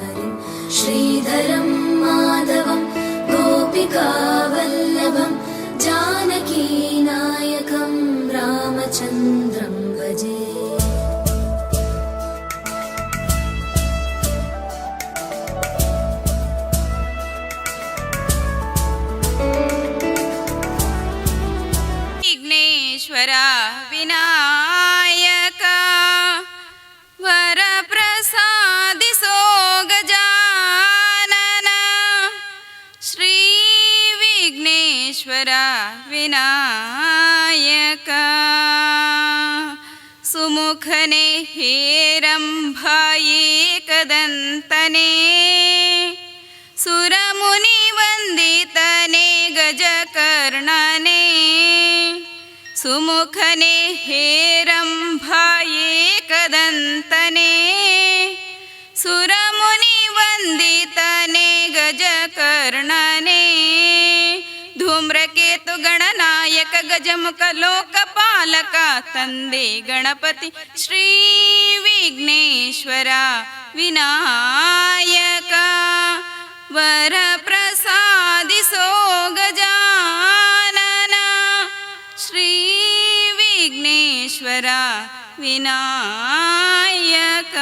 हरिं श्रीधरं माधवं गोपिकावल्लभं जानकीनायकं रामचन्द्रं भजे। ವಿಘ್ನೇಶ್ವರ ವಿನಾಯಕ, ವರ ಪ್ರಸಾದಿಸೋ ಗಜಾನನ, ಶ್ರೀ ವಿಘ್ನೇಶ್ವರ ವಿನಾಯಕ. ಸುಮುಖನೆ, ಹೇರಂಭ ಏಕದಂತನೇ, ಸುರಮುನಿ ವಂದಿತನೆ, ಗಜಕರ್ಣನೇ. ಸುಮುಖನೆ, ಹೇರಂಭ ಏಕದಂತನೇ, ಸುರಮುನಿ ವಂದಿತನೆ, ಗಜಕರ್ಣನೇ. ಧೂಮ್ರಕೇತು ಗಣನಾಯಕ, ಗಜಮುಖ ಲೋಕಪಾಲಕ, ತಂದೆ ಗಣಪತಿ, ಶ್ರೀ ವಿಘ್ನೇಶ್ವರ ವಿನಾಯಕ, ವರ ಪ್ರಸಾದಿಸೋ ಗಜಾನನ, ಶ್ರೀ ವಿಘ್ನೇಶ್ವರ ವಿನಾಯಕ.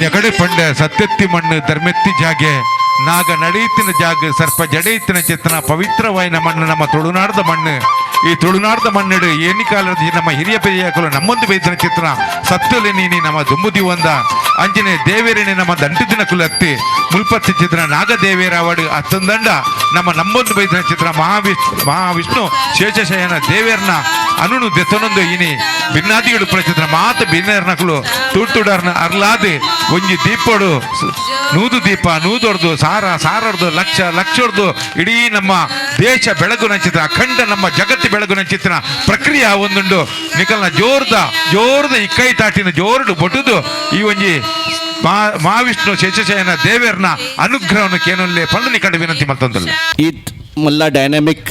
ಎಕಡೆ ಪಂಡ ಸತ್ಯತ್ತಿ ಮಣ್ಣು, ಧರ್ಮೆತ್ತಿ ಜಾಗೆ, ನಾಗ ನಡೆಯುತ್ತಿನ ಜಾಗ, ಸರ್ಪ ಜಡೆಯುತ್ತಿನ ಚಿತ್ರನ ಪವಿತ್ರವಾಯಿನ ಮಣ್ಣು ನಮ್ಮ ತುಳುನಾಡದ ಮಣ್ಣು. ಈ ತುಳುನಾಡದ ಮಣ್ಣಿಡು ಏನಿ ಕಾಲದ ನಮ್ಮ ಹಿರಿಯ ಪೆರಿಯಾಕಲು ನಮ್ಮೊಂದು ಬೈದಿನ ಚಿತ್ರನ ಸತ್ತೊಲೆ ನೀನಿ ನಮ್ಮ ದುಂಬುದಿ ಒಂದ ಅಂಜನೆ ದೇವೇರಿನಿ ನಮ್ಮ ದಂಟು ದಿನ ಕುಲತ್ತಿ ಮುಲ್ಪತ್ತಿ ಚಿತ್ರ ನಾಗದೇವೇರಾವಡು ಅತ್ತಂದಂಡ ನಮ್ಮ ನಮ್ಮೊಂದು ಬೈದಿನ ಚಿತ್ರ ಮಹಾವಿಷ್ಣು ಶೇಷಶಯನ ದೇವೇರ್ನ ಅನುನು ದೆತ್ತನೊಂದು ಇನಿ ಭಿನ್ನಾದಿಗಳು ಪ್ರಚಿತ್ರ ಮಾತ ಭಿನ್ನರ್ನಕುಲು ತೂಟುಡರ್ನ ಅರ್ಲಾದೆ ಒಂಜಿ ದೀಪಡು 100 ದೀಪ, ನೂದೊಡ್ದು ಸಾರ, ಸಾರೊಡ್ದು ಲಕ್ಷ, ಲಕ್ಷೊಡ್ದು ಇಡೀ ನಮ್ಮ ದೇಶ ಬೆಳಗು ನಂಚಿತ್ರ, ಅಖಂಡ ನಮ್ಮ ಜಗತ್ತು ಬೆಳಗು ನಂಚಿತ್ರ ಪ್ರಕ್ರಿಯೆ ಒಂದುಂಡು. ನಿಕಲ್ನ ಜೋರ್ದ ಜೋರ್ದ ಇಕ್ಕೈ ತಾಟಿನ ಜೋರ್ಡು ಬೊಟುದು ಈ ಒಂಜಿ ಮಹಾವಿಷ್ಣು ಶೇಷಶಯನ ದೇವೇರ್ನ ಅನುಗ್ರಹವನ್ನು ಕೇನೊಲ್ಲೆ ಪಂಡು ನಿಕಂಡು ವಿನಂತಿ ಮಲ್ತೊಂದಲ್ಲ. ಈತ್ ಮಲ್ಲ ಡೈನಾಮಿಕ್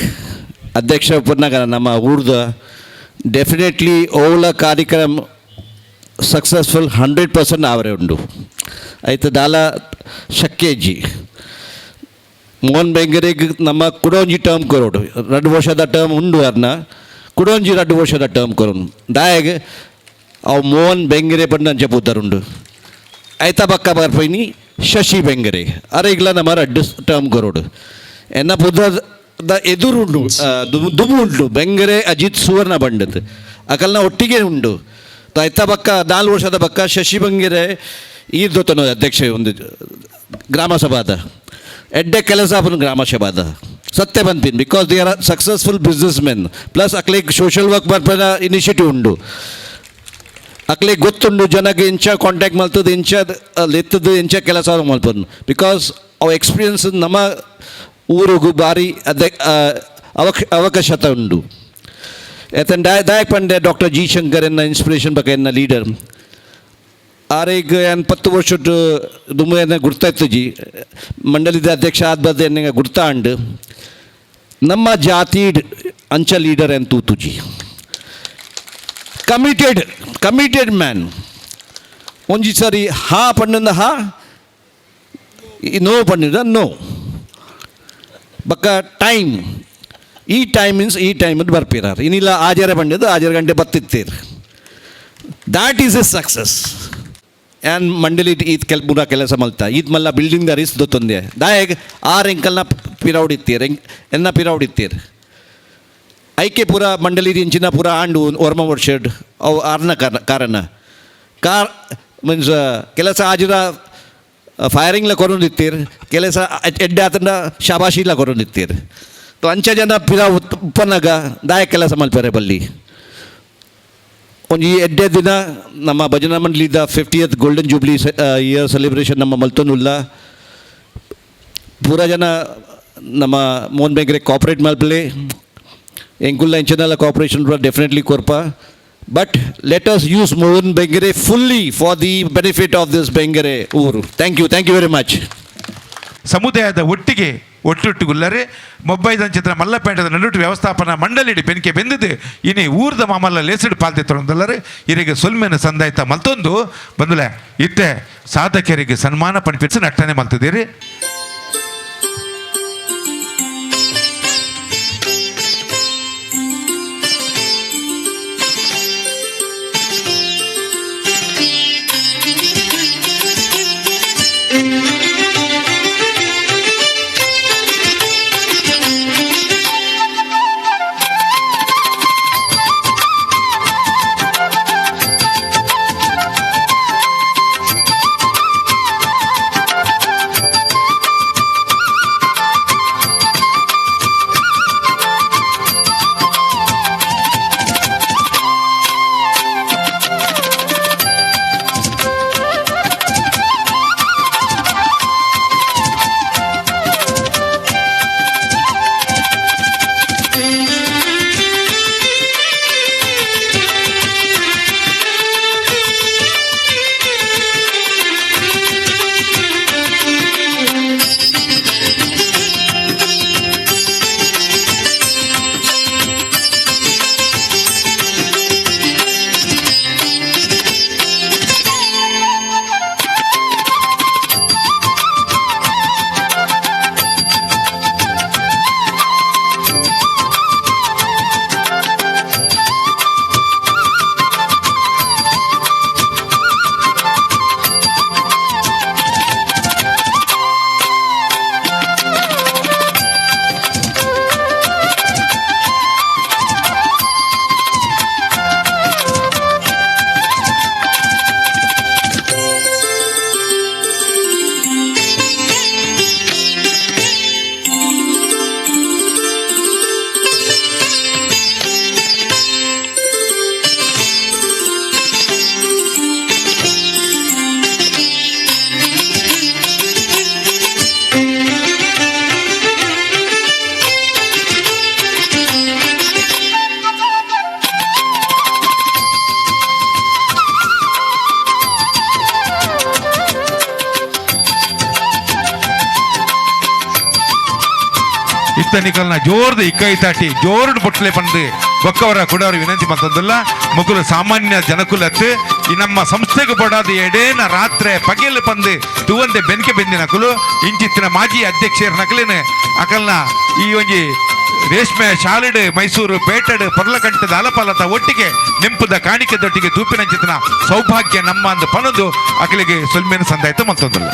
ಅಧ್ಯಕ್ಷ ಪುರ್ನಾಗ ನಮ್ಮ ಊರ್ದ ಡೆಫಿನೆಟ್ಲಿ ಓಲ ಕಾರ್ಯಕ್ರಮ ಸಕ್ಸಸ್ಫುಲ್ 100% ಆವರೆ ಉಂಡು. ಆಯ್ತು, ದಾಲ ಶಕ್ಯಜಿ. ಮೋಹನ್ ಬೆಂಗರೆಗ್ ನಮ್ಮ ಕುಡೊಂಜಿ ಟರ್ಮ್ ಕೊರೋಡು. 2 ವರ್ಷದ ಟರ್ಮ್ ಉಂಡು ಅರ್ನ, ಕುಡೊಂಜಿ 2 ವರ್ಷದ ಟರ್ಮ್ ಕೊರೋನು. ದಾಯಗ್ ಅವು ಮೋಹನ್ ಬೆಂಗರೆ ಪಂಡ ಪೂತರುಂಡು. ಐತ ಬಕ್ಕ ಬರ್ಪೈನಿ ಶಶಿ ಬೆಂಗರೆ ಅರೆಗ್ಲ ನಮ್ಮ 2 ಟರ್ಮ್ ಕೊರೋಡು. ಎನ್ನ ಪುದರ್ the ಎದುರುಂಡು, ದುಬು ಉಂಟು ಬೆಂಗರೆ ಅಜಿತ್ ಸುವರ್ಣ ಬಂಡತ್, ಅಕಲ್ನ ಒಟ್ಟಿಗೆ ಉಂಡು. ಐತ ಬಕ್ಕ 4 ವರ್ಷದ ಬಕ್ಕ ಶಶಿ ಬಂಗೆರೆ ಈ ದೊತ್ತನ ಅಧ್ಯಕ್ಷ ಒಂದು ಗ್ರಾಮ ಸಭಾದ ಎಡ್ಡೆ ಕೆಲಸ ಆಪುನ ಗ್ರಾಮ ಸಭಾದ ಸತ್ಯ ಬಂತೀನಿ, because they are successful business men, plus ಅಕ್ಲೆಗ್ social work ಬರ್ಪನ initiative ಉಂಡು. ಅಕ್ಲೆಗ್ ಗೊತ್ತುಂಡು ಜನಗೆ ಇಂಚ ಕಾಂಟ್ಯಾಕ್ಟ್ ಮಲ್ತದ, ಇಂಚ ಲೆತ್ತದು, ಇಂಚ ಕೆಲಸ ಮಲ್ಪನು, because ಅವು ಎಕ್ಸ್ಪೀರಿಯನ್ಸ್ ನಮ್ಮ ಊರುಗು ಬಾರಿ ಅದೇ ಅವಕಾಶತೆ ಉಂಡು. ಏತನ್ ದಾಯಕ್ ಪಂಡೆ ಡಾಕ್ಟರ್ ಜಿ ಶಂಕರ್ ಎನ್ನ ಇನ್ಸ್ಪಿರೇಷನ್ ಬಕ ಎನ್ನ ಲೀಡರ್. ಆರೆಗ್ ಏನ್ 10 ವರ್ಷದ ದುಂಬು ಎನ್ನ ಗುರ್ತಾಯ್ತಜಿ. ಮಂಡಳಿದ ಅಧ್ಯಕ್ಷ ಆದ ಬದ ಎನ್ನ ಗುರ್ತಾ ಅಂಡು. ನಮ್ಮ ಜಾತಿ ಅಂಚ ಲೀಡರ್ ಎನ್ ತೂತುಜಿ. Committed, committed man. ಒಂಜಿ ಸರಿ ಹಾ ಪಂಡಂದ ಹಾ, ನೋ ಪಂಡಿದ ನೋ. ಬಕ್ಕ ಟೈಮ್, ಈ ಟೈಮ್ ಮೀನ್ಸ್ ಈ ಟೈಮ್ ಬರ್ಪಿರಾರ್. ಇನ್ನಿಲ್ಲ ಆಜಾರೆ ಬಂಡಿದ್ದು ಆಜಾರು ಗಂಟೆ ಬತ್ತಿತ್ತೀರ್. That is a success. And ಮಂಡಳಿ ಈತ್ ಕೆಲ್ ಪೂರ ಕೆಲಸ ಮಲ್ತ. ಈತ್ ಮಲ್ಲ ಬಿಲ್ಡಿಂಗ್ ದ ರಿಸ್ ದೊತ್ತೊಂದೆ. ದಾಯಗ್ ಆರ್ ಎಂಕಲ್ನ ಪಿರೌಡಿತ್ತೀರ್, ಎನ್ನ ಪಿರೌಡಿತ್ತೀರ್. ಐಕೆ ಪೂರ ಮಂಡಳಿ ಇಂಚಿನ ಪೂರ ಆಂಡು ಒರ್ಮ ವರ್ಷಡ್ ಅವು ಆರ್ನ ಕಾರಣ. ಕಾರಣ ಕಾರ್ ಮೀನ್ಸ್ ಕೆಲಸ ಆಜಿರ ಫೈರಿಂಗ್ಲ ಕೊರೊಂದಿತ್ತೀರ್, ಕೆಲಸ ಎಡ್ಡೆ ಆತಂಡ ಶಾಬಾಶಿಲ ಕೊರೊಂದಿತ್ತೀರ್. ತೋ ಅಂಚ ಜನ ಪಿರ ಉಪ್ಪನಾಗ ದಾಯ ಕೆಲಸ ಮಲ್ಪರೆ ಬಲ್ಲಿ? ಒಂಜಿ ಎಡ್ಡೆ ದಿನ. ನಮ್ಮ ಭಜನಾ ಮಂಡಳಿದ 50th golden jubilee year celebration ನಮ್ಮ ಮಲ್ತೊಂದುಲ್ಲ. ಪೂರ ಜನ ನಮ್ಮ ಮೋಹನ್ ಬೆಂಗ್ರೆ ಕೋಆಪ್ರೇಟ್ ಮಲ್ಪಲೆ. ಎಂಕುಲ್ಲ ಇಂಚಿನೆಲ್ಲ ಕೋಆಪ್ರೇಷನ್ ಪೂರ definitely ಕೊರ್ಪ, but let us use Mohan Bengre fully for the benefit of this Bengre ಊರು. Thank you, thank you very much. ಸಮುದಾಯದ ಒಟ್ಟಿಗೆ. ಒಟ್ಟುಟ್ಟುಗುಲ್ಲರೆ ಮೊಬ್ಬೈದಂಚಿತ್ರ ಮಲ್ಲಪೇಟದ ನಡುಟು ವ್ಯವಸ್ಥಾಪನಾ ಮಂಡಳಿಡಿ ಬೆನ್ಕೆ ಬೆಂದಿದ್ದು ಇನಿ ಊರ್ದ ಮಾಮಲ್ಲ ಲೇಸಿಡು ಪಾಲ್ತೆ ತೊಡಂದಲ್ಲರೆ ಇರಿಗೆ ಸೊಲ್ಮೆನ ಸಂದಾಯ್ತ ಮಲ್ತೊಂದು ಬಂದಲೆ ಇತ್ತೆ ಸಾಧಕರಿಗೆ ಸನ್ಮಾನ ಪಣಿಪಿಸಿ ನಟ್ಟನೆ ಮಲ್ತಿದ್ದೀರಿ. ಇತ್ತನಿಕಲ್ನ ಜೋರ್ದು ಇಕ್ಕೈತಾಟಿ ಜೋರ್ಡು ಬೊಟ್ಲೆ ಬಂದು ಬೊಕ್ಕವರ ಕುಡವರು ವಿನಂತಿ ಮತ್ತೊಂದಲ್ಲ ಮುಗುಲು ಸಾಮಾನ್ಯ ಜನಕುಲತ್ತು ಈ ನಮ್ಮ ಸಂಸ್ಥೆಗೆ ಬಡಾದ ಎಡೇನ ರಾತ್ರೆ ಪಗೆಲ್ ಬಂದು ತುವಂದೆ ಬೆನ್ಕೆ ಬೆಂದಿನ ನಕಲು ಇಂಚಿತ್ತಿನ ಮಾಜಿ ಅಧ್ಯಕ್ಷರ ನಕಲಿನ ಅಕಲ್ನ ಈ ಒಂಜಿ ರೇಷ್ಮೆ ಶಾಲೆಡು ಮೈಸೂರು ಪೇಟೆಡು ಪರ್ಲಕಂಠದ ಅಲಪಲತ ಒಟ್ಟಿಗೆ ನೆಂಪುದ ಕಾಣಿಕೆದೊಟ್ಟಿಗೆ ತೂಪಿನಂಚಿತನ ಸೌಭಾಗ್ಯ ನಮ್ಮ ಅಂದು ಪನದು ಅಕಲಿಗೆ ಸೊಲ್ಮೇನ ಸಂದಾಯ್ತು ಮತ್ತೊಂದಲ್ಲ.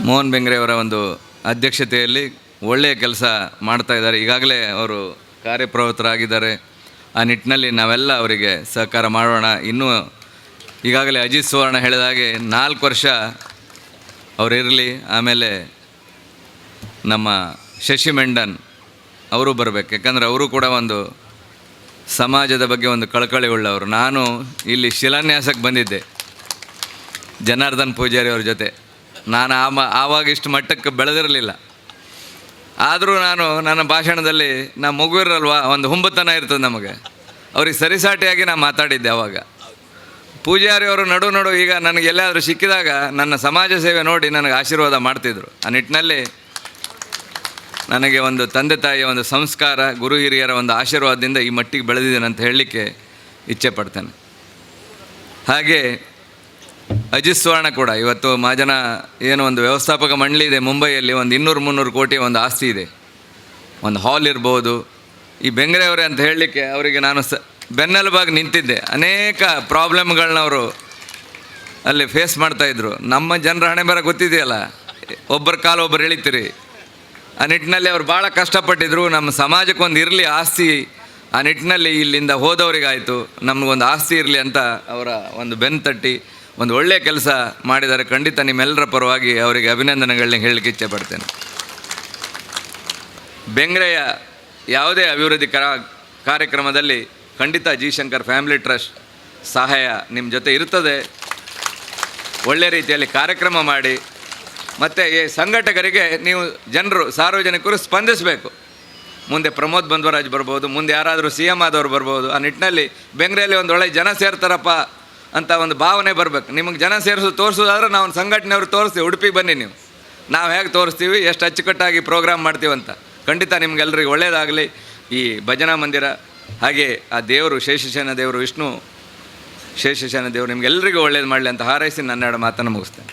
ಮೋಹನ್ ಬೆಂಗ್ರೆಯವರ ಒಂದು ಅಧ್ಯಕ್ಷತೆಯಲ್ಲಿ ಒಳ್ಳೆಯ ಕೆಲಸ ಮಾಡ್ತಾ ಇದ್ದಾರೆ. ಈಗಾಗಲೇ ಅವರು ಕಾರ್ಯಪ್ರವೃತ್ತರಾಗಿದ್ದಾರೆ. ಆ ನಿಟ್ಟಿನಲ್ಲಿ ನಾವೆಲ್ಲ ಅವರಿಗೆ ಸಹಕಾರ ಮಾಡೋಣ. ಇನ್ನೂ ಈಗಾಗಲೇ ಅಜಿತ್ ಸುವರ್ಣ ಹೇಳಿದ ಹಾಗೆ 4 ವರ್ಷ ಅವರಿರಲಿ, ಆಮೇಲೆ ನಮ್ಮ ಶಶಿ ಮೆಂಡನ್ ಅವರು ಬರಬೇಕು. ಯಾಕಂದರೆ ಅವರು ಕೂಡ ಒಂದು ಸಮಾಜದ ಬಗ್ಗೆ ಒಂದು ಕಳಕಳಿ ಉಳ್ಳವರು. ನಾನು ಇಲ್ಲಿ ಶಿಲಾನ್ಯಾಸಕ್ಕೆ ಬಂದಿದ್ದೆ ಜನಾರ್ದನ್ ಪೂಜಾರಿ ಅವ್ರ ಜೊತೆ. ನಾನು ಆವಾಗ ಇಷ್ಟು ಮಟ್ಟಕ್ಕೆ ಬೆಳೆದಿರಲಿಲ್ಲ. ಆದರೂ ನಾನು ನನ್ನ ಭಾಷಣದಲ್ಲಿ, ನಾ ಮಗುವಿರಲ್ವ, ಒಂದು ಹುಂಬತನ ಇರ್ತದೆ ನಮಗೆ, ಅವ್ರಿಗೆ ಸರಿಸಾಟಿಯಾಗಿ ನಾನು ಮಾತಾಡಿದ್ದೆ ಆವಾಗ. ಪೂಜಾರಿ ಅವರು ನಡು ನಡು ಈಗ ನನಗೆ ಎಲ್ಲಾದರೂ ಸಿಕ್ಕಿದಾಗ ನನ್ನ ಸಮಾಜ ಸೇವೆ ನೋಡಿ ನನಗೆ ಆಶೀರ್ವಾದ ಮಾಡ್ತಿದ್ರು. ಆ ನಿಟ್ಟಿನಲ್ಲಿ ನನಗೆ ಒಂದು ತಂದೆ ತಾಯಿಯ ಒಂದು ಸಂಸ್ಕಾರ, ಗುರು ಹಿರಿಯರ ಒಂದು ಆಶೀರ್ವಾದದಿಂದ ಈ ಮಟ್ಟಿಗೆ ಬೆಳೆದಿದ್ದೇನೆ ಅಂತ ಹೇಳಲಿಕ್ಕೆ ಇಚ್ಛೆ ಪಡ್ತೇನೆ. ಹಾಗೆ ಅಜಿತ್ ಸುವರ್ಣ ಕೂಡ ಇವತ್ತು ಮಹಾಜನ ಏನು ಒಂದು ವ್ಯವಸ್ಥಾಪಕ ಮಂಡಳಿ ಇದೆ ಮುಂಬೈಯಲ್ಲಿ, ಒಂದು 200-300 ಕೋಟಿ ಒಂದು ಆಸ್ತಿ ಇದೆ, ಒಂದು ಹಾಲ್ ಇರ್ಬೋದು. ಈ ಬೆಂಗ್ರೆಯವರೇ ಅಂತ ಹೇಳಲಿಕ್ಕೆ ಅವರಿಗೆ ನಾನು ಬೆನ್ನೆಲುಬಾಗಿ ನಿಂತಿದ್ದೆ. ಅನೇಕ ಪ್ರಾಬ್ಲಮ್ಗಳನ್ನ ಅವರು ಅಲ್ಲಿ ಫೇಸ್ ಮಾಡ್ತಾಯಿದ್ರು. ನಮ್ಮ ಜನರ ಹಣೆ ಬರ ಗೊತ್ತಿದೆಯಲ್ಲ, ಒಬ್ಬರ ಕಾಲು ಒಬ್ಬರು ಎಳಿತೀರಿ. ಆ ನಿಟ್ಟಿನಲ್ಲಿ ಅವರು ಭಾಳ ಕಷ್ಟಪಟ್ಟಿದ್ರು. ನಮ್ಮ ಸಮಾಜಕ್ಕೊಂದು ಇರಲಿ ಆಸ್ತಿ, ಆ ನಿಟ್ಟಿನಲ್ಲಿ ಇಲ್ಲಿಂದ ಹೋದವರಿಗಾಯಿತು, ನಮಗೊಂದು ಆಸ್ತಿ ಇರಲಿ ಅಂತ ಅವರ ಒಂದು ಬೆನ್ನು ತಟ್ಟಿ ಒಂದು ಒಳ್ಳೆಯ ಕೆಲಸ ಮಾಡಿದ್ದಾರೆ. ಖಂಡಿತ ನಿಮ್ಮೆಲ್ಲರ ಪರವಾಗಿ ಅವರಿಗೆ ಅಭಿನಂದನೆಗಳನ್ನ ಹೇಳಲಿಕ್ಕೆ ಇಚ್ಛೆ ಪಡ್ತೇನೆ. ಬೆಂಗ್ರೆಯ ಯಾವುದೇ ಅಭಿವೃದ್ಧಿ ಕಾರ್ಯಕ್ರಮದಲ್ಲಿ ಖಂಡಿತ ಜಿ ಶಂಕರ್ ಫ್ಯಾಮಿಲಿ ಟ್ರಸ್ಟ್ ಸಹಾಯ ನಿಮ್ಮ ಜೊತೆ ಇರ್ತದೆ. ಒಳ್ಳೆ ರೀತಿಯಲ್ಲಿ ಕಾರ್ಯಕ್ರಮ ಮಾಡಿ, ಮತ್ತು ಈ ಸಂಘಟಕರಿಗೆ ನೀವು ಜನರು ಸಾರ್ವಜನಿಕರು ಸ್ಪಂದಿಸಬೇಕು. ಮುಂದೆ ಪ್ರಮೋದ್ ಬಂದ್ವರಾಜ್ ಬರ್ಬೋದು, ಮುಂದೆ ಯಾರಾದರೂ CM ಆದವರು ಬರ್ಬೋದು. ಆ ನಿಟ್ಟಿನಲ್ಲಿ ಬೆಂಗ್ರೆಯಲ್ಲಿ ಒಂದು ಒಳ್ಳೆ ಜನ ಸೇರ್ತಾರಪ್ಪ ಅಂತ ಒಂದು ಭಾವನೆ ಬರ್ಬೇಕು. ನಿಮಗೆ ಜನ ತೋರಿಸೋದಾದ್ರೆ ನಾವು ಸಂಘಟನೆಯವರು ತೋರಿಸ್ತೀವಿ, ಉಡುಪಿಗೆ ಬನ್ನಿ ನೀವು, ನಾವು ಹೇಗೆ ತೋರಿಸ್ತೀವಿ, ಎಷ್ಟು ಅಚ್ಚುಕಟ್ಟಾಗಿ ಪ್ರೋಗ್ರಾಮ್ ಮಾಡ್ತೀವಂತ. ಖಂಡಿತ ನಿಮ್ಗೆಲ್ರಿಗೂ ಒಳ್ಳೆಯದಾಗಲಿ. ಈ ಭಜನಾ ಮಂದಿರ, ಹಾಗೆ ಆ ದೇವರು ಶೇಷಶಯನ ದೇವರು, ವಿಷ್ಣು ಶೇಷಶಯನ ದೇವರು ನಿಮ್ಗೆಲ್ರಿಗೂ ಒಳ್ಳೇದು ಮಾಡಲಿ ಅಂತ ಹಾರೈಸಿ ನನ್ನ ಎರಡು ಮಾತನ್ನು ಮುಗಿಸ್ತೇನೆ.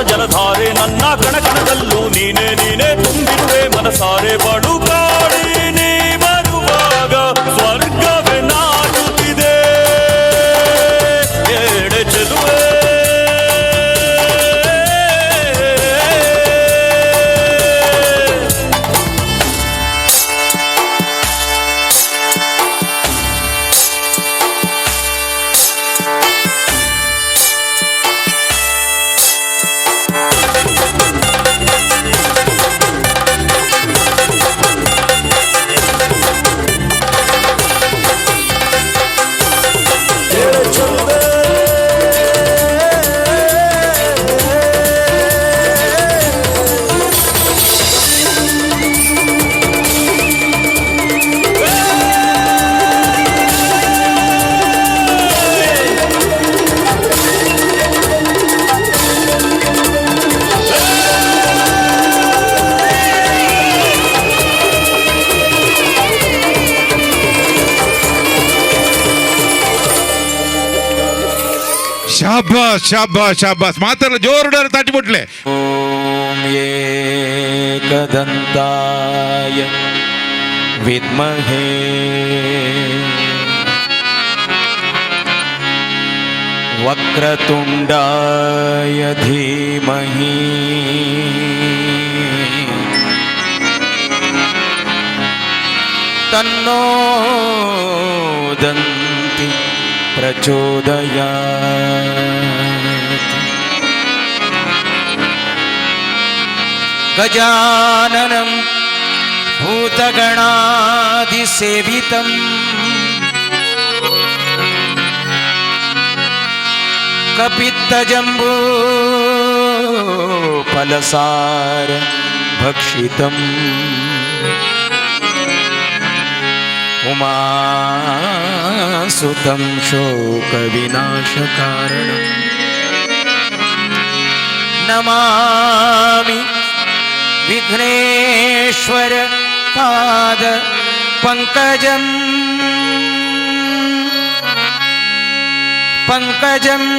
ಜಲಧಾರೆ ನನ್ನ ಕಣ ಕಣದಲ್ಲೂ ನೀನೇ ನೀನೇ ತುಂಬಿರುವೆ ಮನಸಾರೆ ಬಳು ಕಾಡಿ ನೀ ಬರುವಾಗ ಸ್ವರ್ಗವೇ ನಾಚುತ್ತಿದೆ ಎಡೆ ಚೆಲುವೆ. ಶಾಬಾಸ್ ಶಾಬಾಸ್ ಶಾಬಾಸ್. ಮಾತಾಡ ಜೋರುಡಾರ ತಾಟಿ ಬಿಟ್ಲೆ. ॐ एकदन्ताय विद्महे वक्रतुण्डाय धीमहि तन्नो दन्ति प्रचोदयात्। गजाननं भूतगणादिसेवितम् कपित्थजम्बूफलसार भक्षितम् उमासुतं शोकविनाशकारणम् नमामि विघ्नेश्वर पाद पङ्कजम् पङ्कजम्।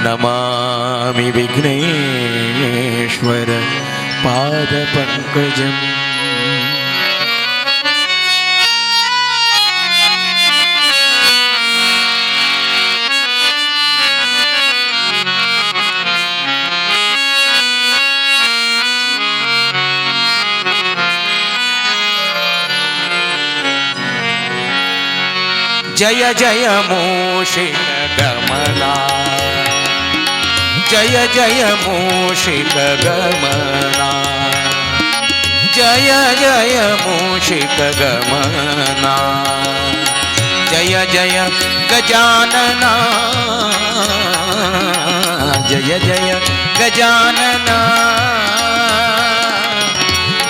नमामि विघ्नेश्वर पादपङ्कजम्। जय जय मूषिक गमना, जय जय मूषिक गमना, जय जय मूषिक गमना, जय जय गजानना, जय जय गजानना,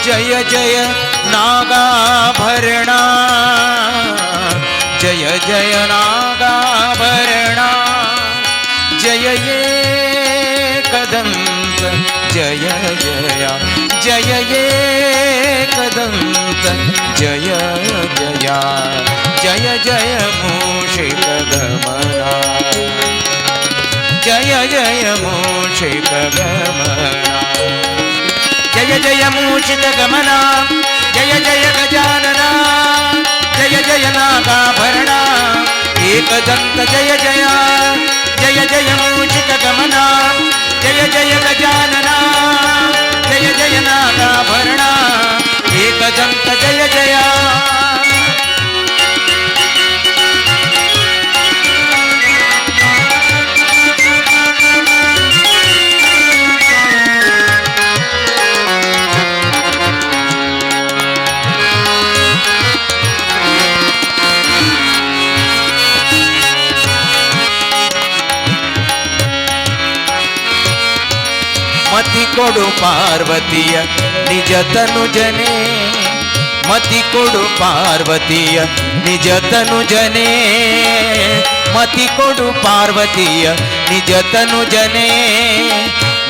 जय जय नागाभरणा, जय जय नागाभरणा, जय एकदन्त जय जया, जय एकदन्त जय जया, जय जय मूषिक गमना, जय जय मूषिक गमना, जय जय मूषिक गमना, जय जय गजानना, जय जय नागाभरणा, एकदन्त जय जया, जय जय मूषिक गमना, जय जय गजानना, जय जय नागाभरणा, एकदन्त जय जया। ಮತಿ ಕೊಡು ಪಾರ್ವತಿಯ ನಿಜ ತನುಜನೇ, ಮತಿ ಕೊಡು ಪಾರ್ವತಿಯ ನಿಜ ತನುಜನೇ, ಮತಿ ಕೊಡು ಪಾರ್ವತಿಯ ನಿಜ ತನುಜನೇ,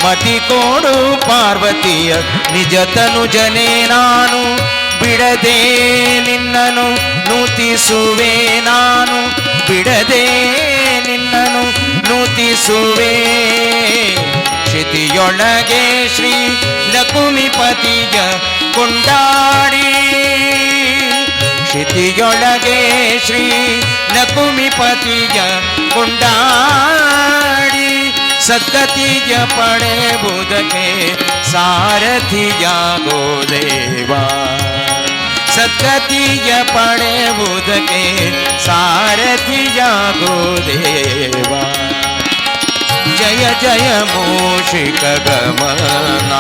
ಮತಿ ಕೊಡು ಪಾರ್ವತಿಯ ನಿಜ ತನುಜನೇ. ನಾನು ಬಿಡದೆ ನಿನ್ನನು ನೂತಿಸುವೆ, ನಾನು ಬಿಡದೆ ನಿನ್ನನು ನೂತಿಸುವೆ. ಕ್ಷಿತಿಯೊಳಗೆ ಶ್ರೀ ಲಕುಮಿಪತಿಯ ಕೊಂಡಾಡಿ, ಕ್ಷಿತಿಯೊಳಗೆ ಶ್ರೀ ಲಕುಮಿಪತಿಯ ಕೊಂಡಾಡಿ, ಸದ್ಗತಿಯ ಪಡೆಯುವುದಕ್ಕೆ ಸಾರಥಿಯಾಗೋ ದೇವಾ, ಸದ್ಗತಿಯ ಪಡೆಯುವುದಕ್ಕೆ ಸಾರಥಿಯಾಗೋ ದೇವಾ. ಜಯ ಜಯ ಮೂಷಿಕ ಗಮನ,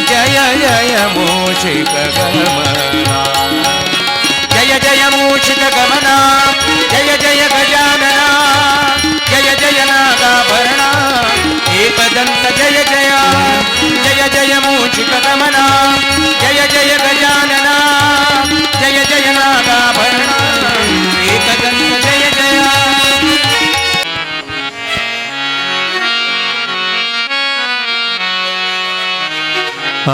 ಜಯ ಜಯ ಮೂಷಿಕ ಗಮನ, ಜಯ ಜಯ ಮೂಷಿಕ ಗಮನ, ಜಯ ಜಯ ಗಜಾನನ, ಜಯ ಜಯ ನಾಗಾಭರಣ, ಏಕದಂತ ಜಯ ಜಯ, ಜಯ ಜಯ ಮೂಷಿಕ ಗಮನ, ಜಯ ಜಯ ಗಜಾನನ, ಜಯ ಜಯ ನಾಗಾಭರಣ, ಏಕದಂತ ಜಯ ಜಯ. ಆ.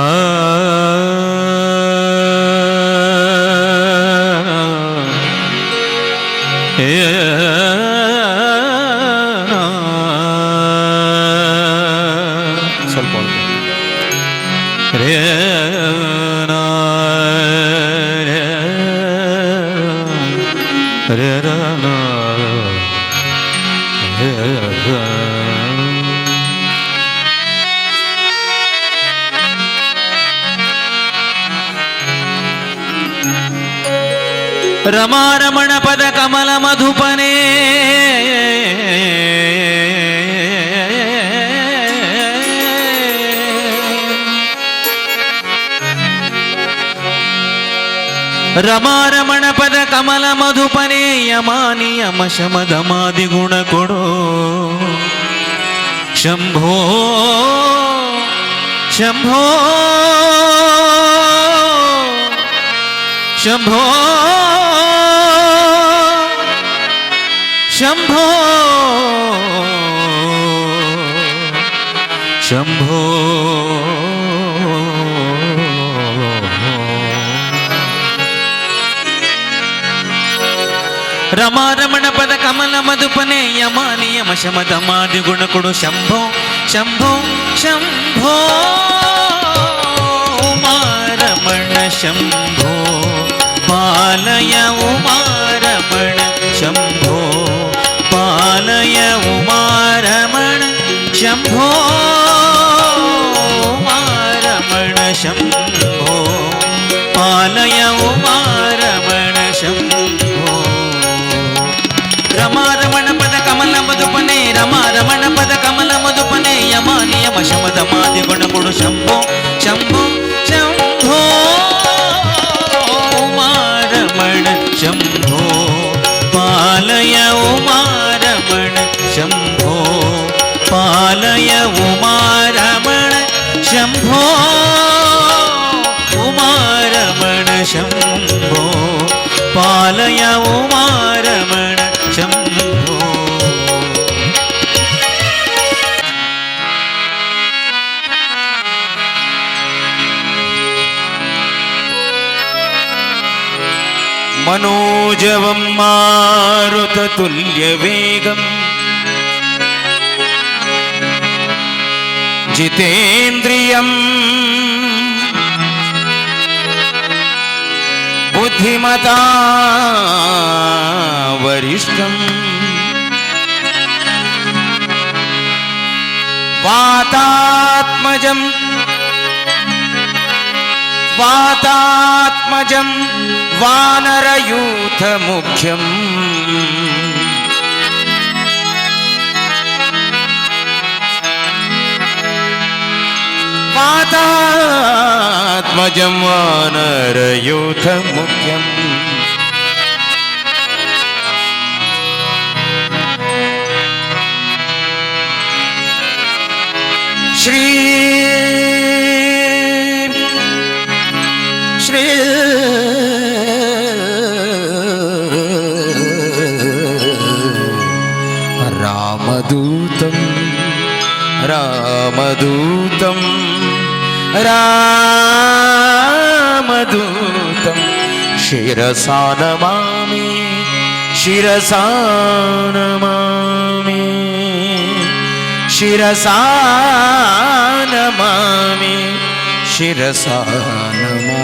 Rama Ramana ಪದ ಕಮಲ ಮಧುಪನೇ ರಮಾರಮಣ ಪದ ಕಮಲ ಮಧುಪನೇ ಯಮಾನಿಯಮ ಶಮದಮಾದಿ ಗುಣ ಕೊಡೋ ಶಂಭೋ ಶಂಭೋ ಶಂಭೋ ಶಂಭೋ ಶಂಭೋ. ರಮಾರಮಣ ಪದ ಕಮಲ ಮಧುಪನೆ ಯಮ ನಿಯಮ ಶಮದಮಾದಿ ಗುಣ ಕೊಡು ಶಂಭೋ ಶಂಭೋ ಶಂಭೋ ಉಮಾರಮಣ ಶಂಭೋ ಪಾಲಯ ಉಮಾರಮಣ ಶಂಭೋ ಪಾಲಯ ಉಮಾರಮಣ ಶಂಭೋ ಉಮಾರಮಣ ಶಂಭೋ ಪಾಲಯ ಉಮಾರಮಣ ಶಂಭೋ. ರಮಾರಮಣ ಪದ ಕಮಲ ಮಧುಪನೆ ರಮಾರಮಣ ಪದ ಕಮಲ ಮಧುಪನೆ ಯಮ ನಿಯಮ ಶಮದಮಾದಿ ಗುಣ ಕೊಡು ಶಂಭೋ ಶಂಭೋ ಶಂಭೋ ಉಮಾರಮಣ ಶಂಭೋ ಪಾಲಯ ಉಮಾರಮಣ ಶಂಭೋ ಪಾಲಯ ಉಮಾರಮಣ ಶಂಭೋ ಉಮಾರಮಣ ಶಂಭೋ ಪಾಲಯ ಉಮಾರಮಣ ಶಂಭೋ. मनोजवं मारुततुल्यवेगम् जितेन्द्रियं बुद्धिमता वरिष्ठम् वातात्मजम् वातात्मजं वानरयूथमुख्यम् वातात्मजं वानरयूथमुख्यम् श्री श्री रामदूतं रामदूतं रामदूतं शिरसा नमामि शिरसा नमामि शिरसा नमामि शिरसा नमामि.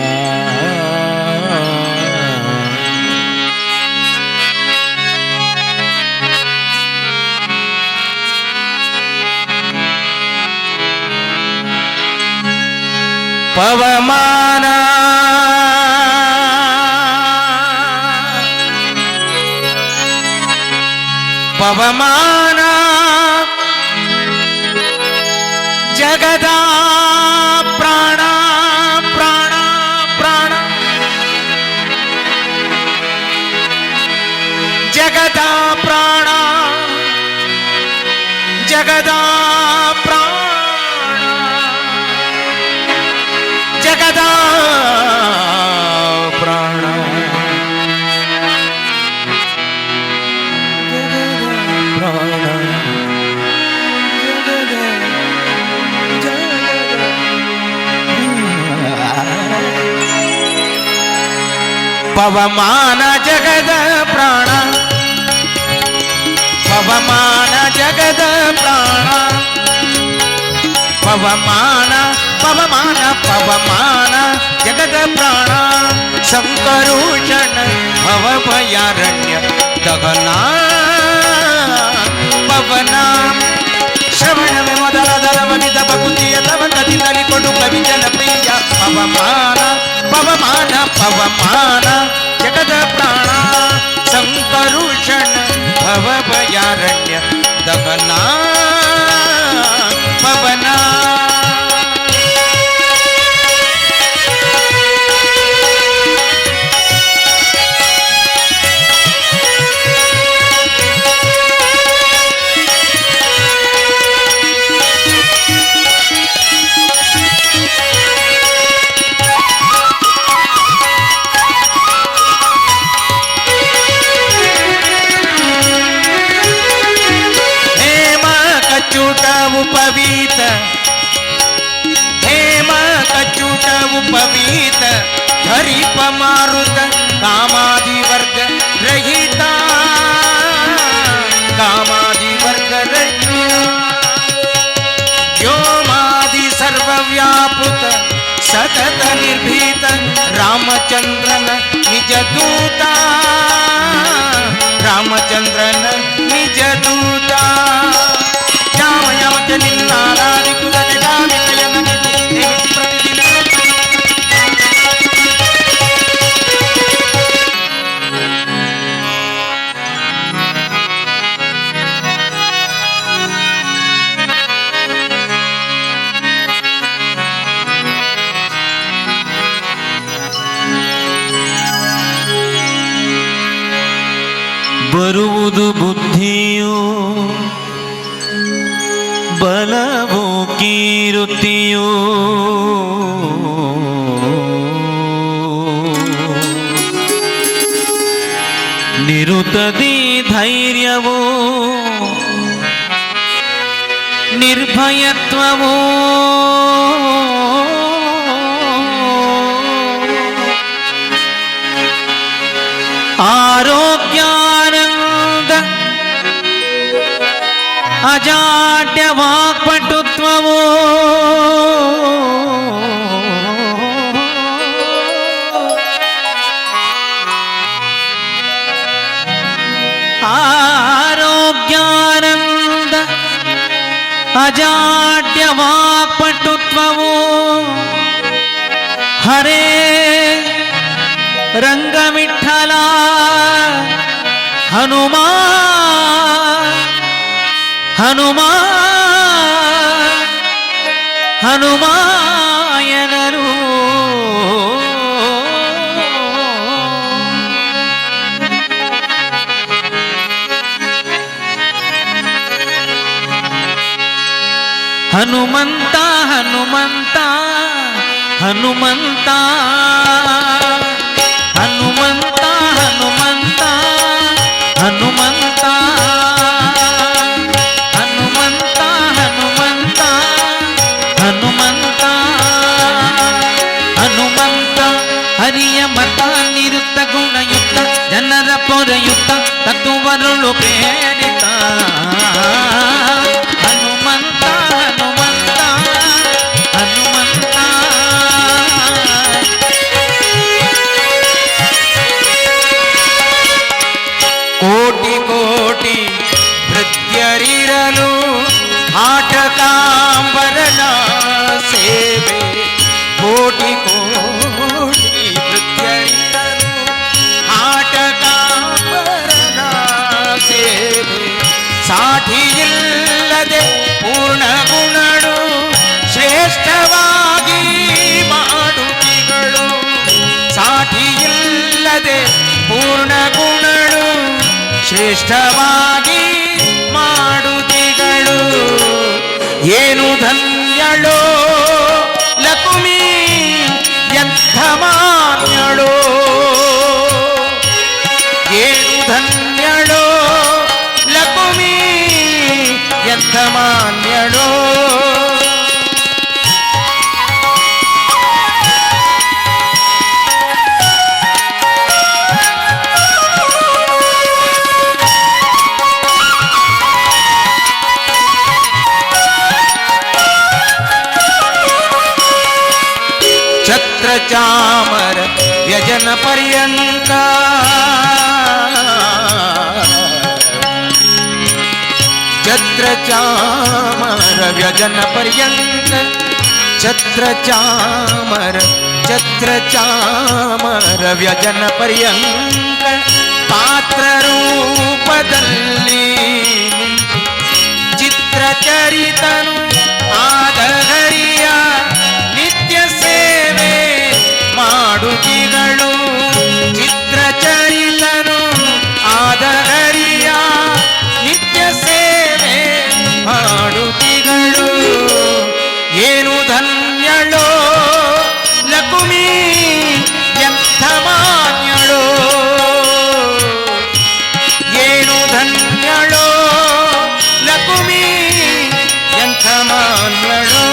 पवमाना पवमाना जगदा प्राणा प्राणा प्राण जगदा प्राणा जगदा प्राण जगदा प्राण प्राण पवमान जगद प्राण पवमान जगद प्राण पवमान ಪವಮಾನ ಪವಮಾನ ಜಗದ ಪ್ರಾಣ ಸಂಕರುಷಣ ಭವಭಯಾರಣ್ಯ ದಹನ ಪವನ. ಶ್ರವಣವೇ ಮೊದಲ ದರವನಿದ ಭಕುತಿಯ ತವ ಕದಿನಲ್ಲಿ ಕೊಡು ಕವಿ ಜನಪ್ರಿಯ ಪವಮಾನ ಪವಮಾನ ಪವಮಾನ ಜಗದ ಪ್ರಾಣ ಸಂಕರುಷಣ ಭವಭಯಾರಣ್ಯ ದಹನ ಪವನ. ಹೇಮ ಕಚ್ಚೂಟ ಉಪವೀತ ಹೇಮ ಕಚ್ಚೂಟ ಉಪವೀತ ಧರಿಪ ಮಾರುತ ಕಾಮಾದಿ ವರ್ಗ ರಹಿತ ಕಾಮಾದಿ ವರ್ಗ ರಹಿತ ವ್ಯೋಮಾದಿ ಸರ್ವವ್ಯಾಪುತ ಸತತ ನಿರ್ಭೀತ ರಾಮಚಂದ್ರನ ನಿಜ ದೂತ ರಾಮಚಂದ್ರನ ನಿಜ ದೂತ. ಯಾಮ ಯಾಮಕ್ಕೆ ನಿನ್ನಾರಾಧಿಕುದನೆ ಕಾಮಿಕಯನ ನೇಮಿಸಿ ಪ್ರತಿದಿನ. ಬರುವುದು ಬುದ್ಧಿಯು ಬಲವು ಕೀರುತಿಯು ನಿರುತದಿ ಧೈರ್ಯವು ನಿರ್ಭಯತ್ವವು ಆರೋಗ್ಯಾನಂದ ಅಜಾಡ್ಯ ವಾಕ್ಪಟುತ್ವವು ಆರೋಗ್ಯಾನಂದ ಅಜಾಡ್ಯ ವಾಕ್ಪಟುತ್ವವು ಹರೇ ರಂಗವಿಠಲ ಹನುಮಾ ಹನುಮಾ ಹನುಮಾಯನರು. ಹನುಮಂತ ಹನುಮಂತ ಹನುಮಂತ ಹನುಮಂತ ಹನುಮಂತ ಹನುಮಂತ ಹನುಮಂತ ಹನುಮಂತ ಹನುಮಂತ ಹನುಮಂತ ಹರಿಯ ಮತ ನಿರುತ್ತ ಗುಣಯುಕ್ತ ಜನರ ಪೊರೆಯುತ್ತ ತತ್ವರುಳು ಪ್ರೇರಿತ ಹನುಮಂತ ಹನುಮಂತ ಹನುಮಂತ. ಕೋಟಿ ಕೋಟಿ ಭೃತ್ಯರಿರಲು ಆಟಕಾಂಬರನ ಸೇವೆ ಕೋಟಿ ಕೋಟಿ ಭೃತ್ಯರಿರಲು ಆಟಕಾಂಬರನ ಸೇವೆ ಸಾಟಿಯಿಲ್ಲದೆ ಪೂರ್ಣ ಗುಣಳು ಶ್ರೇಷ್ಠವಾಗಿ ಮಾಡುತ್ತಿಗಳು ಸಾಟಿಯಿಲ್ಲದೆ ಪೂರ್ಣ ಗುಣಳು ಶ್ರೇಷ್ಠವಾಗಿ ಮಾಡುತ್ತಿಗಳು. ಏನು ಧನ್ಯಳೋ ಲಕುಮಿ ಎಂಥ ಮಾನ್ಯಳೋ ಏನು ಧನ್ಯಳೋ ಲಕುಮಿ ಎಂಥ ಮಾನ್ಯಳೋ. ಛತ್ರಚಾಮರ ವ್ಯಜನ ಪರ್ಯಂಕ ಛತ್ರಚಾಮರ ವ್ಯಜನ ಪರ್ಯಂಕ ಛತ್ರಚಾಮರ ಛತ್ರಚಾಮರ ವ್ಯಜನ ಪರ್ಯಂಕ ಪಾತ್ರ ರೂಪದಲ್ಲಿ ಚಿತ್ರಚರಿತನು ಆದ ಹರಿಯ ನಿತ್ಯ ಸೇವೆ ಮಾಡುತ್ತಿಗಳು ಚಿತ್ರಚರಿತನು ಆದ ಹರಿಯ ನಿತ್ಯ ಸೇವೆ ಮಾಡುತ್ತಿಗಳು. ಏನು ಧನ್ಯಳೋ ಲಕುಮಿ ಎಂಥ ಮಾನ್ಯಳೋ, ಏನು ಧನ್ಯಳೋ ಲಕುಮಿ ಎಂಥ ಮಾನ್ಯಳೋ.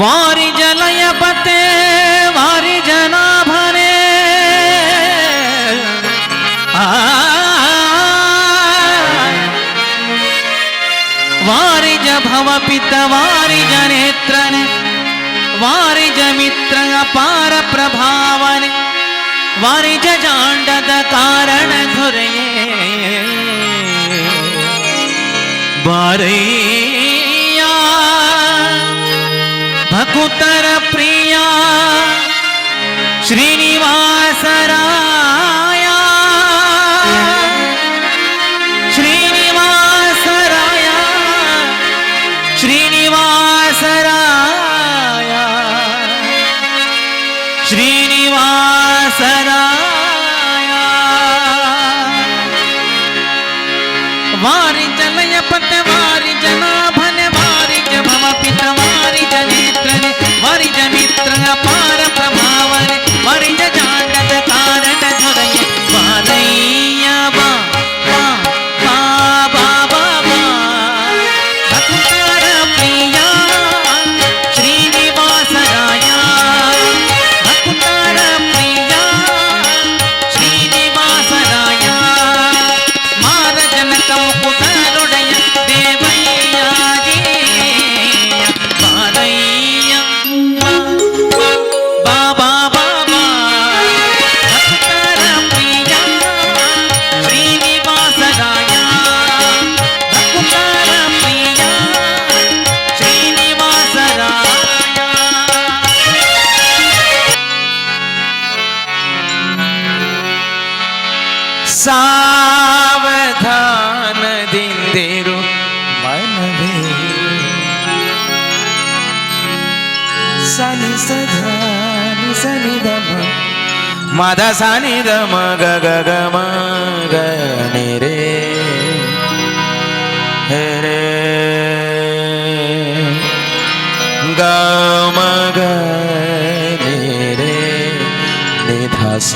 ವಾರಿ ಜಲಯ ಪತೆ ವಾರಿ ಜನಾಭನೆ ಆ ವಾರಿಜ ಭವ ಪಿತ ವಾರಿಜ ನೇತ್ರನೆ ವಾರಿಜ ಮಿತ್ರ ಅಪಾರ ಪ್ರಭಾವನೆ ವಾರಿಜ ಜಾಂಡದ ಕಾರಣ ಧೊರೆಯೇ ಬಾರಯ್ಯ ಭಕುತರ ಪ್ರಿಯ ಶ್ರೀನಿವಾಸರಾಯ ಶ್ರೀನಿವಾಸರಾಯ ಶ್ರೀನಿವಾಸರಾಯ ಶ್ರೀನಿವಾಸರಾಯ. ವಾರಿ ಜಲಯ ಪತ ವಾರಿ ಜನಾಭನೆ ವಾರಿ ಭವ ಪಿತ ವಾರಿ ನೇತ್ರನೆ ವಾರಿ ಮಿತ್ರ ಅಪಾರ ಪ್ರಭಾವನೆ ವಾರಿ ಜಾಂಡದ ಕಾರಣ ಧೊರೆಯ ಬಾರಯ್ಯ ಬಾ ಬಾ ಬಾ ಬಾ ಬಾ ಬಾ ಭಕ್ತರ ಪ್ರಿಯ ಶ್ರೀನಿವಾಸರಾಯ ಭಕ್ತರ ಪ್ರಿಯ ಶ್ರೀನಿವಾಸರಾಯ ಮಾರ ಜನಕ ಮುಕುತರೊಡೆಯ ದೇವಯ್ಯ ಜೇಯ ಬಾರಯ್ಯ ಬಾ ಬಾ ಬಾ ಬಾ ಭಕ್ತರ ಪ್ರಿಯ ಶ್ರೀನಿವಾಸರಾಯ ಭಕ್ತರ ಪ್ರಿಯ ಶ್ರೀನಿವಾಸರಾಯ. ಸಾವಧಾನದಿಂದಿರು ಮನವೇ ಸನಿ ಸಧಾನಿ ಸನಿ ದಮ ಮದ ಸನಿ ದಮ ಗ ಗ ಗ ಮ ಗ ನಿ ರೇ ಹೇ ರೇ ಗ ಮ ಗ ನಿ ರೇ ನಿ ಧ ಸ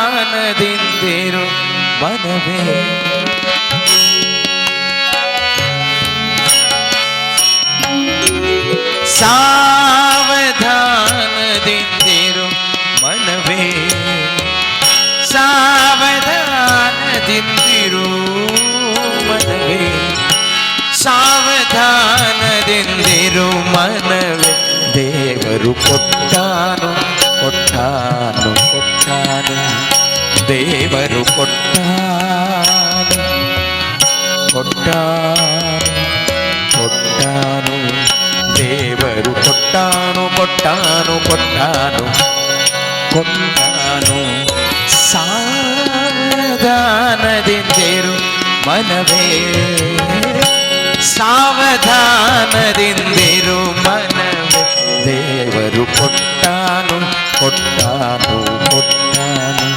ಸಾವಧಾನದಿಂದಿರು ಮನವೇ ಸಾವಧಾನದಿಂದಿರು ಮನವೇ ಸಾವಧಾನದಿಂದಿರು ಮನವೇ ಸಾವಧಾನದಿಂದಿರು ಮನವೇ ದೇವರು ಕೊಟ್ಟಾನು ಕೊಟ್ಟಾನು ಕೊಟ್ಟಾನು ದೇವರು ಕೊಟ್ಟಾನು ಕೊಟ್ಟಾನು ಕೊಟ್ಟಾನು ದೇವರು ಕೊಟ್ಟಾನು ಕೊಟ್ಟಾನು ಕೊಟ್ಟಾನು ಕೊಟ್ಟಾನು ಸಾವಧಾನದಿಂದಿರು ಮನವೇ ಸಾವಧಾನದಿಂದಿರು ಮನವೇ ದೇವರು ಕೊಟ್ಟಾನು ಕೊಟ್ಟಾನು ಕೊಟ್ಟಾನು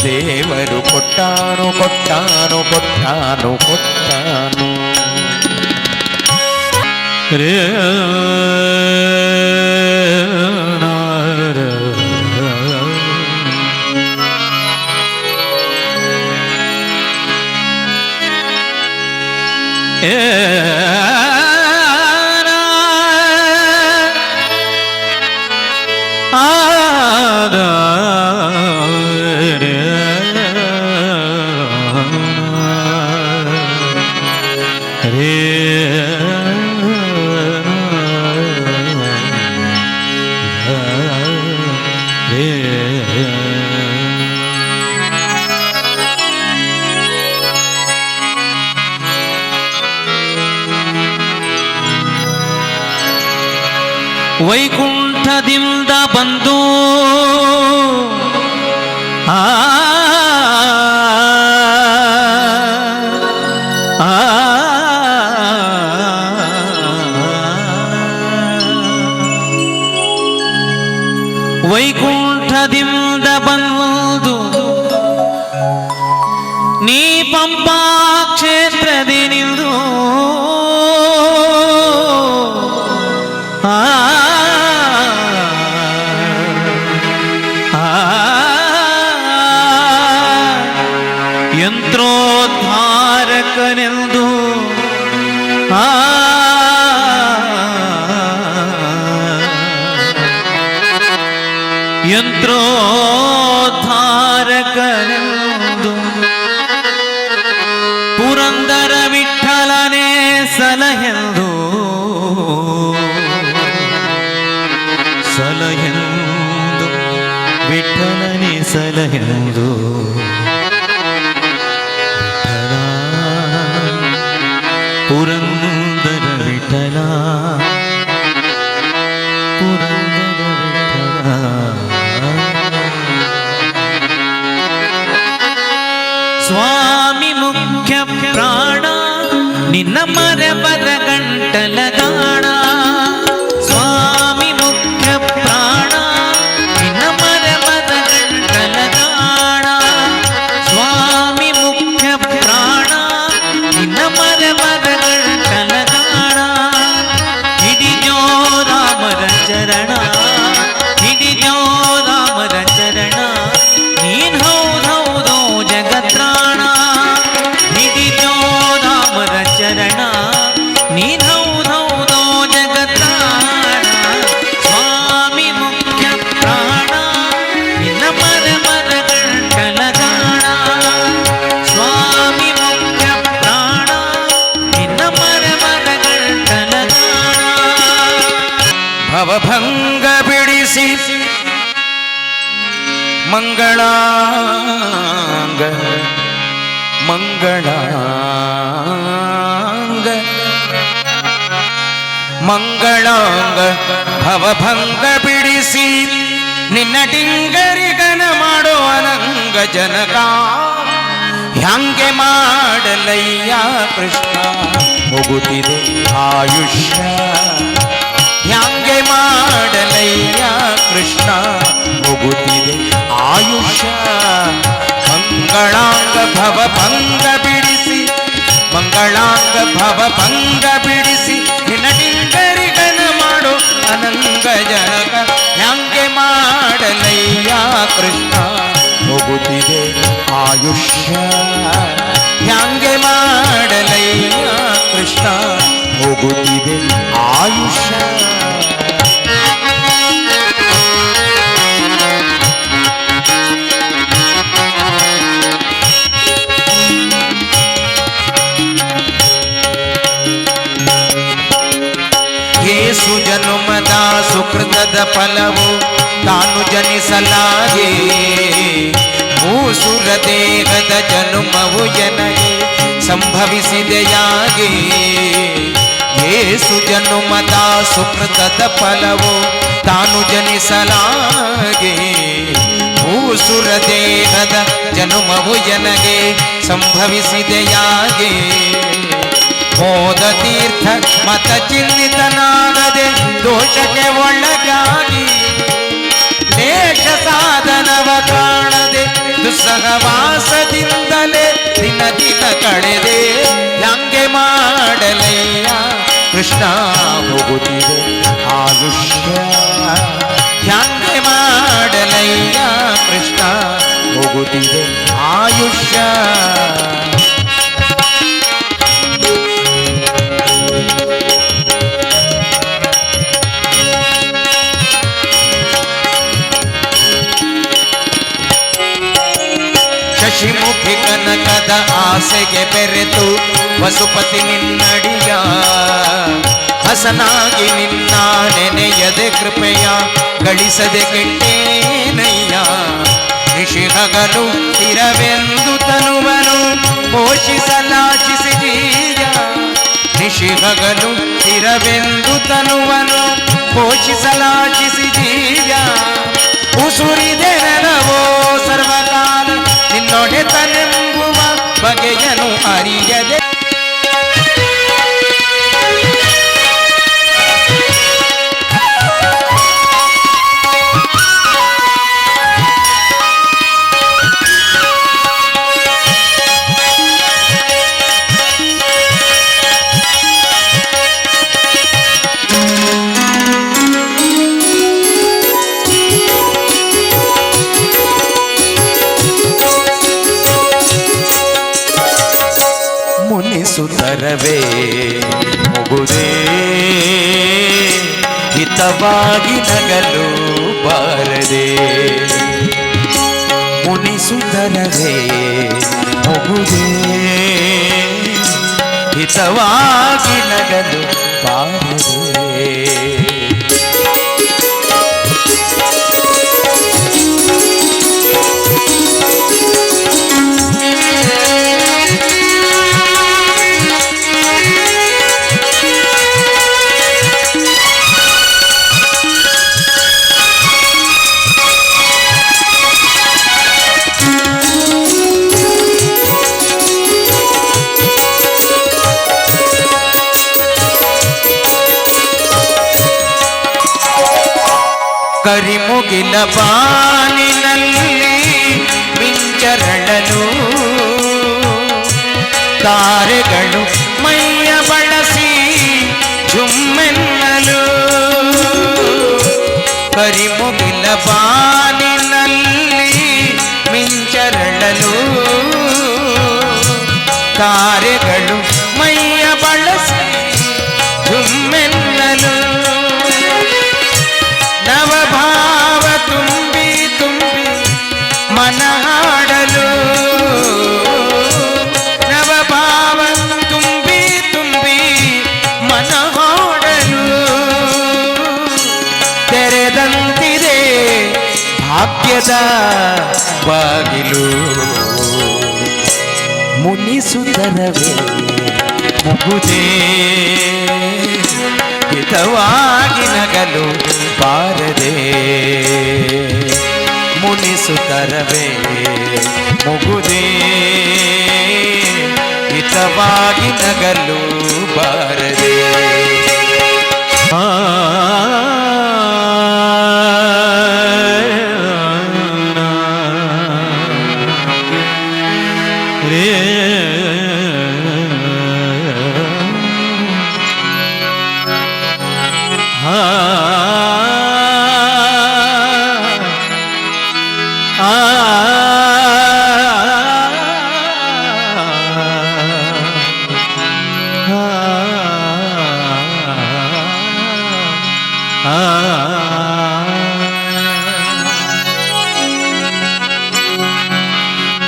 ದೇವರು ಕೊಟ್ಟಾನು ಕೊಟ್ಟಾನು ಕೊಟ್ಟಾನು ಕೊಟ್ಟಾನು. ರೇ ಏ ವೈಕುಂಠದಿಂದ ಬಂದು ಆ ಆ ವೈಕುಂಠದಿಂದ ಬಂದು ನೀ ಪಂಪಾ ಕ್ಷೇತ್ರದಿ ನಿಂದು ಆ ಆ ಯಂತ್ರೋದ್ಧಾರಕನೆಂದು ಆ ಯಂತ್ರೋದ್ಧಾರಕನೆಂದು ಪುರಂದರ ವಿಠಲನೇ ಸಲಹೆಂದು ಸಲಹೆಂದು ವಿಠಲನೇ ಸಲಹೆಂದು ವಿಠಲ ಪುರಂದರ ವಿಠಲ ಪುರಂದರ ವಿಠಲ. ಸ್ವಾಮಿ ಮುಖ್ಯ ಪ್ರಾಣ ನಿನ್ನ ಮರಬರ ಗಂಟಲ ಗಾಣ. ಸ್ವಾಮಿ ಮುಖ್ಯ ಪ್ರಾಣ ನಿನ್ನ ಮರಬರ ಗಂಟಲ ಗಾಣ. ಸ್ವಾಮಿ ಮುಖ್ಯ ಪ್ರಾಣ ನಿನ್ನ ಮರಬರ ಗಂಟಲ ಗಾಣ. ಹಿಡಿಜೋ ರಾಮರ ಚರಣ, ಹಿಡಿಜೋ ರಾಮರ ಚರಣ, ನೀನ್ ಹೌದೌದೋ ಜಗತ್ರಾಣ. ಹಿಡಿಜೋ ರಾಮರ ಚರಣ, ನೀನ್ ಹೌದೌದೋ ಜಗತ್ರಾಣ. ಸ್ವಾಮಿ ಮುಖ್ಯ ಪ್ರಾಣ ನಿನ್ನ ಮರ ಮರ ಗಂಟಲ ಗಾಣ. ಸ್ವಾಮಿ ಮುಖ್ಯ ಪ್ರಾಣ ನಿನ್ನ ಮರ ಮರ ಗಂಟಲ ಗಾಣ. ಭವಭಂಗ ಬಿಡಿಸಿ ಮಂಗಳಾಂಗ ಮಂಗಳಾಂಗ ಮಂಗಳಾಂಗ ಭವಭಂಗ ಬಿಡಿಸಿ ನಿನ್ನ ಡಿಂಗರಿಗನ ಮಾಡೋ ಅನಂಗ ಜನಕ ಹ್ಯಾಂಗೆ ಮಾಡಲಯ್ಯ ಕೃಷ್ಣ ಮುಗುತ್ತಿದೆ ಆಯುಷ್ಯ. ಹ್ಯಾಂಗೆ ಮಾಡಲಯ್ಯ ಕೃಷ್ಣ ಮುಗುತ್ತಿದೆ ಆಯುಷ್ಯ. ಮಂಗಳಾಂಗ ಭವಭಂಗ ಬಿಡಿಸಿ ಮಂಗಳಾಂಗ ಭವಭಂಗ ಬಿಡಿಸಿ ನಿನ್ನ ಡಿಂಗರಿಗನ ಮಾಡೋ ಅನಂಗ ಜನಕ ಹ್ಯಾಂಗೆ ಮಾಡಲಯ್ಯ ಕೃಷ್ಣ ಮುಗುತ್ತಿದೆ ಆಯುಷ್ಯ. ಹ್ಯಾಂಗೆ ಮಾಡಲಯ್ಯ ಕೃಷ್ಣ ಮುಗುತ್ತಿದೆ ಆಯುಷ್ಯ. ಏಸು ಜನುಮದ ಸುಕೃತದ ಫಲವು ತಾನು ಜನಿಸಲಾಗೆ ಭೂಸುರ ದೇಹದ ಜನುಮವು ಎನಗೆ ಸಂಭವಿಸಿದೆಯಾಗೆ. ಏಸು ಜನುಮದ ಸುಕೃತದ ಫಲವು ತಾನು ಜನಿಸಲಾಗೆ ಭೂಸುರ ದೇಹದ ಜನುಮವು ಎನಗೆ ಸಂಭವಿಸಿದೆಯಾಗೆ. ಹೋದ ತೀರ್ಥ ಮತ ಚಿಹ್ನಿತನಾಗದೆ ದೋಷಕ್ಕೆ ಒಳಗಾಗಿ ಲೇಷ ಸಾಧನವ ಕಾಣದೆ ದುಸ್ಸಹವಾಸದಿಂದಲೇ ದಿನ ದಿನ ಕಳೆದೆ. ಹಂಗೆ ಮಾಡಲಯ್ಯ ಕೃಷ್ಣ ಹೋಗುತ್ತಿದೆ ಆಯುಷ್ಯ. ಹ್ಯಾಂಗೆ ಮಾಡಲಯ್ಯ ಕೃಷ್ಣ ಹೋಗುತ್ತಿದೆ ಆಯುಷ್ಯ. ಶಶಿಮುಖಿ ಕನಕದ ಆಸೆಗೆ ಬೆರೆತು ವಸುಪತಿ ನಿನ್ನಡಿಯ ಹಸನಾಗಿ ನಿನ್ನ ನೆನೆಯದೆ ಕೃಪೆಯ ಗಳಿಸದೆ ಕೆಟ್ಟೇನಯ್ಯ. ನಿಶಿಹಗಲು ಸ್ಥಿರವೆಂದು ತನುವನು ಪೋಷಿಸಲಾಶಿಸಿದೀಯ. ನಿಶಿಹಗಲು ಸ್ಥಿರವೆಂದು ತನುವನು ಪೋಷಿಸಲಾಶಿಸಿ ಜೀವ್ಯ ಉಸುರಿದೆ ನೆಲವೋ ಸರ್ವಕಾಲ ನಿನ್ನೊಡೆತನೆಂಬುವ ಬಗೆಯನು ಅರಿಯದೆ. ಮುನಿಸುತ್ತರವೇ ಮುಗುದೇ ಹಿತವಾಗಿ ನಗಲು ಬಾರದೆ, ಮುನಿಸುತ್ತರವೇ ಮುಗುದೇ ಹಿತವಾಗಿ ನಗಲು ಬಾರದೆ. ಕರಿಮುಗಿಲ ಬಾನಿನಲ್ಲಿ ಮಿಂಚರಳಲು ತಾರೆಗಳು ಮೈಯ ಬಳಸಿ ಜುಮ್ಮೆನ್ನಲು, ಕರಿಮುಗಿಲ ಬಾನಿನಲ್ಲಿ ಮಿಂಚರಳಲು ತಾರೆಗಳು ಮೈಯ ಬಳಸಿ ಜುಮ್ಮೆನ್ನಲು, ನವಭಾವ ತುಂಬಿ ತುಂಬಿ ಮನ ಹಾಡಲು, ನವಭಾವ ತುಂಬಿ ತುಂಬಿ ಮನ ಹಾಡಲು ತೆರೆದಂತಿದೆ ಭಾಗ್ಯದ ಬಾಗಿಲು. ಮುನಿಸುತ್ತರವೇ ಮುಗುದೇ ಹಿತವಾಗಿ ನಗಲು ಬಾರದೆ, ಮುನಿಸುತ್ತರವೇ ಮುಗುದೇ ಹಿತವಾಗಿ ನಗಲು ಬಾರದೆ.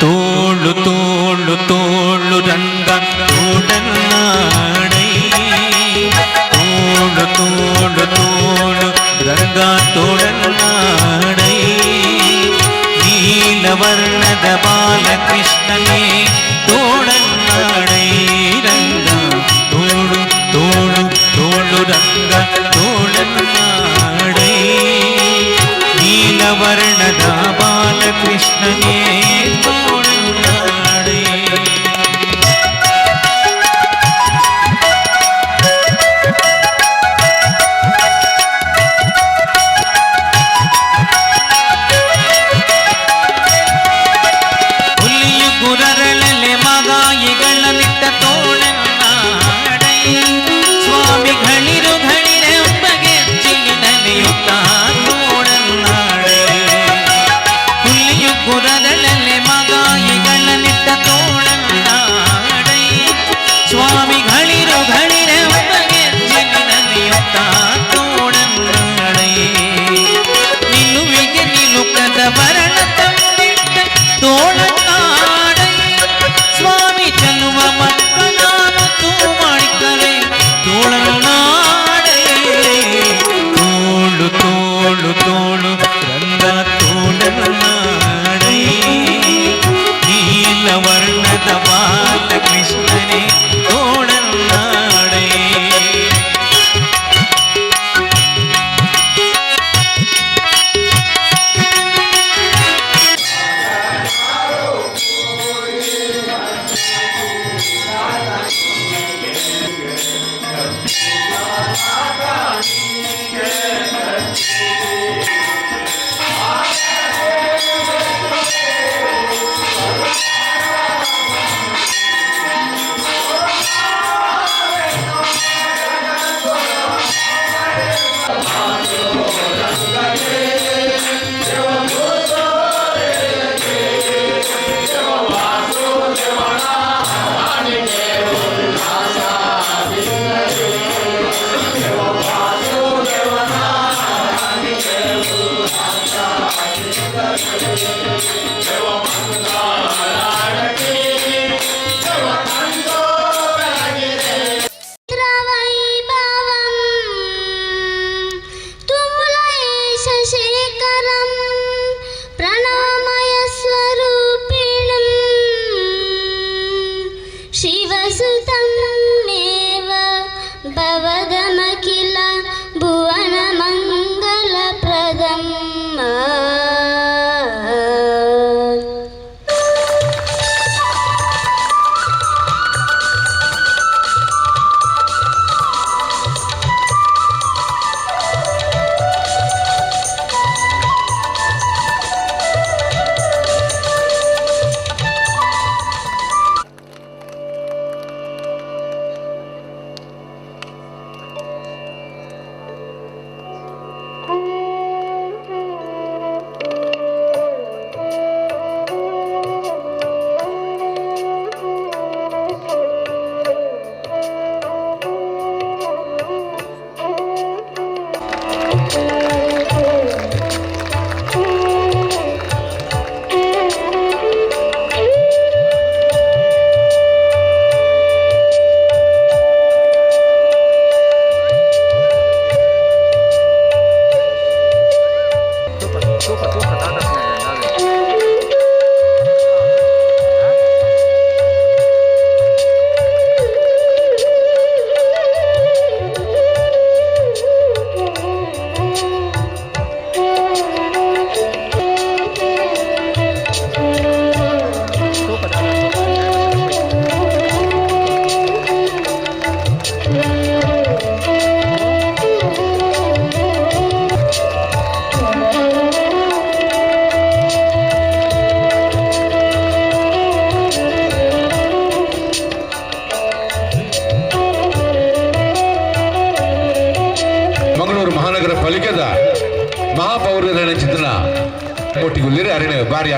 ತೋಳು ತೋಳು ತೋಳು ರಂಗ ತೋಡನ್ನಾಡೈ, ತೋಳು ತೋಳು ತೋಳು ರಂಗ ತೋಡನ್ನಾಡೈ, ನೀಲವರ್ಣದ ಬಾಲಕೃಷ್ಣನೇ ತೋಡನ್ನಾಡೈ ರಂಗ, ತೋಳು ತೋಳು ತೋಳು ರಂಗ ತೋಡನ್ನಾಡೈ, ನೀಲವರ್ಣದ ಬಾಲಕೃಷ್ಣನೇ ತೋಳನ್ನಾಡೈ. ಹುಲಿಯು ಗುರರಳ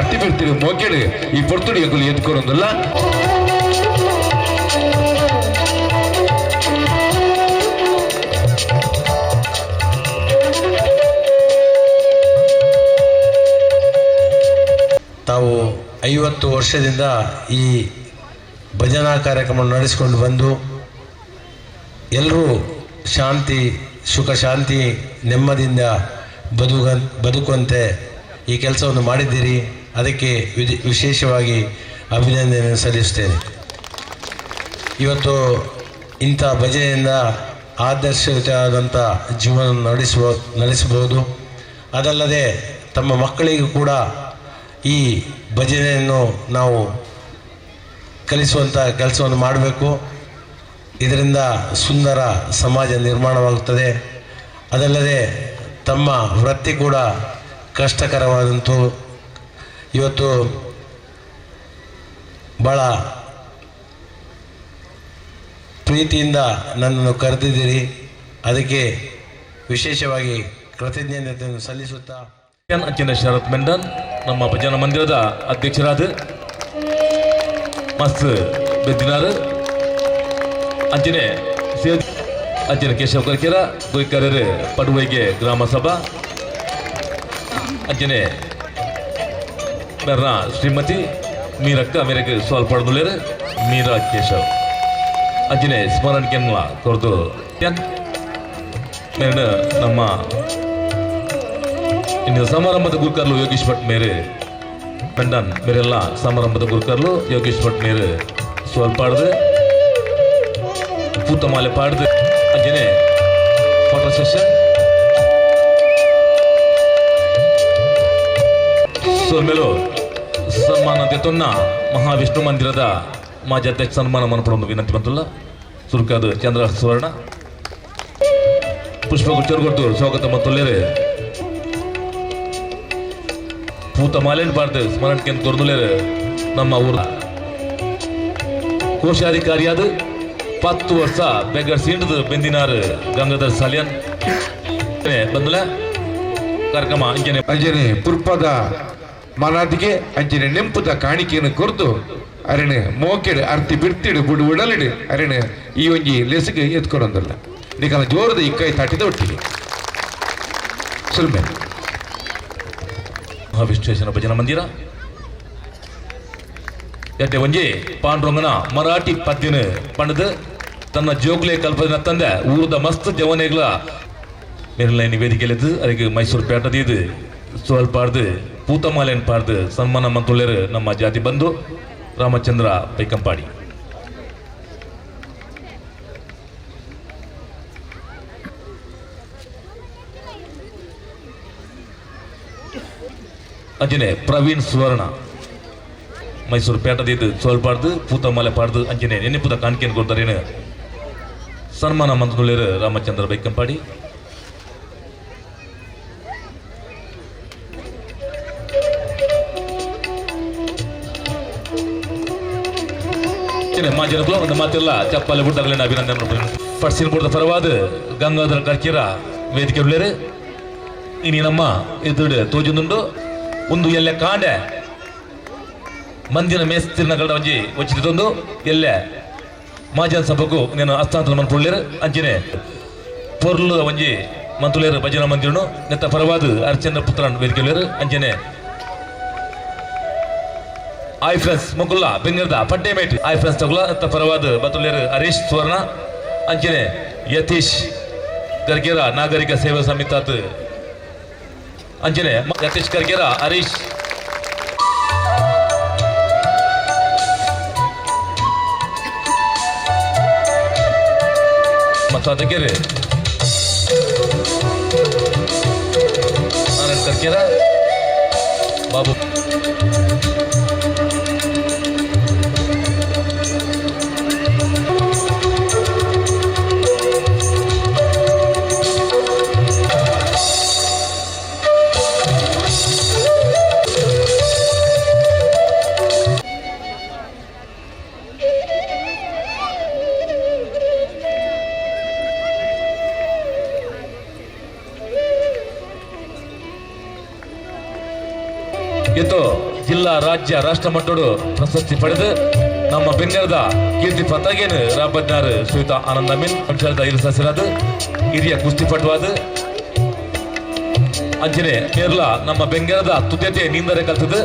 ಅರ್ತಿ ಬಿರ್ತಿರು ಮೋಕೆಡು ಈ ಪೊರ್ತುಡು ಎಂಕುಲು ಎದ್ಕೊರೊಂದುಲ್ಲ. ತಾವು 50 ವರ್ಷದಿಂದ ಈ ಭಜನಾ ಕಾರ್ಯಕ್ರಮ ನಡೆಸಿಕೊಂಡು ಬಂದು ಎಲ್ಲರೂ ಶಾಂತಿ, ಸುಖ, ಶಾಂತಿ, ನೆಮ್ಮದಿಯಿಂದ ಬದುಕುವಂತೆ ಈ ಕೆಲಸವನ್ನು ಮಾಡಿದ್ದೀರಿ. ಅದಕ್ಕೆ ವಿಶೇಷವಾಗಿ ಅಭಿನಂದನೆ ಸಲ್ಲಿಸುತ್ತೇನೆ. ಇವತ್ತು ಇಂಥ ಭಜನೆಯಿಂದ ಆದರ್ಶಯುತವಾದಂಥ ಜೀವನ ನಡೆಸಬಹುದು. ಅದಲ್ಲದೆ ತಮ್ಮ ಮಕ್ಕಳಿಗೂ ಕೂಡ ಈ ಭಜನೆಯನ್ನು ನಾವು ಕಲಿಸುವಂಥ ಕೆಲಸವನ್ನು ಮಾಡಬೇಕು. ಇದರಿಂದ ಸುಂದರ ಸಮಾಜ ನಿರ್ಮಾಣವಾಗುತ್ತದೆ. ಅದಲ್ಲದೆ ತಮ್ಮ ವೃತ್ತಿ ಕೂಡ ಕಷ್ಟಕರವಾದಂಥ ಇವತ್ತು ಭಾಳ ಪ್ರೀತಿಯಿಂದ ನನ್ನನ್ನು ಕರೆದಿದ್ದೀರಿ. ಅದಕ್ಕೆ ವಿಶೇಷವಾಗಿ ಕೃತಜ್ಞತೆಯನ್ನು ಸಲ್ಲಿಸುತ್ತಾ ಅಂಚಿನ ಶರತ್ ಮೆಂಡನ್ ನಮ್ಮ ಭಜನಾ ಮಂದಿರದ ಅಧ್ಯಕ್ಷರಾದ ಮಸ್ತ್ ಬೆದ್ದಿನಾರು ಅಂಚನೆ ಅಂಚನೆ ಕೇಶವ ಕರ್ಕೇರ ಗುರಿಕರರು ಪಡುವೈಗೆ ಗ್ರಾಮ ಸಭಾ ಅಂಚನೆ ಮೆರ್ನ ಶ್ರೀಮತಿ ಮೀರಕ್ಕ ಮೇರೆಗೆ ಸ್ವಲ್ಪ ಪಡೆದುಳ್ಳೇರು ಮೀರಾ ಕೇಶವ್ ಅಂಚನೆ ಸ್ಮರಣ್ ಕೆನ್ಲ ಕೊರ್ದು ಮೇರನ ನಮ್ಮ ಇನ್ನು ಸಮಾರಂಭದ ಗುರುಕರ್ಲು ಯೋಗೀಶ್ ಭಟ್ ಮೇರೆ ಪೆಂಡನ್ ಮೇರೆಲ್ಲ ಸಮಾರಂಭದ ಗುರುಕರ್ಲು ಯೋಗೀಶ್ ಭಟ್ ಮೇರೆ ಸ್ವಲ್ಪ ಪಾಡ್ದು ಪೂತಮಾಲೆ ಪಾಡ್ದು ಅಂಚನೆ ಫೋಟೋ ಸೆಷನ್ ಸೋಲ್ಮೇಲು ಸನ್ಮಾನ ದೆತೊನ್ನ ಮಹಾವಿಷ್ಣು ಮಂದಿರದ ಮಾಜಿ ಅಧ್ಯಕ್ಷ ಸನ್ಮಾನ ಮನಪಡೊಂದು ವಿನಂತಿ ಬಂತಲ್ಲ ಸುರುಕಾದ ಚಂದ್ರ ಸುವರ್ಣ ಪುಷ್ಪಗುಚ್ಛರು ಕೊಡ್ತು ಸ್ವಾಗತ ಮತ್ತೊಲ್ಲೇರೆ ಪೂತ ಮಾಲೇನ್ ಬಾರ್ದು ಸ್ಮರಣಕ್ಕೆ ಕೊರ್ದುಲೇರು ನಮ್ಮ ಊರ ಕೋಶಾಧಿಕಾರಿಯಾದ 10 ವರ್ಷ ಬೆಗ್ಗರ್ ಸೀಂಡದು ಬೆಂದಿನಾರು ಗಂಗಾಧರ್ ಸಾಲಿಯನ್ ಬಂದಲ ಕಾರ್ಯಕ್ರಮ ಅಂಜನೆ ಅಂಜನೆ ಪುರ್ಪದ ಮನಾದಿಗೆ ಅಂಜನೆ ನೆಂಪುದ ಕಾಣಿಕೆಯನ್ನು ಕೊರ್ದು ಅರಣೆ ಮೋಕೆಡು ಅರ್ತಿ ಬಿಡ್ತಿಡು ಬುಡು ಉಡಲಿಡು ಅರಣೆ ಈ ಒಂಜಿ ಲೆಸುಗೆ ಎತ್ಕೊಡೊಂದಲ್ಲ ನಿಕಲ ಜೋರದ ಇಕ್ಕೈ ತಾಟಿದ ಒಟ್ಟಿಗೆ ಸುಲ್ಮೆ. ಮಹಾವಿಶ್ವೇಶ್ವರ ಭಜನಾ ಮಂದಿರ ಎಟ್ಟೆ ಒಂಜಿ ಪಾಂಡುರಂಗನ ಮರಾಠಿ ಪದ್ಯನ ಪಂಡದು ತನ್ನ ಜೋಗ್ಲೆ ಕಲ್ಪನೆ ತಂದೆ ಊರದ ಮಸ್ತ್ ಜವನೆಗ್ಲ ಮೇರಿನ ವೇದಿಕೆಯಲ್ಲಿದ್ದು ಅದಕ್ಕೆ ಮೈಸೂರು ಪೇಟದೀದು ಸೋಲ್ ಪಾಡ್ದು ಪೂತಮಾಲೆನ್ ಪಾಡ್ದು ಸನ್ಮಾನ ಮಂತುಳ್ಳೇರು ನಮ್ಮ ಜಾತಿ ಬಂಧು ರಾಮಚಂದ್ರ ಪೈಕಂಪಾಡಿ. ಅಂಚನೆ ಪ್ರವೀಣ್ ಸುವರ್ಣ ಮೈಸೂರು ಪೇಟದಿದ್ದು ಸೋಲ್ ಪಾಡ್ದು ಪೂತಮಾಲೆ ಪಾಡ್ದು ಅಂಚನೆ ನೆನಪುದ ಕಾಣಿಕೆಯನ್ನು ಕೊಡ್ತಾರೇನು ಸನ್ಮಾನ ಮಂತ್ರುಳ್ಳೇರು ರಾಮಚಂದ್ರ ಬೈಕಂಪಾಡಿ. ಮಾಜನಕ್ಲು ಒಂದು ಮಾತಿಲ್ಲ ಚಪ್ಪಾಲೆ ಬಿಡ್ದಾಗಲೇ ಅಭಿನಂದನೆ ಪಡ್ಸಿನ ಬುಡ್ದ ಪರವಾದ ಗಂಗಾಧರ ಕರ್ಕಿರ ವೇದಿಕೆ ಉಳ್ಳೇರು ಇನಿ ನಮ್ಮ ಎದುರು ತೋಜುಂದುಂಡು ಒಂದು ಎಲ್ಲೆ ಕಾಂಡೆ ಮಂದಿನ ಮೇಸ್ತಿರ್ನಗಡ ಒಂಜಿ ಒಂಚಿತೊಂದು ಎಲ್ಲೆ ಮಾಜನ್ ಸಭೆಗೂ నేను ಹಸ್ತಾಂತರ ಮನ್ಪುಳ್ಳೇರು ಅಂಚನೆ ಪೊರ್ಲು ಒಂಜಿ ಮಂತುಲೇರು ಭಜನಾ ಮಂದಿರನು ನೆತ್ತ ಪರವಾದ ಹರಿಚಂದ್ರ ಪುತ್ರನ್ ವೇದಿಕೆ ಅಂಚನೆ ಆಯ್ ಫ್ರೆಂಡ್ಸ್ ಮುಕುಲ್ಲ ಬೆಂಗಳೂರದ ಪಡ್ಡೆ ಮೇಟ್ ಆಯ್ ಫ್ರೆಂಡ್ಸ್ ತಗುಲ ನೆತ್ತ ಪರವಾದ ಬತುಲೇರು ಹರೀಶ್ ಸುವರ್ಣ ಅಂಚನೆ ಯತೀಶ್ ಗರ್ಗೇರ ನಾಗರಿಕ ಸೇವಾ ಸಮಿತಾತ್ ಅಂಚನೆ ಯತೀಶ್ ಗರ್ಗೇರ ಹರೀಶ್ ಮತ್ತು ಅದಕ್ಕೆ ನಾರಾಯಣ್ ಕರ್ಕೇರ ಬಾಬು ಇತ್ತು ಜಿಲ್ಲಾ ಜಿಲ್ಲಾ ರಾಜ್ಯ ರಾಷ್ಟ್ರ ಮಟ್ಟಡು ಪ್ರಶಸ್ತಿ ಪಡೆದು ನಮ್ಮ ಬೆಂಗರದ ಕೀರ್ತಿ ಪತಾಗೇನು ರಾಪಜ್ಞಾರ್ ಶ್ವೇತಾ ಆನಂದ ಅಮೀನ್ ವಂಶದ ಇರು ಸದಸ್ಯರಾದ ಹಿರಿಯ ಕುಸ್ತಿಪಟುವಾದ ಅಂಚನೆ ಕೇರಳ ನಮ್ಮ ಬೆಂಗರದ ತುದ್ಯತೆ ನೀಂದರೆ ಕಲ್ತது.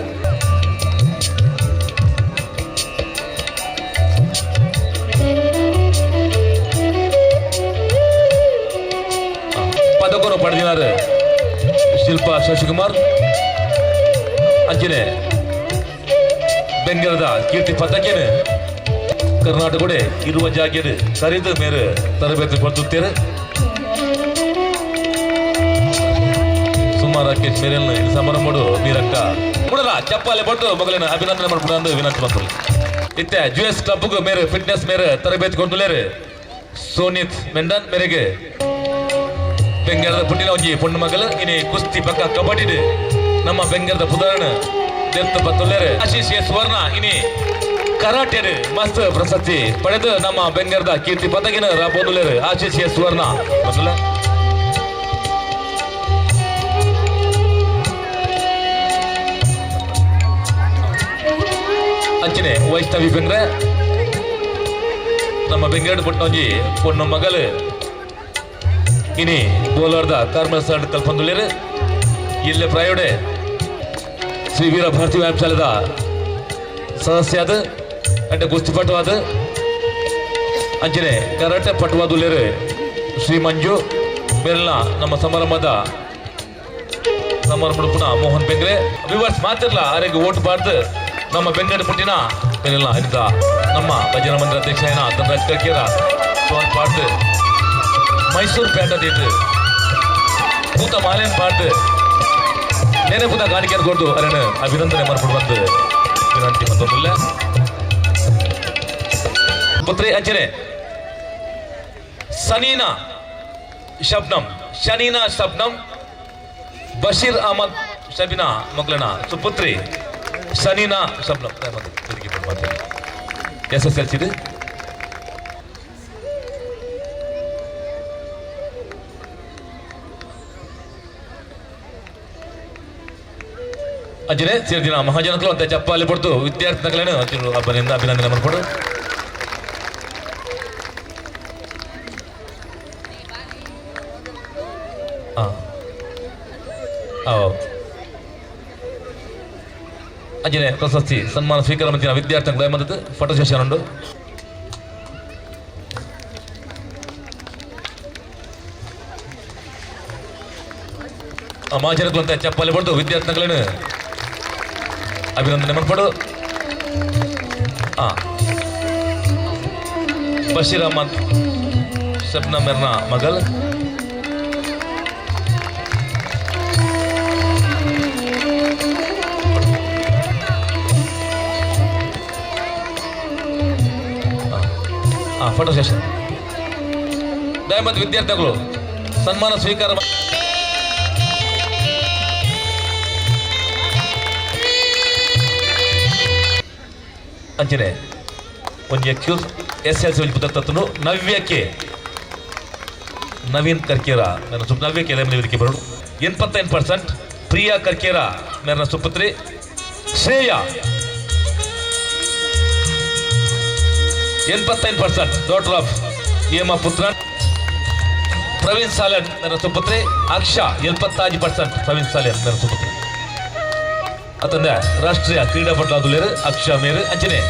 ಪದಕನು ಪಡೆದಿದ್ದಾರೆ ಶಿಲ್ಪಾ ಶಶಿಕುಮಾರ್. ಅಂಚನೆ ಬೆಂಗರದ ಕೀರ್ತಿ ಪತಕೇನು ಕರ್ನಾಟಕ ಇರುವ ಜಾಗೆರು ಕರಿದು ಮೇರೆ ತರಬೇತಿ ಪಡೆದುತ್ತೇವೆ. ಸುಮಾರು ರಾಕೇಶ್ ಮೇರೆಯನ್ನು ಇಲ್ಲಿ ಸಮಾರಂಭಡು ಮೀರಕ್ಕ ಮುಡಲ ಚಪ್ಪಾಲೆ ಪಟ್ಟು ಮಗಳಿನ ಅಭಿನಂದನೆ ಮಾಡ್ಬಿಡು ವಿನಂತಿ ಮಾಡ್ಕೊಳ್ಳಿ. ಇತ್ತೆ ಜು ಎಸ್ ಕ್ಲಬ್ ಮೇರೆ ಫಿಟ್ನೆಸ್ ಮೇರೆ ತರಬೇತಿ ಕೊಂಡುಲೇರು ಸೋನಿತ್ ಮೆಂಡನ್ ಮೇರೆಗೆ ಬೆಂಗರದ ಪುಟ್ಟಿನ ಒಂಜಿ ಪೊಣ್ಣು ಮಗಲು ಇನಿ ಕುಸ್ತಿ ಪಕ್ಕ ಕಬಡ್ಡಿ ನಮ್ಮ ಬೆಂಗರದ ಪುದರಣ ದೆತ್ತ ಬತ್ತುಲ್ಲೇರು ಆಶೀಶ್ ಎಸ್ ಸುವರ್ಣ ಇನಿ ಕರಾಟೆಡ್ ಮಸ್ತ್ ಪ್ರಶಸ್ತಿ ಪಡೆದು ನಮ್ಮ ಬೆಂಗರದ ಕೀರ್ತಿ ಪತಕಿನ ರಾಬೋದುಲೇರು ಆಶೀಶ್ ಎಸ್ ಸುವರ್ಣ ಮೊದಲ ಅಂಚನೆ ವೈಷ್ಣವಿ ಬೆಂಗ್ರೆ ನಮ್ಮ ಬೆಂಗರಡು ಪುಟ್ಟೊಂಜಿ ಪೊಣ್ಣು ಮಗಲು ಇನಿ ಬೋಲಾರ್ದ ಕಾರ್ಮಲ್ ಸಾಡ್ ಕಲ್ಪಂದುಲೇರು ಇಲ್ಲೇ ಪ್ರಾಯೋಡೆ ಶ್ರೀ ವೀರ ಭಾರತಿ ವ್ಯಾಯಾಮಶಾಲೆದ ಸದಸ್ಯಾದ ಅಂಟೆ ಕುಸ್ತಿ ಪಟುವಾದ ಅಂಚನೆ ಕರಾಟೆ ಪಟುವಾದುಲೇರು ಶ್ರೀ ಮಂಜು ಮೇಲ್ನ ನಮ್ಮ ಸಮಾರಂಭದ ಸಮಾರಂಭ ಪುನಃ ಮೋಹನ್ ಬೆಂಗ್ರೆ ವಿವರ್ಸ್ ಮಾತಿರ್ಲ ಅರೆಗೆ ಓಟ್ ಬಾರ್ದು ನಮ್ಮ ಬೆಂಗಡ ಪುಟ್ಟಿನ ಮೇಲಿನ ಇದ್ದ ನಮ್ಮ ಭಜನಾ ಮಂದಿರ ಅಧ್ಯಕ್ಷ ಏನ ಧನರಾಜ್ ಕರ್ಕೇರ ಸೋನ್ ಪಾಡ್ದು ಮೈಸೂರು ಪೇಟೆ ಪೂತ ಮಾಲೇನ್ ಪಾಡ್ದು ನೇನೆ ಪೂತ ಕಾಣಿಕೆ ಕೊಡ್ದು ಅರೇನು ಅಭಿನಂದನೆ ಮಾಡ್ಕೊಂಡು ಬಂದು ವಿನಂತಿ ಮತ್ತೊಂದಿಲ್ಲ ಪುತ್ರಿ ಅಂಚನೆ ಸನೀನಾ ಶಬ್ನಂ ಶನೀನಾ ಶಬ್ನಂ ಬಶೀರ್ ಅಹಮದ್ ಶಬಿನಾ ಮಕ್ಕಳನ ಸುಪುತ್ರಿ Sanina Shabnam S S L C. ಅಂಚನೆ ಸೇರ್ದಿನ ಮಹಾಜನಕಲು ಅಂತ ಚಪ್ಪಾಲೆ ಪಡ್ತು ವಿದ್ಯಾರ್ಥಿಗಳೇನು ಹಬ್ಬನಿಂದ ಅಭಿನಂದನೆ ಮಾಡ್ಕೊಡು. ಅಂಜನೆ ಪ್ರಶಸ್ತಿ ಸನ್ಮಾನ ಸ್ವೀಕಾರ ಮಂಚಿನ ವಿದ್ಯಾರ್ಥಿಗಳ ಮದ್ದತು ಫೋಟೋ ಸೆಷನ್ ಉಂಟು. ಮಹಾಜನಕಲು ಅಂತ ಚಪ್ಪಾಲೆ ಪಡ್ದು ವಿದ್ಯಾರ್ಥಿಗಳೇನು ಅಭಿನಂದನೆ ಮಾಡ್ಕೊಡು. ಬಶೀರ್ ಅಹಮದ್ ಶಬ್ನಾ ಮೆರ್ನ ಮಗಲ್ ಫೋಟೋ ಸೆಷನ್. ದಯಮಾಡಿ ವಿದ್ಯಾರ್ಥಿಗಳು ಸನ್ಮಾನ ಸ್ವೀಕಾರ ಅಂಚನೆ ಒಂಜಿ ಎಕ್ಸ್ಕ್ಯೂಸ್ ಎಸ್ ಎಲ್ ಸಿ ಒಂಜಿ ಪುಸ್ತಕ ನವ್ಯಕ್ಕೆ ನವೀನ್ ಕರ್ಕೇರ ನನ್ನ ಸುಪ್ ನವ್ಯಕ್ಕೆ ವೇದಿಕೆ ಬರೋಡು 85% ಪ್ರಿಯಾ ಕರ್ಕೇರ ನನ್ನ ಸುಪುತ್ರಿ ಶ್ರೇಯಾ 85% ಡಾಟರ್ ಆಫ್ ಹೇಮಾ ಪುತ್ರ ಪ್ರವೀಣ್ ಸಾಲನ್ ನನ್ನ ಸುಪುತ್ರಿ ಅಕ್ಷಾ 75% ಪ್ರವೀಣ್ ಸಾಲನ್ ನನ್ನ ಸುಪುತ್ರಿ ಅತಂದೆ ರಾಷ್ಟ್ರೀಯ ಕ್ರೀಡಾಪಟು ಅಕ್ಷಾ ಮೇರು ಅಂಚನೆ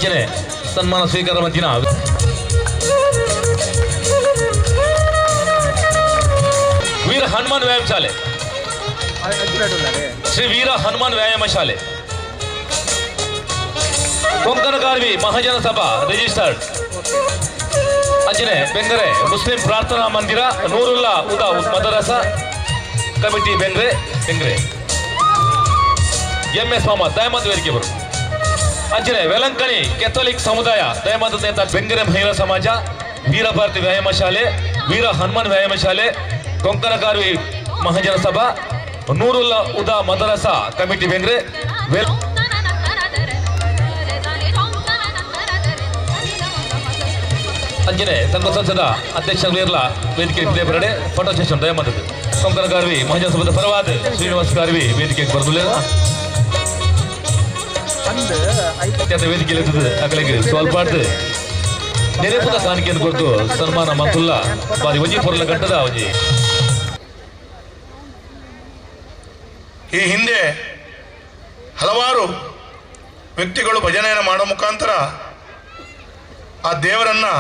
ಅಂಚನೆ ಸನ್ಮಾನ ಸ್ವೀಕಾರ ಮಂತಿನ ವೀರ ಹನುಮಾನ್ ವ್ಯಾಯಾಮ ಶಾಲೆ, ಶ್ರೀ ವೀರ ಹನುಮಾನ್ ವ್ಯಾಯಾಮ ಶಾಲೆ, ಕೊಂಕಣಕಾರ್ವಿ ಮಹಾಜನ ಸಭಾ ರಿಜಿಸ್ಟರ್ಡ್. ಅಂಚನೆ ಬೆಂಗರೆ ಮುಸ್ಲಿಂ ಪ್ರಾರ್ಥನಾ ಮಂದಿರ, ನೂರುಲ್ಲಾ ಉದಾ ಮದರಸ committee Bengre Bengre M S Mohammed ದಯಮಾದ ವೇದಿಕೆ ಬರು. ಅಂಚನೆ ವೆಲಂಕಣಿ ಕೆಥೋಲಿಕ್ ಸಮುದಾಯ ದಯಮಾದ ನೇತ ಬೆಂಗರೆ ಮಹಿಳಾ ಸಮಾಜ, ವೀರಭಾರತಿ ವ್ಯಾಯಾಮ ಶಾಲೆ, ವೀರ ಹನುಮಾನ್ ವ್ಯಾಯಾಮ ಶಾಲೆ, ಕೊಂಕಣಕಾರ್ವಿ ಮಹಾಜನ ಸಭಾ, ನೂರುಲ್ಲಾ ಉದಾ ಮದರಸ ಕಮಿಟಿ ಬೆಂಗ್ರೆ ವೆಲ್ ಅಂಜನೆ ಸಂಘ ಸಂಸದ ಅಧ್ಯಕ್ಷಗಳಿರಲ ವೇದಿಕೆ ಬರಡೆ ಫೋಟೋ ಸೆಷನ್ ದಯಮಾದದ್ದು. ಕೊಂಕಣಕಾರ್ವಿ ಮಹಾಜನ ಸಭಾದ ಪರವಾದ ಶ್ರೀನಿವಾಸ ಕಾರ್ವಿ ವೇದಿಕೆಗೆ ಬರಲಿಲ್ಲ ವೇದಿಕೆಯಲ್ಲಿ ಅಕಲಿಗೆ ಸ್ವಲ್ಪ ನೆರೆಪುದ ಕಾಣಿಕೆಯನ್ನು ಕೊಟ್ಟು ಸನ್ಮಾನ ಮಂತುಲ್ಲ ಬಾರಿ ಒಂಜಿ ಪೊರ್ಲ ಗಂಟದ ಒಂಜಿ. ಈ ಹಿಂದೆ ಹಲವಾರು ವ್ಯಕ್ತಿಗಳು ಭಜನೆಯನ್ನು ಮಾಡೋ ಮುಖಾಂತರ ಆ ದೇವರನ್ನು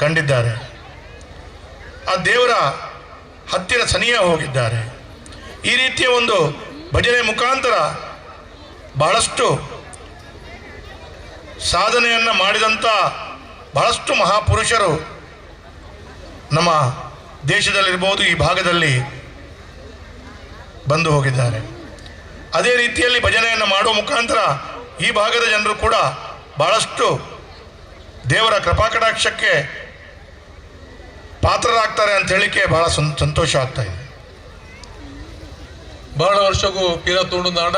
ಕಂಡಿದ್ದಾರೆ, ಆ ದೇವರ ಹತ್ತಿರ ಸನಿಹ ಹೋಗಿದ್ದಾರೆ. ಈ ರೀತಿಯ ಒಂದು ಭಜನೆ ಮುಖಾಂತರ ಬಹಳಷ್ಟು ಸಾಧನೆಯನ್ನು ಮಾಡಿದಂಥ ಬಹಳಷ್ಟು ಮಹಾಪುರುಷರು ನಮ್ಮ ದೇಶದಲ್ಲಿರ್ಬೋದು, ಈ ಭಾಗದಲ್ಲಿ ಬಂದು ಹೋಗಿದ್ದಾರೆ. ಅದೇ ರೀತಿಯಲ್ಲಿ ಭಜನೆಯನ್ನು ಮಾಡುವ ಮುಖಾಂತರ ಈ ಭಾಗದ ಜನರು ಕೂಡ ಬಹಳಷ್ಟು ದೇವರ ಕೃಪಾಕಟಾಕ್ಷಕ್ಕೆ ಪಾತ್ರರಾಗ್ತಾರೆ ಅಂತ ಹೇಳಿಕೆ ಬಹಳ ಸಂತೋಷ ಆಗ್ತಾ ಇದೆ. ಬಹಳ ವರ್ಷಕ್ಕೂ ಪಿರ ನಾಡ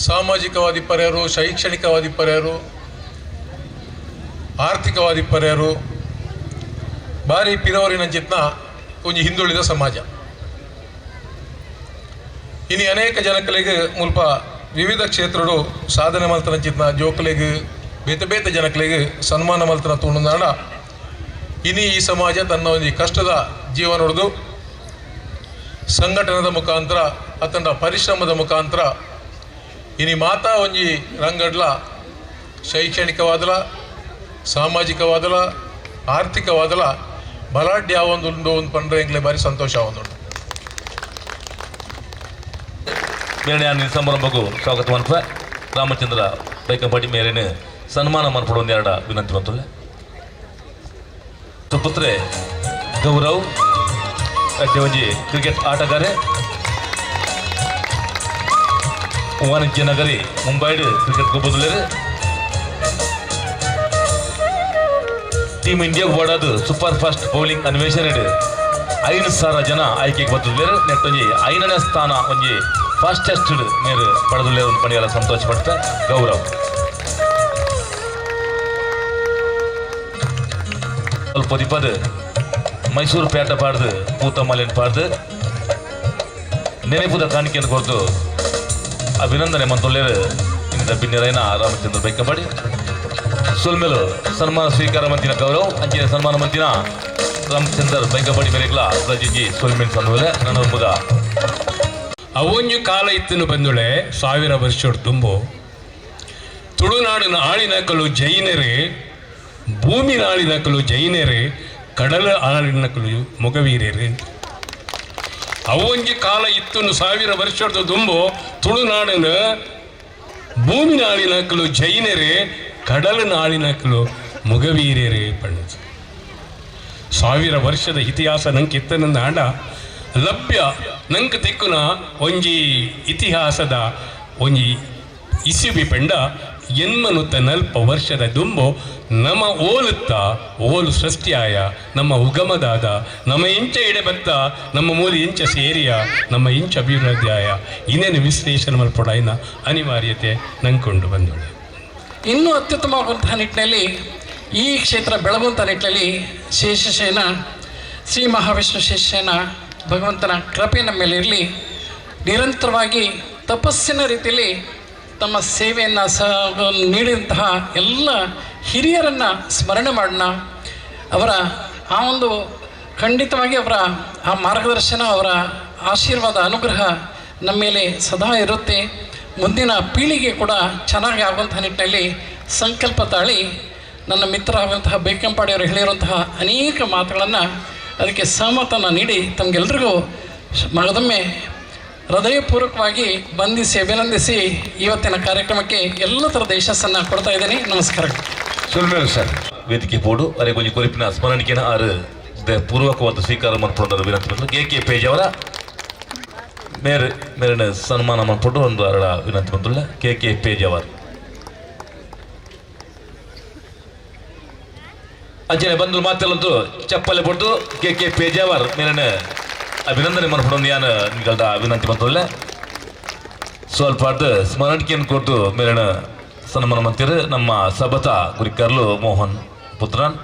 ಸಾಮಾಜಿಕವಾದಿ ಪರ್ಯರು, ಶೈಕ್ಷಣಿಕವಾದಿ ಪರ್ಯರು, ಆರ್ಥಿಕವಾದಿ ಪರ್ಯರು ಭಾರಿ ಪಿರವರಿನ ಚಿತ್ನ ಒಂಜಿ ಹಿಂದುಳಿದ ಸಮಾಜ. ಇನಿ ಅನೇಕ ಜನಕಲಿಗೆ ಮುಲ್ಪ ವಿವಿಧ ಕ್ಷೇತ್ರಡು ಸಾಧನೆ ಮಲ್ತನ ಚಿತ್ನ ಜೋಕಲಿಗೆ ಬೇತೆ ಬೇತೆ ಜನಕಲಿಗೆ ಸನ್ಮಾನ ಮಲ್ತನ ತೂಣುನಾಡ ಇನಿ ಈ ಸಮಾಜ ತನ್ನ ಒಂಜಿ ಕಷ್ಟದ ಜೀವನ ಸಂಘಟನದ ಮುಖಾಂತರ ಅತನ ಪರಿಶ್ರಮದ ಮುಖಾಂತರ ಇನಿ ಮಾತಾ ಒಂಜಿ ರಂಗಡ್ಲ ಶೈಕ್ಷಣಿಕವಾದಲ, ಸಾಮಾಜಿಕವಾದಲ, ಆರ್ಥಿಕವಾದಲ ಬಲಾಢ್ಯ ಒಂದುಂಡು ಒಂದು ಪಂಡ್ರೆ ಎಂಗ್ಲೆ ಬಾರಿ ಸಂತೋಷ ಒಂದುಂಡು. ಮೇರಣೆ ಸಮಾರಂಭಕ್ಕೂ ಸ್ವಾಗತ ಮನ್ಪ ರಾಮಚಂದ್ರ ಬೈಕಂಪಾಟಿ ಮೇರೇನು ಸನ್ಮಾನ ಮನ್ಪಡು ಒಂದೆರಡ ವಿನಂತಿ ಮಂತುಳ್ಳೆ. ಸುಪುತ್ರೆ ಗೌರವ್ ಒಂಜಿ ಕ್ರಿಕೆಟ್ ಆಟಗಾರೆ, ವಾಣಿಜ್ಯ ನಗರಿ ಮುಂಬೈಡ್ ಕ್ರಿಕೆಟ್ ಗೊಬ್ಬದುಲ್ಲೇರು. ಟೀಮ್ ಇಂಡಿಯಾ ಓಡೋದು ಸೂಪರ್ ಫಾಸ್ಟ್ ಬೌಲಿಂಗ್ ಅನ್ವೇಷಣೆ 5,000 ಜನ ಆಯ್ಕೆಗೆ ಬರ್ತದಿಲ್ಲೇರು. ನೆಟ್ಟೊಂಜಿ 5ನೇ ಸ್ಥಾನ ಒಂಜಿ ಫಾಸ್ಟೆಸ್ಟ್ ಮೇರು ಪಡೆದುಲ್ಲೇರು ಒಂದು ಪಣಿಯಲ್ಲ ಸಂತೋಷ ಪಡ್ತ ಗೌರವ್. ಸ್ವಲ್ಪ ದಿಪದು ಮೈಸೂರು ಪೇಟ ಪಾಡ್ದು ಪೂತಮ್ಮಲೇನು ಪಾಡ್ದು ನೆನೆಪುದ ಕಾಣಿಕೆಯನ್ನು ಕೊಡ್ತು ಅಭಿನಂದನೆ ಮಂತೊಲ್ಲೇರು ಇಂದ ಬಿನ್ನೆರೈನ ರಾಮಚಂದ್ರ ಬೈಕಂಬಾಡಿ. ಸೊಲ್ಮೇಲು ಸನ್ಮಾನ ಸ್ವೀಕಾರ ಮಂತಿನ ಗೌರವ್ ಅಂಚಿನ ಸನ್ಮಾನ ಮಂತಿನ ರಾಮಚಂದ್ರ ಬೈಕಂಬಾಡಿ ಮೇರೆಗ್ಲ ರಜಿಜಿ ಸೊಲ್ಮೇನ್ ಸಂದೋಲೆ ನನ್ನ ಮುದ. ಅವೊಂಜು ಕಾಲ ಇತ್ತನು ಬಂದುಳೆ 1000 ವರ್ಷ ತುಂಬು ತುಳುನಾಡಿನ ಆಳಿನಕಲು ಜೈನರೇ, ಭೂಮಿ ನಾಳಿನಕಲು ಜೈನರೇ, ಕಡಲ ಆಳಿನಕಲು ಮೊಗವೀರರು. ಅವೊಂಜಿ ಕಾಲ ಇತ್ತನು 1000 ವರ್ಷದ ದುಂಬು ತುಳುನಾಡಿನ ಭೂಮಿ ನಾಳಿನಕಲು ಜೈನರೇ, ಕಡಲ ನಾಳಿನಕಲು ಮೊಗವೀರರೇ ಪಣ್ಣದು. 1000 ವರ್ಷದ ಇತಿಹಾಸ ನಂಗೆ ಇತ್ತನಂದ ಆಂಡ ಲಭ್ಯ ನಂಗೆ ತಿಕ್ಕುನ ಒಂಜಿ ಇತಿಹಾಸದ ಒಂಜಿ ಇಸುಬಿ ಪಂಡ ಎನ್ಮನುತ್ತ ನಲ್ಪ ವರ್ಷದ ದುಂಬು ನಮ್ಮ ಓಲುತ್ತ ಓಲು ಸೃಷ್ಟಿಯಾಯ, ನಮ್ಮ ಉಗಮದಾದ, ನಮ್ಮ ಇಂಚ ಇಡೆ ಬತ್ತ, ನಮ್ಮ ಮೂಲಿ ಇಂಚ ಸೇರಿಯ, ನಮ್ಮ ಇಂಚ ಅಭಿವೃದ್ಧಿಯಾಯ ಇನ್ನೇನು ವಿಶ್ಲೇಷಣೆ ಮಲ್ಪೊಡಾಯಿನ ಅನಿವಾರ್ಯತೆ ನಂಕೊಂಡು ಬಂದೋಳೆ. ಇನ್ನೂ ಅತ್ಯುತ್ತಮವಾಗುವಂತಹ ನಿಟ್ಟಿನಲ್ಲಿ ಈ ಕ್ಷೇತ್ರ ಬೆಳಗುವಂಥ ನಿಟ್ಟಿನಲ್ಲಿ ಶೇಷಶಯನ ಶ್ರೀ ಮಹಾವಿಷ್ಣು ಶೇಷಶಯನ ಭಗವಂತನ ಕೃಪೆ ನಮ್ಮ ಮೇಲೆ ಇರಲಿ. ನಿರಂತರವಾಗಿ ತಪಸ್ಸಿನ ರೀತಿಯಲ್ಲಿ ತಮ್ಮ ಸೇವೆಯನ್ನು ಸಹ ನೀಡಿದಂತಹ ಎಲ್ಲ ಹಿರಿಯರನ್ನು ಸ್ಮರಣೆ ಮಾಡೋಣ. ಅವರ ಆ ಒಂದು ಖಂಡಿತವಾಗಿ ಅವರ ಆ ಮಾರ್ಗದರ್ಶನ, ಅವರ ಆಶೀರ್ವಾದ, ಅನುಗ್ರಹ ನಮ್ಮ ಮೇಲೆ ಸದಾ ಇರುತ್ತೆ. ಮುಂದಿನ ಪೀಳಿಗೆ ಕೂಡ ಚೆನ್ನಾಗಿ ಆಗುವಂಥ ನಿಟ್ಟಿನಲ್ಲಿ ಸಂಕಲ್ಪ ತಾಳಿ ನನ್ನ ಮಿತ್ರರಾದಂತಹ ಬೇಕಂಪಾಡಿಯವರು ಹೇಳಿರುವಂತಹ ಅನೇಕ ಮಾತುಗಳನ್ನು ಅದಕ್ಕೆ ಸಹಮತನ ನೀಡಿ ತಮಗೆಲ್ರಿಗೂ ಮಗದೊಮ್ಮೆ ಹೃದಯಪೂರ್ವಕವಾಗಿ ಬಂಧಿಸಿ ಅಭಿನಂದಿಸಿ ಇವತ್ತಿನ ಕಾರ್ಯಕ್ರಮಕ್ಕೆ ಎಲ್ಲ ಥರದ ಯಶಸ್ಸನ್ನು ಕೊಡ್ತಾ ಇದ್ದೇನೆ. ನಮಸ್ಕಾರಗಳು. ಸುಲ್ಮೇಲ್ ಸರ್ ವೇದಿಕೆ ಪೋಡು ಅರೆ ಕೊಂಚ ಕೊರಿಪಿನ ಸ್ಮರಣಿಕೆನ ಆರು ಪೂರ್ವಕವಾದ ಸ್ವೀಕಾರ ಮಲ್ಪೊಂದು ವಿನಂತಿ ಬಂತು. ಕೆ ಕೆ ಪೇಜ್ ಅವರ ಮೇರೆ ಮೇರಿನ ಸನ್ಮಾನ ಮಲ್ಪೊಂಡು ಒಂದು ಅರಳ ವಿನಂತಿ ಬಂತುಳ್ಳ ಕೆ ಕೆ ಪೇಜ್ ಅವರು. ಅಂಚನೆ ಬಂದು ಮಾತೆಲ್ಲಂತೂ ಚಪ್ಪಲೆ ಪಡ್ದು ಕೆ ಕೆ ಪೇಜಾವರ್ ಮೇರಿನ ಅಭಿನಂದನೆ ಮಲ್ಪೊಂದು ಯಾನ್ ನಿಗಲ್ದ ವಿನಂತಿ ಬಂತುಳ್ಳ. ಸ್ವಲ್ಪ ಸ್ಮರಣಿಕೆಯನ್ನು ಕೊಟ್ಟು ಮೇರಿನ ಸನ್ಮಾನ ಮಂತಿರು ನಮ್ಮ ಸಬತ ಗುರಿಕರ್ಲು Mohan Puthran.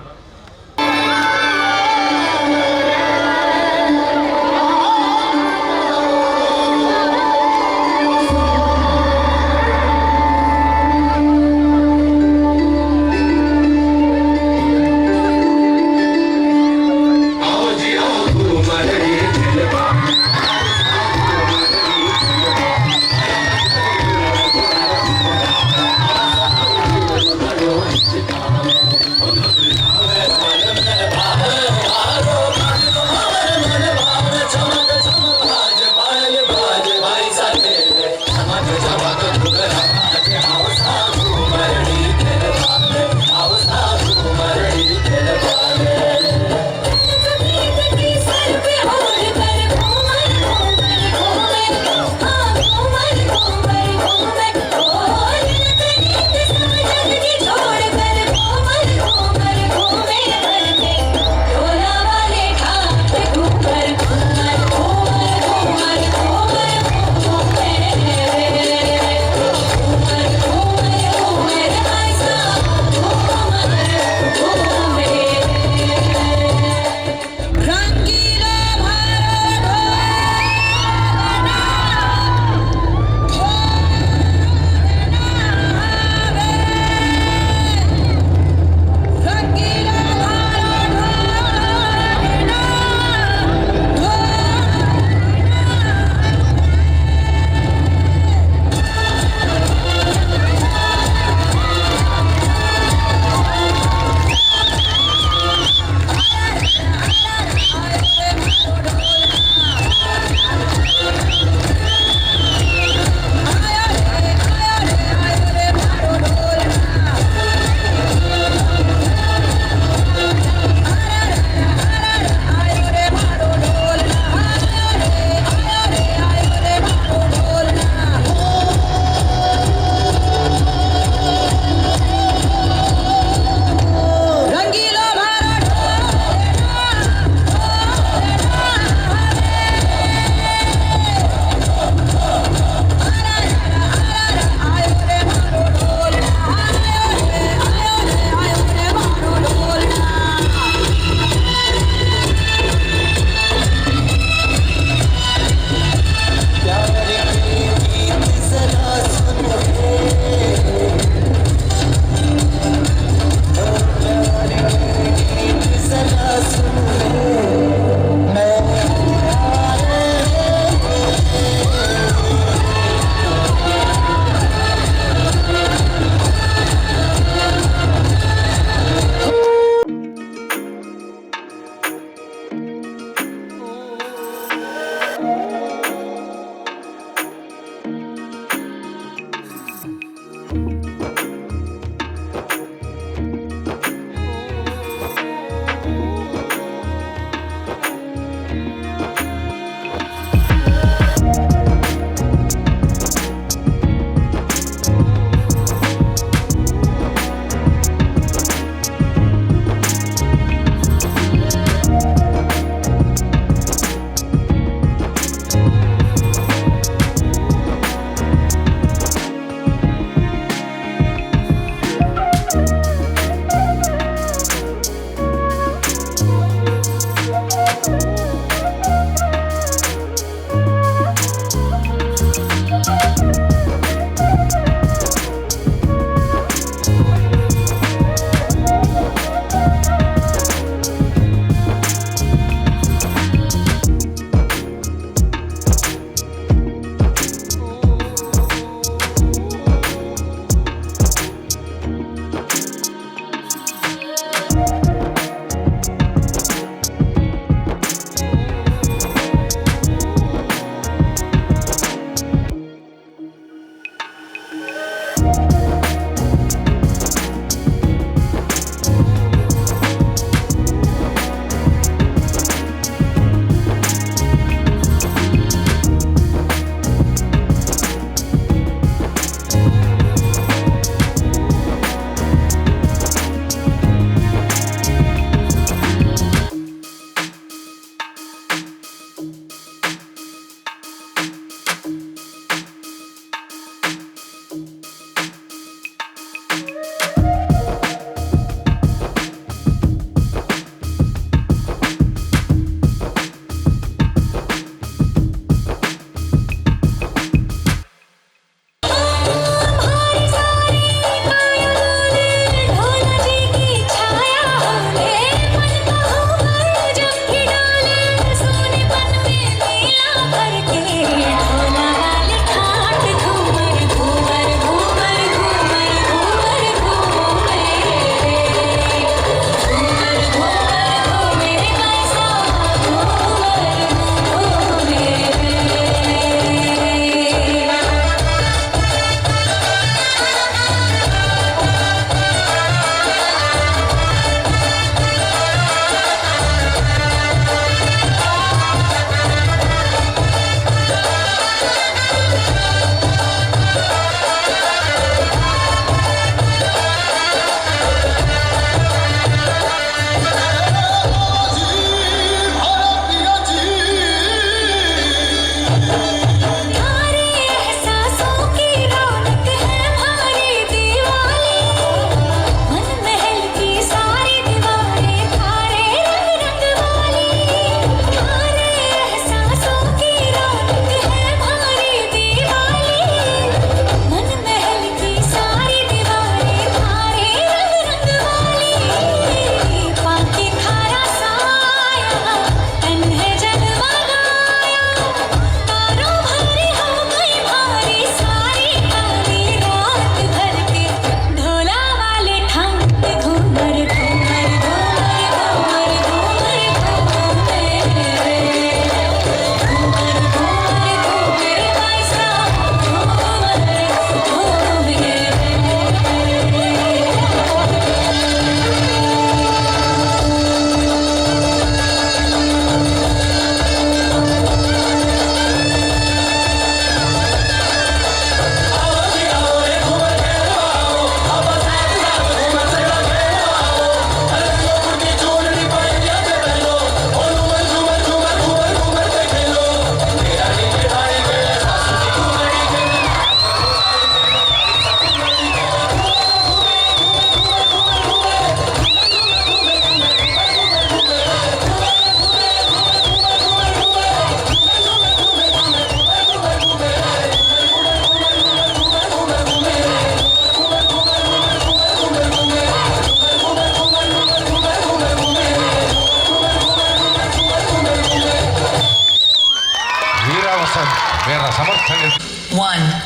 1.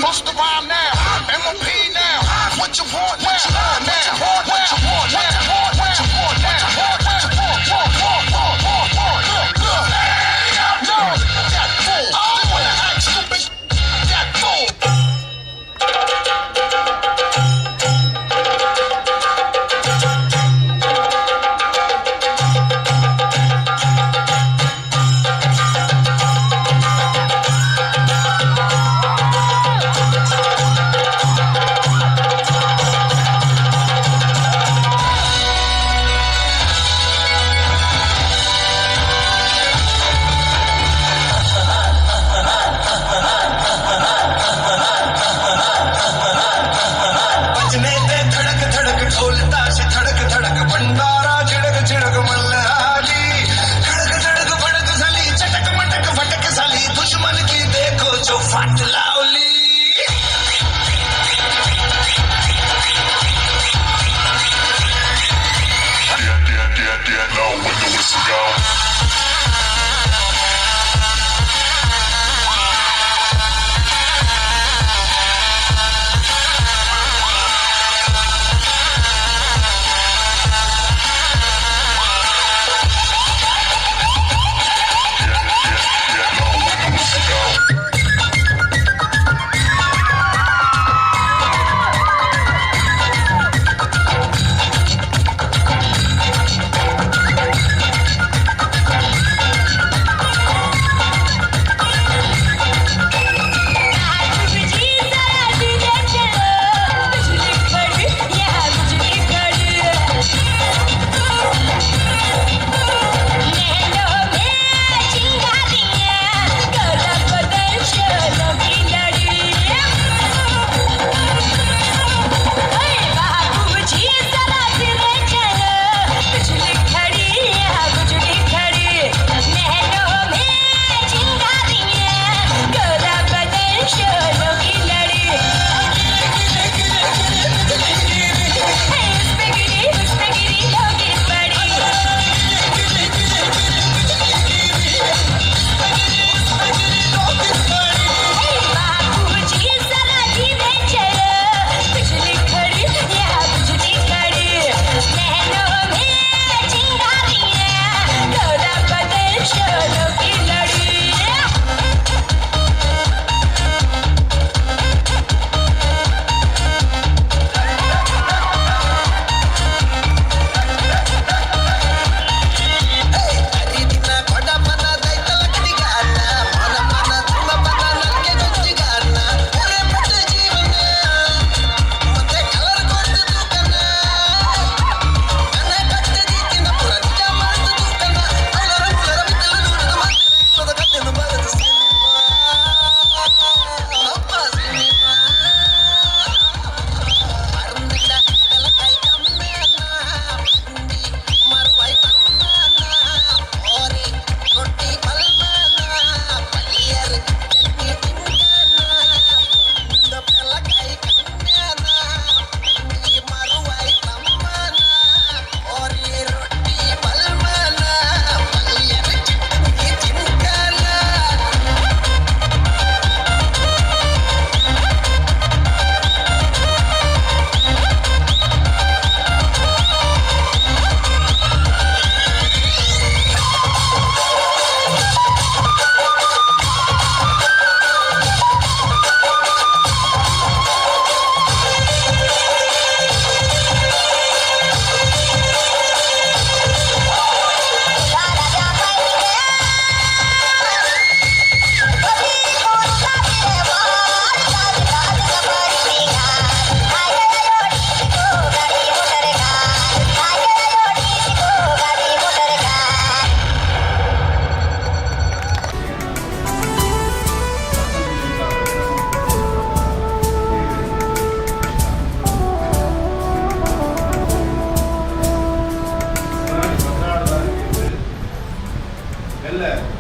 Bust the rhyme now.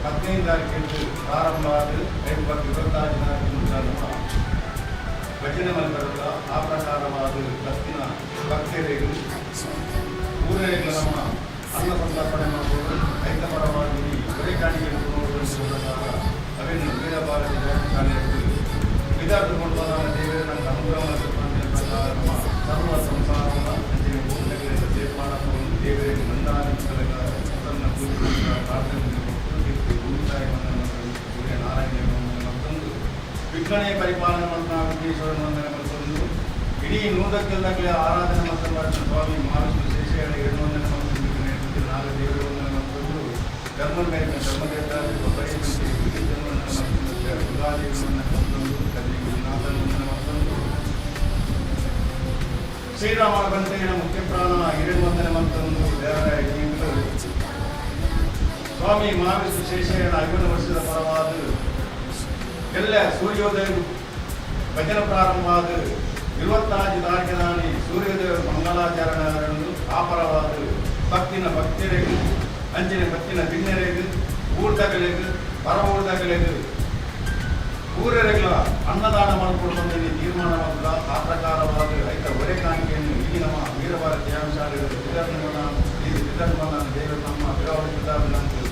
15 ತಾರೀಕಿಂದು ಪ್ರಾರಂಭ ಆದ 26 ತಾರೀಕು ನಮ್ಮ ಭಜನೆ ಮಲ್ಪರಲ್ಲ. ಆ ಪ್ರಕಾರವಾದ ಬಸ್ತಿನ ಭಕ್ತರಿಗೂ ಊರರಿಗೆ ನಮ್ಮ ಅನ್ನ ಸಂತರ್ಪಣೆ ಮಾಡ್ಬೋದು. ರೈತ ಪರವಾಗಿ ಒರೆ ಕಾಣಿಕೆ ಪ್ರಕಾರ ಅವೇನು ವೀರಭಾರತಿ ಶಾಲೆಯಲ್ಲಿ ವಿದ್ಯಾರ್ಥಿಗಳು ದೇವರ ನಮ್ಮ ಅನುಗ್ರಹ ಪ್ರಕಾರ ನಮ್ಮ ಸರ್ವ ಸಂಸಾರವನ್ನು ಅಂಚಿನ ಊಟಗಳಿಗೆ ದೇವಮಾನ ದೇವರಿಗೆ ನಂದಾನಿ ಪ್ರಸನ್ನ ಪೂಜೆ ಪ್ರಾರ್ಥನೆ ಭೂಮಿತಾಯಿ ವಂದನೆ, ಸೂರ್ಯ ನಾರಾಯಣ ವಂದನೆ ಮತ್ತೊಂದು ವಿಘ್ನಣೆ ಪರಿಪಾಲನೆ ಮತ್ತು ವಿಘ್ನೇಶ್ವರನ ವಂದನೆ ಮತ್ತೊಂದು ಇಡೀ ನೂದಕ್ಕೆಲ್ದಾಗಲೇ ಆರಾಧನೆ ಮತ್ತು ಸ್ವಾಮಿ ಮಹಾವಿಷ್ಣು ಶೇಷೇಣ ವಂದನೆ ಮತ್ತೊಂದು ನಾಗದೇವರ ವಂದನೆ ಮತ್ತೊಂದು ಧರ್ಮದ ಮೇಲೆ ಧರ್ಮದೇವತ ಪರಿಪಂಚಿ ವಂದನೆ ಯುಗಾದೇವಿ ವಂದನೆ ಮತ್ತೊಂದು ಕಲ್ಲಿನಾಥನ ವಂದನೆ ಮತ್ತೊಂದು ಶ್ರೀರಾಮನ ಬಂತೆಯ ಮುಖ್ಯ ಪ್ರಾಣ ಹಿರಣ್ಯ ವಂದನೆ ಮತ್ತೊಂದು ದೇವರ ಸ್ವಾಮಿ ಮಹಾವಿಷ್ಣು ಶೇಷಯ್ಯನ 50 ವರ್ಷದ ಪರವಾದ ಎಲ್ಲ ಸೂರ್ಯೋದಯ ಭಜನೆ ಪ್ರಾರಂಭ ಆದ 26 ತಾರೀಕಿನಾನಿ ಸೂರ್ಯೋದಯ ಮಂಗಳಾಚರಣೆ ಆ ಪರವಾದ ಭಕ್ತಿನ ಭಕ್ತರಿಗೂ ಅಂಚಿನ ಭಕ್ತಿನ ಬಿನ್ನೆರೆಗೂ ಊರ್ದಗಲೆಗು ಪರ ಊರ್ದಗಲೆಗು ಊರರೆಗಳ ಅನ್ನದಾನ ಮಾಡಿಕೊಡುವಂತ ತೀರ್ಮಾನ ಮಾಡಿದ. ಆ ಪ್ರಕಾರವಾದ ರೈತ ಒರೆ ಕಾಣಿಕೆಯನ್ನು ಈ ನಮ್ಮ ವೀರಭಾರತಿ ಶಾಲೆಗಳು ವಿತರಣೆ ಈ ವಿತರಣೆ ದೇವರು ನಮ್ಮ ವಿರಾವಳಿಸಿದ ನಂಗೆ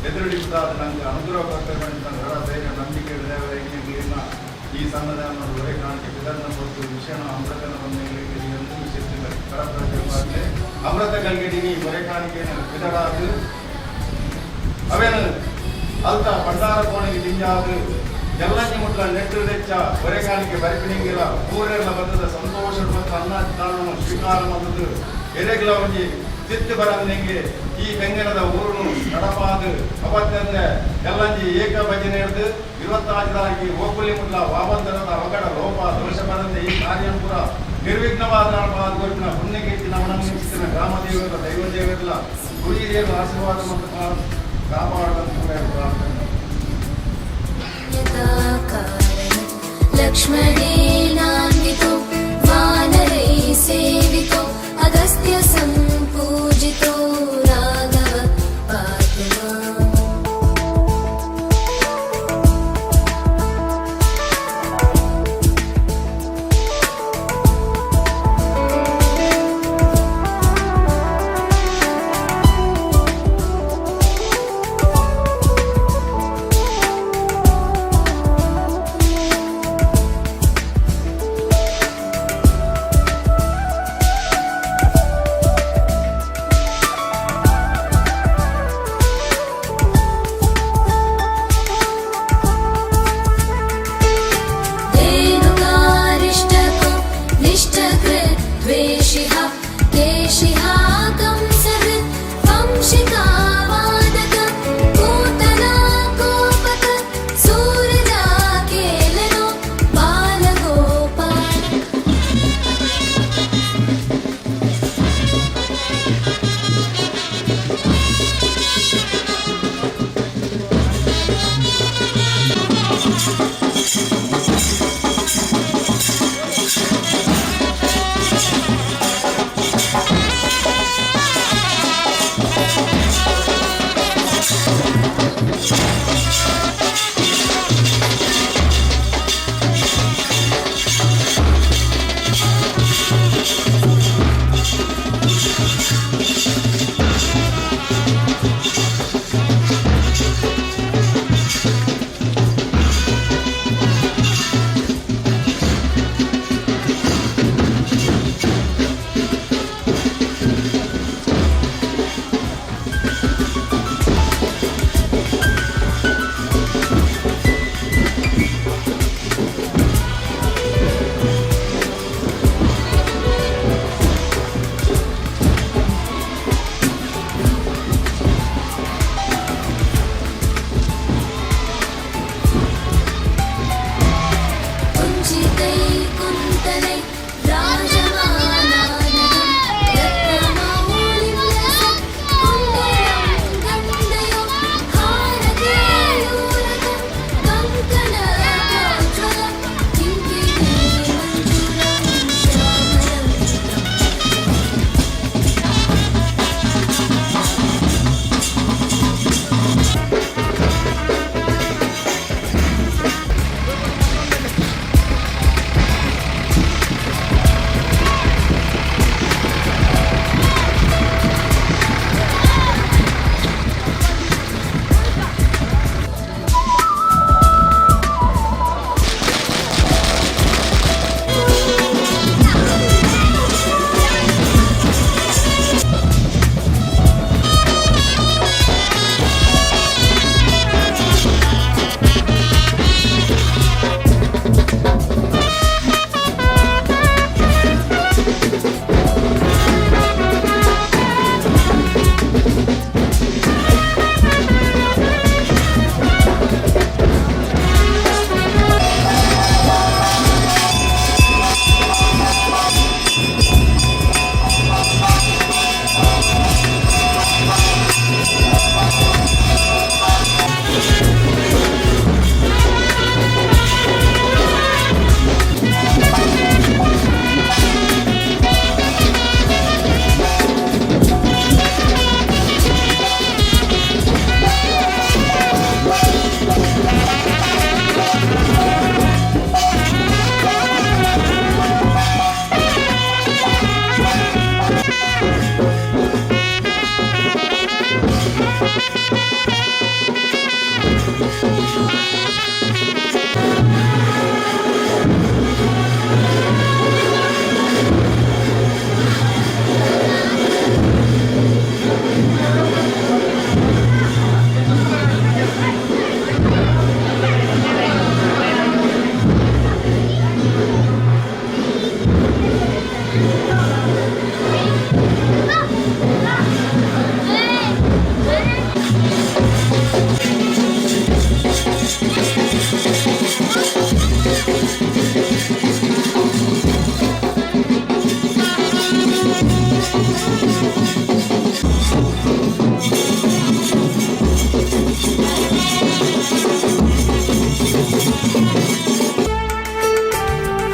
ಎದುರುಡಿಸಿದ ನಂಗೆ ಅನುಗ್ರಹ ಕೊಡ್ತಾರೆ ದೃಢ ಧೈರ್ಯ ನಂಬಿಕೆ ದೇವರ ಈ ಸನ್ನದಾನ ಒರೆ ಕಾಣಿಕೆ ವಿತರಣೆ ಕೊಟ್ಟು ವಿಷಯನ ಅಮೃತನ ಬಂದ ವಿಶೇಷ ಅಮೃತ ಕಲ್ಗಡಿ ಒರೆ ಕಾಣಿಕೆಯನ್ನು ವಿತರಾದು ಅವೇನು ಅಲ್ತ ಭಂಡಾರ ಕೋಣಿಗೆ ದಿಂಜಾದು ಎಲ್ಲಂಜಿ ಮುಟ್ಲ ನೆಟ್ಟು ತೆಚ್ಚ ಹೊರೆಗಾಣಿಕೆ ಬರಿಪಿನಿಂಗಿಲ ಊರೆಲ್ಲ ಬದ್ದದ ಸಂತೋಷ ಮತ್ತು ಅನ್ನ ದಾನವನ್ನು ಸ್ವೀಕಾರ ಬಂದದ್ದು ಎರೆಗ್ಲ ಒಂಜಿ ತಿತ್ತು ಬರಂದಿಂಗೆ ಈ ಬೆಂಗನದ ಊರುನು ನಡಪಾದು ಅವತ್ತಂದೆ ಎಲ್ಲಂಜಿ ಏಕ ಭಜನೆ ಹಿಡಿದು 26 ತಾರೀಕು ಓಕುಲಿ ಮುಟ್ಲ ವಾಬಂತರದ ಅವಗಡ ಲೋಪ ದೋಷ ಬರಂದೆ ಈ ಕಾರ್ಯಪುರ ನಿರ್ವಿಘ್ನವಾದ ನಡಪಾದ ಗೊತ್ತಿನ ಪುಣ್ಯಕೀರ್ತಿ ನಮನ ಗ್ರಾಮ ದೇವರ ದೈವ ದೇವರ ಗುರಿ ದೇವರ ಆಶೀರ್ವಾದ ಮತ್ತು ಕಾಪಾಡುವಂತ ಪ್ರಾರ್ಥನೆ. लक्ष्मणेनान्वितो वानरैः सेवितो अगस्त्य सम्पूजितो राघव पातु माम्।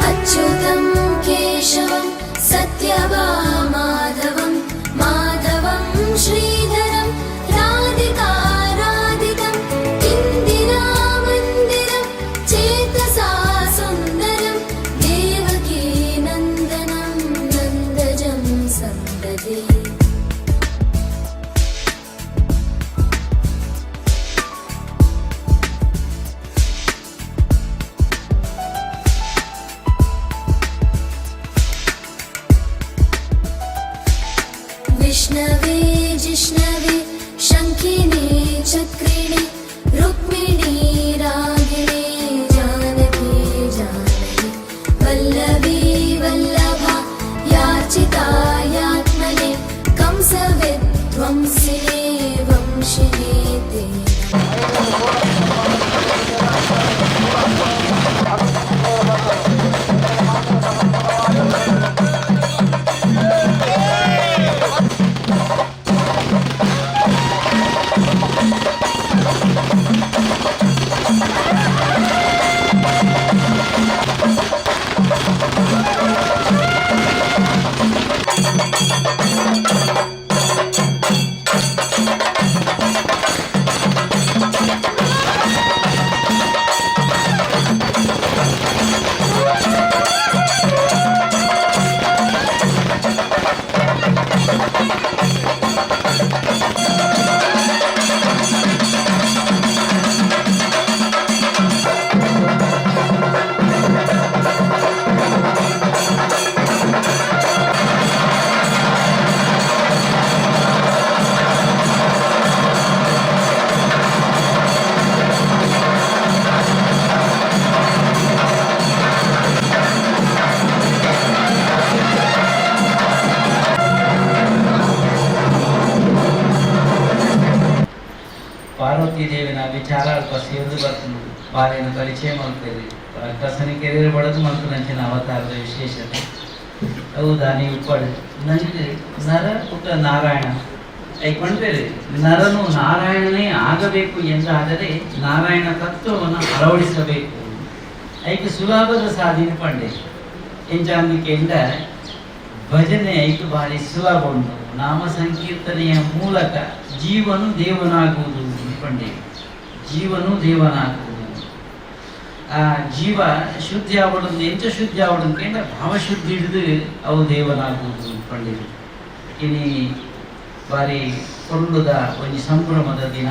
अच्युतं केशवं सत्यभामाधवं माधवं श्रीधरं राधिकाराधिकम् इन्दिरामन्दिरं चेतसा सुन्दरं देवकी नन्दनं नन्दजं सन्दते। विष्णवे जिष्णवे शङ्खिने चक्रिणे रुक्मिणी रागिणे जानकी जानकी वल्लभी वल्लभा याचितायात्मने कंसविध्वंसिने वंशिने ते। ಪಾರ್ವತಿ ದೇವಿನ ವಿಚಾರ ಅಲ್ಪ ಸೇರ್ದು ಬರ್ತುಂಡು ಬಾರೆನ ಪರಿಚಯ ಮಲ್ಪೆರ್ ಕಸನಿ ಕೆರಿಯರ್ ಬಡದು ಮಲ್ಪುನಂಚಿನ ಅವತಾರದ ವಿಶೇಷತೆ. ಹೌದಾ? ನೀವು ಉಪ್ಪಡು ನಂಗೆ ನರ ಪುಟ್ಟ ನಾರಾಯಣ ಐಕೊಂಡ್ರೆ ನರನು ನಾರಾಯಣನೇ ಆಗಬೇಕು ಎಂದಾದರೆ ನಾರಾಯಣ ತತ್ವವನ್ನು ಅಳವಡಿಸಬೇಕು. ಐಕ್ ಸುಲಭದ ಸಾಧನೆ ಪಂಡೆ ಎಂಚಾಂದಿಕೆಂಡ ಭಜನೆ ಐಕು ಭಾರಿ ಸುಲಭ ಉಂಟು. ನಾಮ ಸಂಕೀರ್ತನೆಯ ಮೂಲಕ ಜೀವನು ದೇವನಾಗುವುದು ಪಂಡೆ. ಜೀವನು ದೇವನಾಗುವುದು. ಆ ಜೀವ ಶುದ್ಧಿ ಆವಡೊಂದು ಎಂಚ ಶುದ್ಧಿ ಆವಡೊಂದು ಕೇಂದ್ರ ಭಾವಶುದ್ಧಿ ಹಿಡಿದು ಅವು ದೇವನಾಗುವುದು ಪಂಡೆ. ಇನಿ ಬಾರಿ ಪೊರ್ಲುದ ಒಂಜಿ ಸಂಭ್ರಮದ ದಿನ.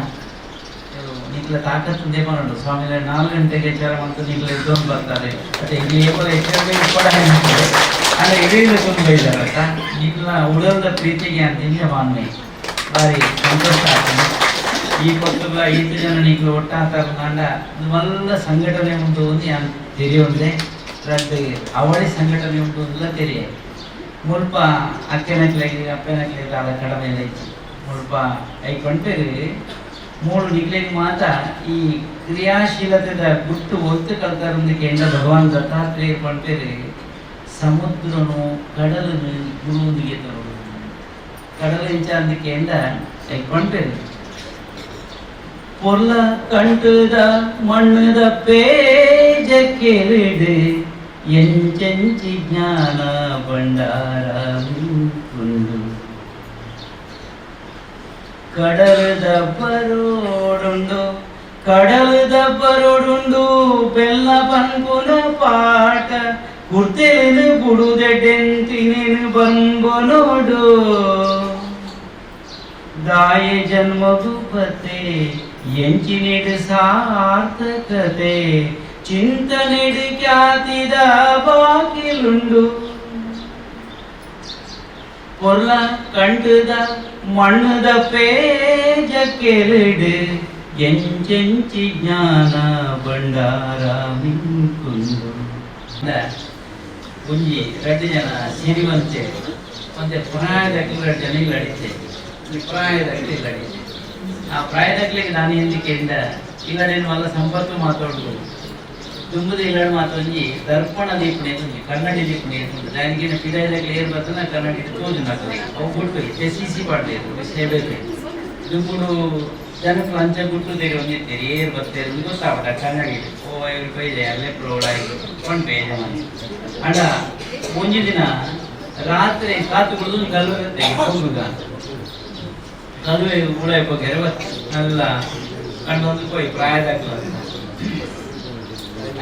ನಿಕ್ಲ ತಾಕತ್ತಂದೇ ಪನೊಡು ಸ್ವಾಮಿ. 4 ಗಂಟೆಗೆ ಎಚ್ಚರ ಮತ್ತು ನಿಕ್ಲ ಎದ್ದೊಂದು ಬರ್ತಾರೆ. ಅದೇ ಇಲ್ಲಿ ಏಪಲ ಎಚ್ಚರ ಕೂಡ ಅಲ್ಲ ಇಡೀ ಬೈದಾರತ್ತ. ನಿಕ್ಲ ಉಡಲ್ದ ಪ್ರೀತಿಗೆ ಅಂತ ಇಂಜ ಮಾನ್ಮೆ ಭಾರಿ ಸಂತೋಷ ಆಗ್ತದೆ. ಈ ಪೊರ್ತುಲ ಈತ ಜನ ನಿಕ್ಲು ಒಟ್ಟಾತಾರ ಮಲ್ಲ ಸಂಘಟನೆ ಉಂಟು ಅಂದ್ ಯಾನ್ ತೆರಿಯೊಂದೆ. ರಡ್ಡ್ ಅವಳಿ ಸಂಘಟನೆ ಉಂಟು ಅಂದ್ಲ ತೆರಿಯೆ. ಮುಲ್ಪ ಅಕ್ಕೆನಕ್ಲೆಗ್ ಅಪ್ಪೆನಕ್ಲೆಗ್ ದಾಲ ಕಡಮೆ ಇಜ್ಜಿ. ಮುಲ್ಪ ಐಕೊಂಟೆರ್ ಮೂಲು ನಿಕ್ಲೆಗ್ ಮಾತ ಈ ಕ್ರಿಯಾಶೀಲತೆದ ಗುಟ್ಟು ಒತ್ತು ಕಲ್ತಾರಂದು ಕೇಂದ್ರ ಭಗವಾನ್ ದತ್ತಾತ್ರೇಯ ಪಂಪೆರ್ ಸಮುದ್ರನು ಕಡಲನು ಗುರುವಂದಿಗೆ ತರೋಡು. ಕಡಲು ಇಂಚ ಅಂದು ಕೇಂದ್ರ ಐಕೊಂಟೆರ್ பொல்ல கண்டுத மண்ணுದ ಪೇಜ ಕೆರಿಡು ಎಂಚೆಂಚಿ ಜ್ಞಾನ ಭಂಡಾರ ಉಂಡು. ಕಡಲದ ಬರೋಡುಂಡು ಕಡಲದ ಬರೋಡುಂಡು ಬೆಲ್ಲ ಪನ್ಪುನ ಪಾಠ ಕುರ್ತೆಲು ಬುಡುದೆಡೆಂತಿನೇನು ಬಂಬನೋಡು. ದಾಯ ಜನ್ಮಗು ಬತ್ತೆ ಎಂಚಿನೆಡು ಸಾರ್ಥಕತೆ ಚಿಂತನೆಡು ಖ್ಯಾತಿದ ಬಾಕಿಲುಂಡು பொருள கண்டுத ಮಣ್ಣದ ಪೇಜ ಕೆರಡು ಎಂಚೆಂಚಿ ಜ್ಞಾನ ಭಂಡಾರ ಮಿಂಕುಂಡು. ಒಂಜಿ ರಡ್ಡು ಜನ ಸಿರಿವಂತೆ ಒಂತೆ ಪ್ರಾಯದಕ್ಲು ರಡ್ಡು ಜನ ಇಲ್ಲಡಿತೆ, ಈ ಪ್ರಾಯದಕ್ಲು ಇಲ್ಲಡಿತೆ. ಆ ಪ್ರಾಯದಕ್ಲಿಗೆ ನಾನು ಎಂದಿಕೆಂಡ ಇಲ್ಲಡೇನು ಮಲ್ಲ ಸಂಪತ್ತು ಮಾತಾಡುದು ದುಂಬುದ ಇಲ್ಲಡ ಮಾತೊಂಜಿ ದರ್ಪಣ ದೀಪಣೆ ಒಂಜಿ ಕನ್ನಡಿ ದೀಪಣೆ ಉಂಟು. ದಾನಿಗಿನ ಪಿದಾಯ್ದಾಗ್ಲಿ ಏರ್ ಬರ್ತನ ಕನ್ನಡಿ ತೋಜು ನಾಕಲಿ ಅವು ಗುಟ್ಟು ಇತ್ತೆ ಸಿಸಿ ಪಾಡ್ಲೇರು ಸೇವೆ ದುಂಬುಡು ಜನಕ್ಕೆ ಅಂಚ ಗುಟ್ಟು ತೆರಿ ಒಂದಿತ್ತೇರಿ ಏರ್ ಬರ್ತೇರಿ ಗೊತ್ತಾವಟ ಕನ್ನಡಿ ಓ ಐದು ಬೈದೆ ಅಲ್ಲೇ ಪ್ರೌಢ ಆಯ್ತು ಪಂಪೆ ಯಜಮಾನಿ. ಅಡ ಒಂಜಿ ದಿನ ರಾತ್ರಿ ಕಾತು ಕುಡಿದು ಕಲ್ಲು ಹೋಗುಗ ಕಲ್ವೆ ಉಳಾಯಿ ಹೋಗ್ಯಾರ ಅಲ್ಲ ಕಂಡೊಂದು ಪೋಯಿ ಪ್ರಾಯದಾಗ್ಲ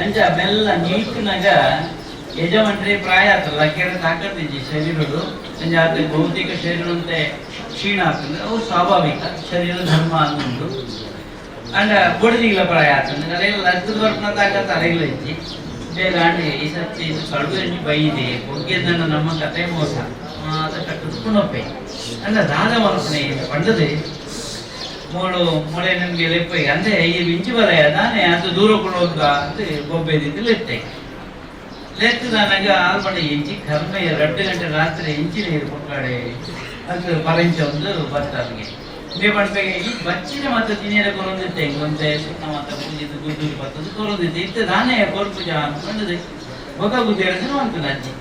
ಅಂಚ ಮೆಲ್ಲ ನೀಟ್ನಾಗ ಯಜಮಾನ್ರಿ ಪ್ರಾಯ ಆತಲ್ಲ ಕೆರೆ ತಾಕತ್ತಿಜ್ಜಿ ಶರೀರಡು ಅಂಚ ಆತ ಭೌತಿಕ ಶರೀರಂತೆ ಕ್ಷೀಣ ಆಗ್ತದೆ, ಅವು ಸ್ವಾಭಾವಿಕ ಶರೀರ ಧರ್ಮ ಅನ್ನುಂಡು. ಅಂಡ ಬೊಡದಿಗಿಲ್ಲ ಪ್ರಾಯ ಆಗ್ತದೆ ಅರೆಲ್ಲ ಲಗ್ಗದ ಬರ್ಪನ ತಾಕತ್ತು ಅರೆಗಿಲ್ಲ ಇಜ್ಜಿ ಬೇರೆ ಅಂಡಿ ಈ ಸತ್ಯ ಇದು ಕಡುಗು ಎಂಜಿ ಬೈದೆ ಬೊಗ್ಗೆದಣ್ಣ ನಮ್ಮ ಕತೆ ಮೋಸ ಮಾತ ಕಟ್ಟುಕೊಂಡೊಪ್ಪೆ ಅಂಡ ದಾದ ಮನಸ್ಸನೆ ಪಂಡದೆ ಮೋಳು ಮೊಳೆ ನಮಗೆ ಲೆಪ್ಪ ಅಂದ್ರೆ ಈ ಮಿಂಚು ಬರಯ ನಾನೇ ಅದು ದೂರ ಕೊಡೋದ ಅಂತ ಬೊಬ್ಬೆದಿದ್ದು ಲೆತ್ತೆ ಲೆತ್ತದಾನಾಗ ಆಲ್ಮಂಡ ಇಂಚಿ ಕರ್ಮ 2 ಗಂಟೆ ರಾತ್ರಿ ಇಂಚಿ ನೀರು ಪಕ್ಕಾಡೆ ಅಂತ ಪರಂಚ ಒಂದು ಬರ್ತಾರಿಗೆ ಮೇ ಪಂಪೆಗೆ ಈ ಬಚ್ಚಿನ ಮತ್ತೆ ತಿನ್ನಿರ ಕೊರೊಂದಿತ್ತೆ ಒಂತೆ ಸುಣ್ಣ ಮತ್ತೆ ಪೂಜಿದ್ದು ಗುದ್ದು ಬರ್ತದೆ ಕೊರೊಂದಿತ್ತೆ ಇತ್ತೆ ದಾನೇ ಕೊರ್ಪುಜ ಅಂತ ಬೊಕ ಗುದ್ದಿ ಎರಡು ಅಂತ ಅಜ್ಜಿ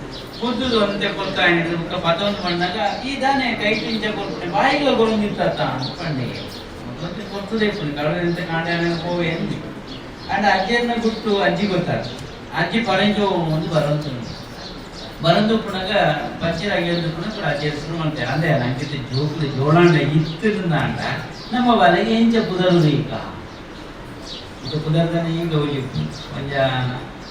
ಗುದ್ದುದು ಅಂತೆ ಕೊರ್ತಾ ಬೊಕ್ಕ ಪತೊಂದು ಬಂದಾಗ ಈ ದಾನೆ ಕೈ ಪಿಂಚ ಕೊರ್ಪುಣೆ ಬಾಯಿಗೆ ಕೊರೊಂದಿತ್ತ ಅಂತ ಪಂಡಿಗೆ ಮತ್ತೆ ಕೊರ್ತದೆ ಕಳದಂತ ಕಾಂಡ ಹೋವೆ ಅಂದಿ. ಅಂಡ್ ಅಜ್ಜಿಯನ್ನ ಗುಟ್ಟು ಅಜ್ಜಿ ಗೊತ್ತಾಗ ಅಜ್ಜಿ ಪರಂಜು ಒಂದು ಬರಂತು ಬರಂದು ಪುನಗ ಬಚ್ಚಿರಾಗಿ ಪುನಃ ಅಜ್ಜಿ ಹೆಸರು ಮಾಡ್ತಾರೆ ಅಂದ್ರೆ ನಂಗೆ ಜೋಕ್ಲು ಜೋಳಾಂಡ ಇತ್ತಿರುಂದಾಂಡ ನಮ್ಮ ಬಲೆಗೆ ಎಂಚ ಪುದರುದು ಈಗ ಇದು ಪುದರ್ದನೆ ಈಗ ಒಲಿಪು ಒಂಜ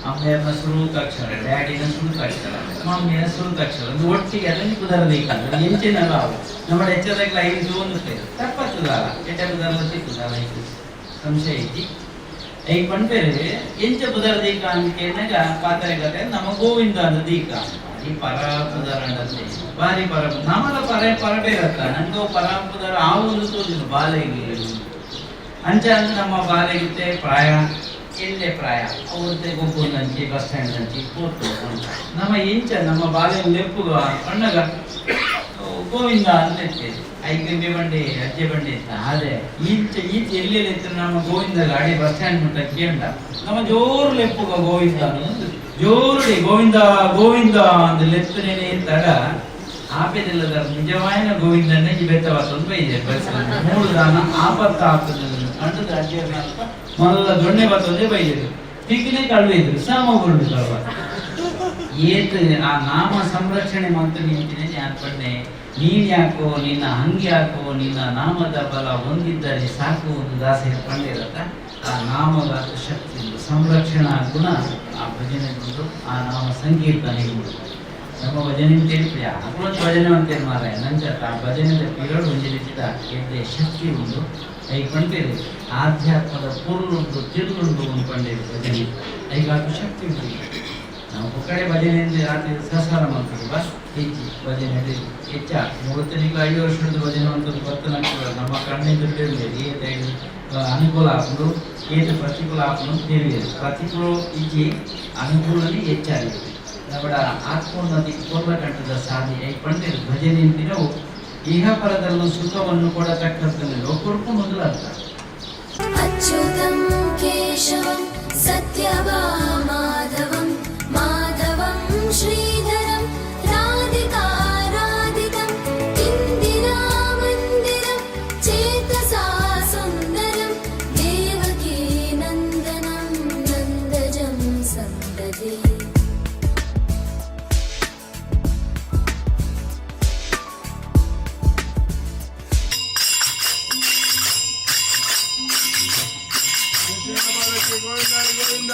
ಅಮ್ಮೆಯರ್ನ ಸುರುಕಾಕ್ಷರ ಡ್ಯಾಡಿನ ಸುರುಕಾಕ್ಷರ ಮಮ್ಮಿಯ ಸುರುಕಾಕ್ಷರ ಒಂದು ಒಟ್ಟಿಗೆ ಅದನ್ನು ಪುದರ್ದು ಈಗ ಎಂಚಿನಲ್ಲ ಅವು ನಮ್ಮ ಹೆಚ್ಚದಾಗಲ ಐದು ಒಂದು ತಪ್ಪತ್ತದಲ್ಲ ಎಟ್ಟ ಪುದರ್ಲ ಸಿಕ್ಕುದಲ್ಲ ಇದು ಸಂಶಯ ಐತಿ. ಈಗ ಪಣ್ಪೇರು ಎಂಚ ಪುದರ್ ದೀಕ ಅಂತ ಕೇಳಿದಾಗ ಪಾತ್ರೆ ಕತೆ ನಮ್ಮ ಗೋವಿಂದ ಅಂದ ದೀಕ ಈ ಪರ ಪುದರಂಡಂತೆ ಬಾರಿ ಪರ ನಮ್ಮಲ ಪರ ಪರ ಬೇರತ್ತ ನಂಗೆ ಪರ ಪುದರ ಆವುದು ತೋಜಿನ ಬಾಲೆಗೆ ಅಂಚ ಅಂದ್ರೆ ನಮ್ಮ ಬಾಲೆಗಿತ್ತೆ ಪ್ರಾಯ ಎಲ್ಲೆ ಪ್ರಾಯ ಅವ್ರದ್ದೇ ಗೊಬ್ಬೊಂದಂಚಿ ಬಸ್ ಸ್ಟ್ಯಾಂಡ್ ಅಂಚಿ ಕೂತು ನಮ್ಮ ಇಂಚ ನಮ್ಮ ಬಾಲೆ ಲೆಪ್ಪುಗ ಅಣ್ಣಗ ಗೋವಿಂದ ಅಂತ ಇರ್ತೇವೆ. ಐದು ಬಂಡಿ ಅಜ್ಜೆ ಬಂಡಿ ಇತ್ತ ಅದೇ ಈಚೆ ಈಚೆ ಎಲ್ಲೆಲ್ಲಿ ಇತ್ತು ನಮ್ಮ ಗೋವಿಂದ ಗಾಡಿ ಬಸ್ ಸ್ಟ್ಯಾಂಡ್ ಮುಟ್ಟ ಕೇಂದ್ರ ನಮ್ಮ ಜೋರು ಲೆಪ್ಪುಗ ಗೋವಿಂದ ಅನ್ನೋದು ಜೋರುಡಿ ಗೋವಿಂದ ಗೋವಿಂದ ಅಂದ್ ಲೆತ್ತನೇನೆ ತಡ ಆಪೆದಿಲ್ಲದ ನಿಜವಾಯಿನ ಗೋವಿಂದನ್ನೇ ಈ ಬೆತ್ತವಾತೊಂದು ಬೈದೆ ಬಸ್ ಮೂರು ದಾನ ಆಪತ್ತ ಆಗ್ತದೆ ಅಂಟದ ಅಜ್ಜಿಯರ್ನ ಮೊದಲ ದೊಣ್ಣೆ ಬತ್ತೊಂದೇ ಬೈದಿದ್ರು ತಿಕ್ಕಿನೇ ಕಳುವಿದ್ರು ಸಾಮಗುರುಡು ಕಳುವ ಏತ್ ಆ ನಾಮ ಸಂರಕ್ಷಣೆ ಮಂತ್ರ ನಿಂತಿನೇ ಅನ್ಕೊಂಡೆ ನೀನ್ ಯಾಕೋ ನಿನ್ನ ಹಂಗೆ ಯಾಕೋ ನಿನ್ನ ನಾಮದ ಬಲ ಹೊಂದಿದ್ದರೆ ಸಾಕು ಒಂದು ದಾಸೆ ಪಂಡಿರತ್ತ ಆ ನಾಮದ ಶಕ್ತಿ ಸಂರಕ್ಷಣಾ ಗುಣ ಆ ಭಜನೆ ಉಂಟು ಆ ನಾಮ ಸಂಕೀರ್ತನೆ ಉಂಟು. ನಮ್ಮ ಭಜನೆ ಅಂತೇಳಿ ಯಾಕೋ ಭಜನೆ ಅಂತೇಳಿ ಮಾರಾಯ ನಂಜ ಆ ಭಜನೆದ ಪಿರಳು ಒಂಜಿರಿಸಿದ ಎದ್ದೆ ಶಕ್ತಿ ಉಂಟು ಐಕೊಂಡೇರಿ ಆಧ್ಯಾತ್ಮದ ಪೊರುಳುಂಟು ತಿರುಳುಂಟು ಒಂದು ಪಂಡೇರಿ ಭಜನೆ ಐಗಾಕು ಶಕ್ತಿ ಉಂಟು. ನಾವು ಕಡೆ ಭಜನೆಯಿಂದ ರಾತ್ರಿ ಸಸಾರ ಮಾಡ್ತೀವಿ ಬಸ್ ಹೆಚ್ಚಿ ಭಜನೆ ಹೆಚ್ಚ ಮೂವತ್ತನಿಗೆ 5 ವರ್ಷದ ಭಜನೆ ಅಂತ ಗೊತ್ತು ನಮ್ಮ ಕಣ್ಣಿದ್ರೆ ಏತ ಅನುಕೂಲ ಆಪುಂಡು ಏತ ಪ್ರತಿಕೂಲ ಆಪುಂಡು ತಿಳಿಯದು ಪ್ರತಿಕೂಲ ಇಜ್ಜಿ ಅನುಕೂಲನೇ ಹೆಚ್ಚಾಗಿದೆ. ನಮ್ಮ ಆತ್ಮೋನ್ನತಿ ಪೂರ್ವಕಂಠದ ಸಾಧಿ ಐಕೊಂಡೇರಿ ಭಜನೆ ಅಂತಿರೋ ಇಹ ಪರದಲ್ಲೂ ಸುಖವನ್ನು ಕೊಡತಕ್ಕಂಥ ಲೋಕಕ್ಕೂ ಮೊದಲು ಅರ್ಥ. ಅಚ್ಯುತಂ ಕೇಶವಂ ಸತ್ಯಭಾಮಾಧವಂ ಮಾಧವಂ ಶ್ರೀಧರಂ ರಾಧಿಕಾ ರಾಧಿಕಂ ಇಂದಿರಾ ಮಂದಿರಂ ಚೇತಸಾ ಸುಂದರಂ Devaki ನಂದನಂ ನಂದಜಂ ಸಂದದೆ. Govinda.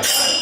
Thank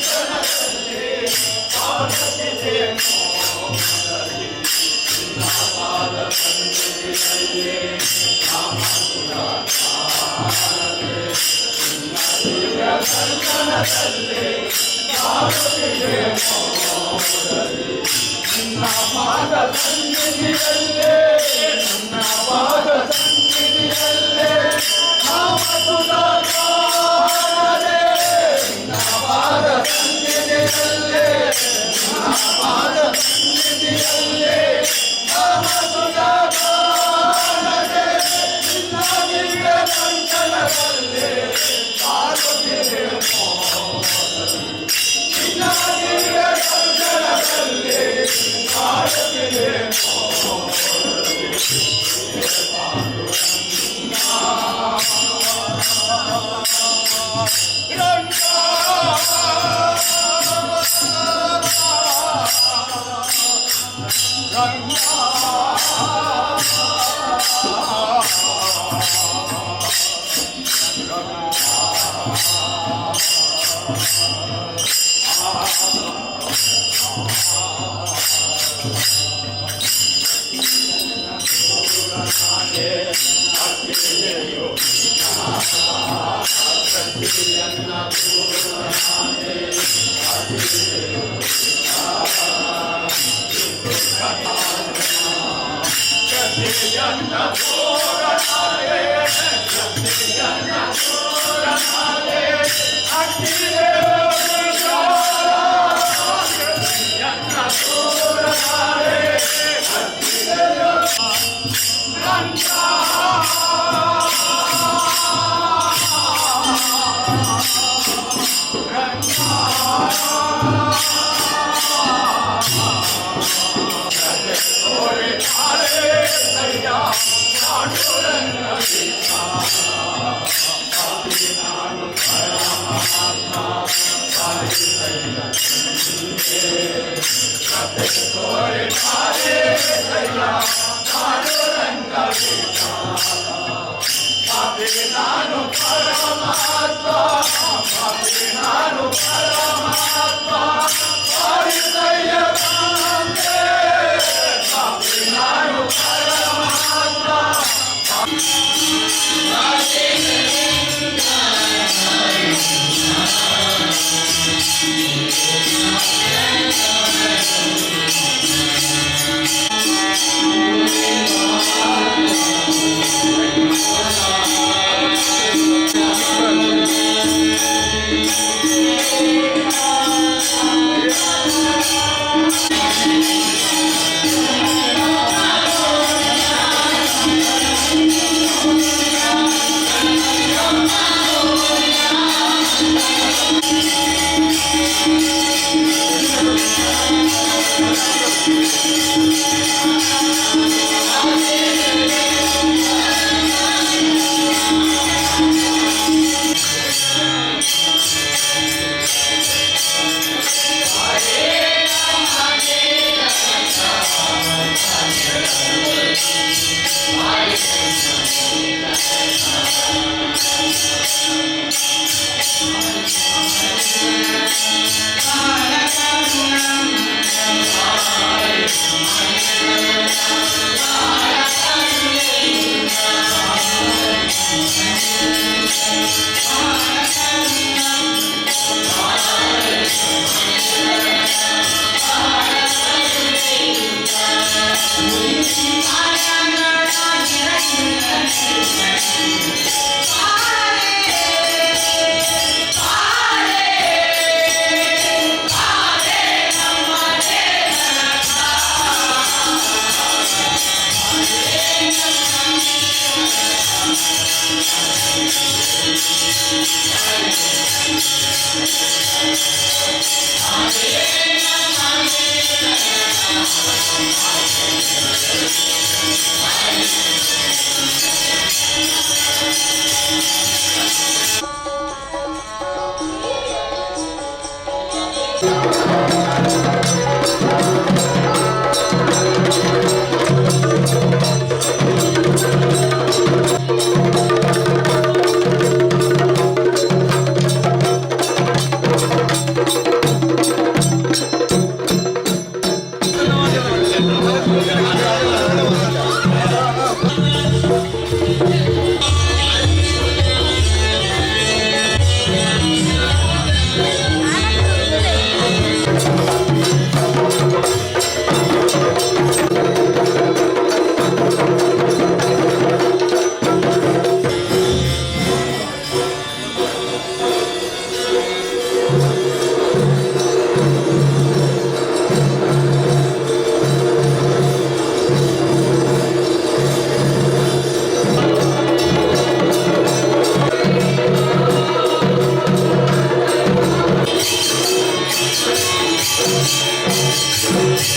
Thank you.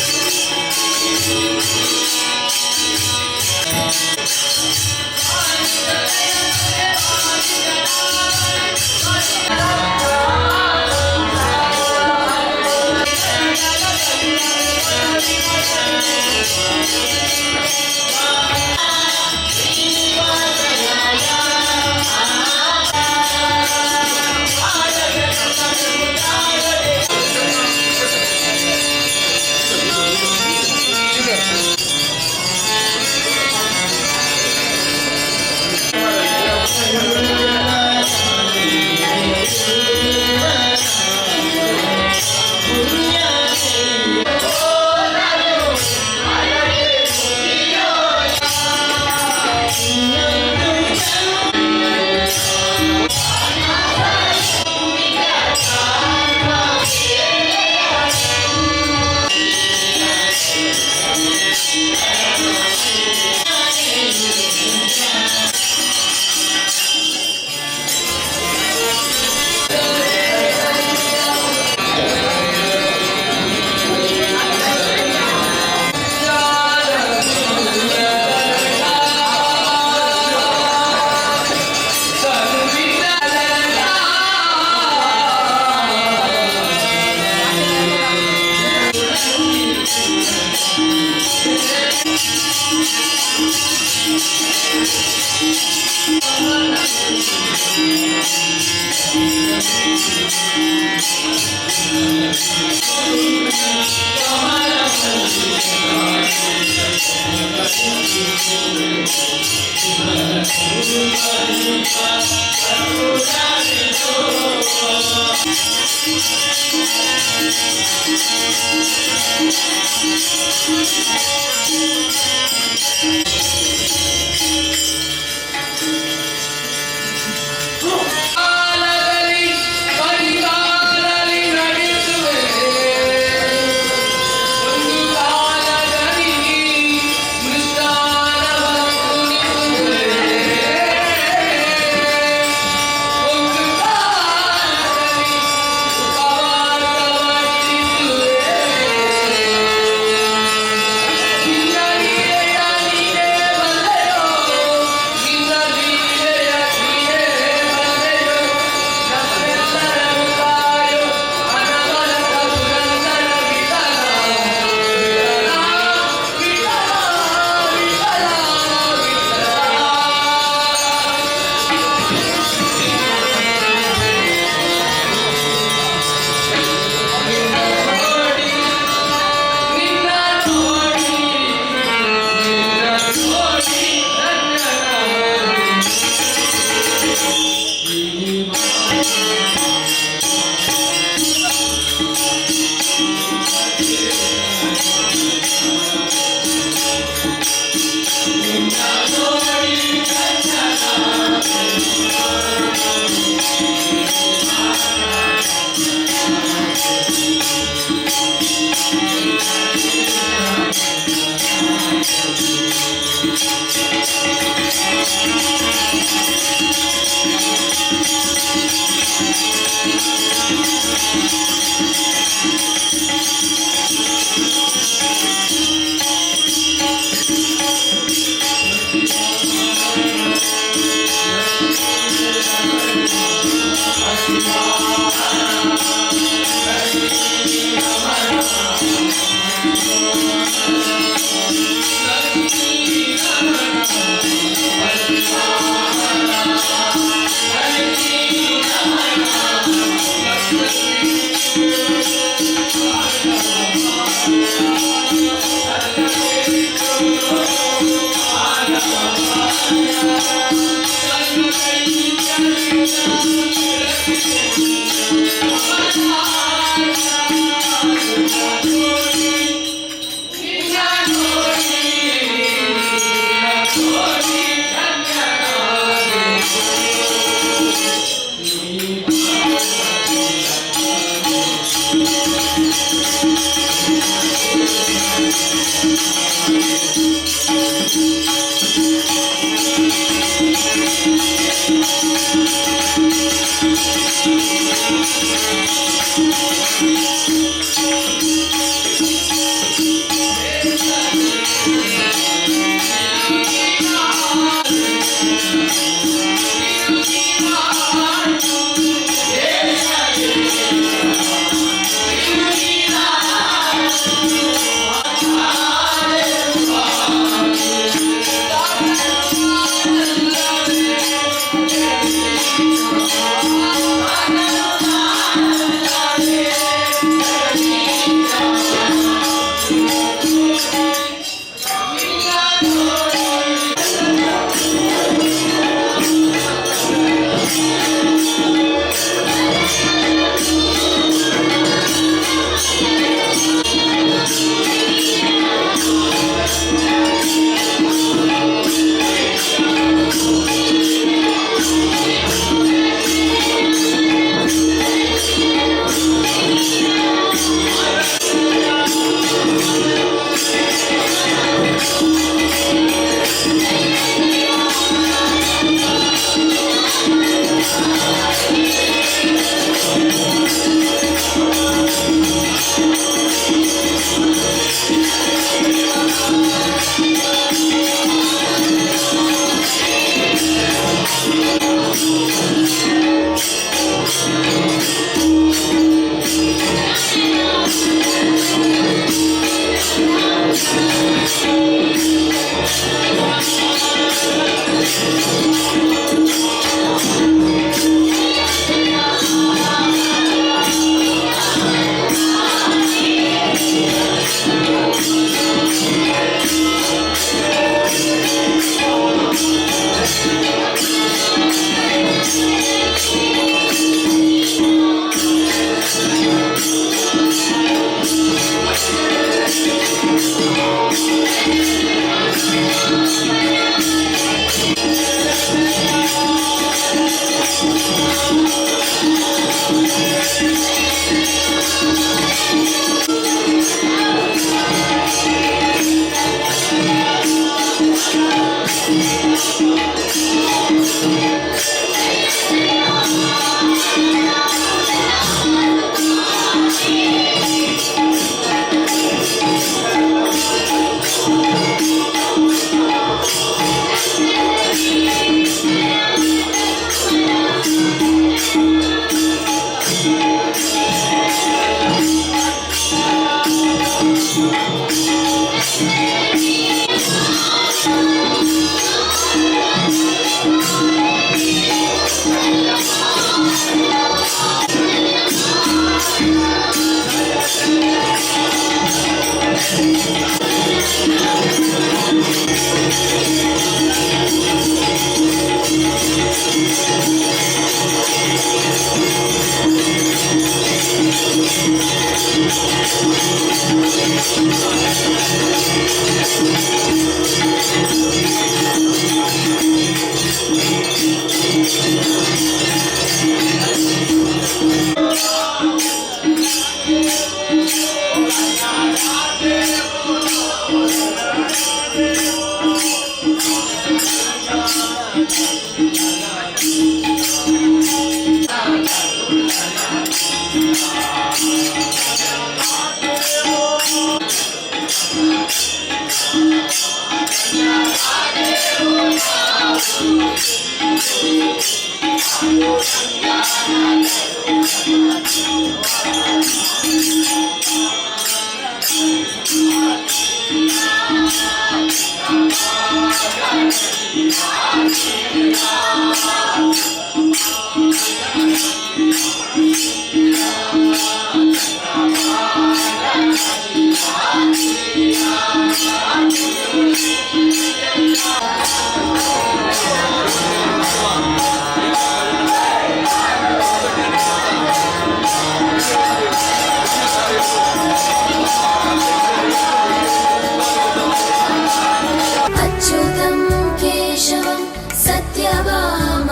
अच्युतं केशवं सत्यभामाधवं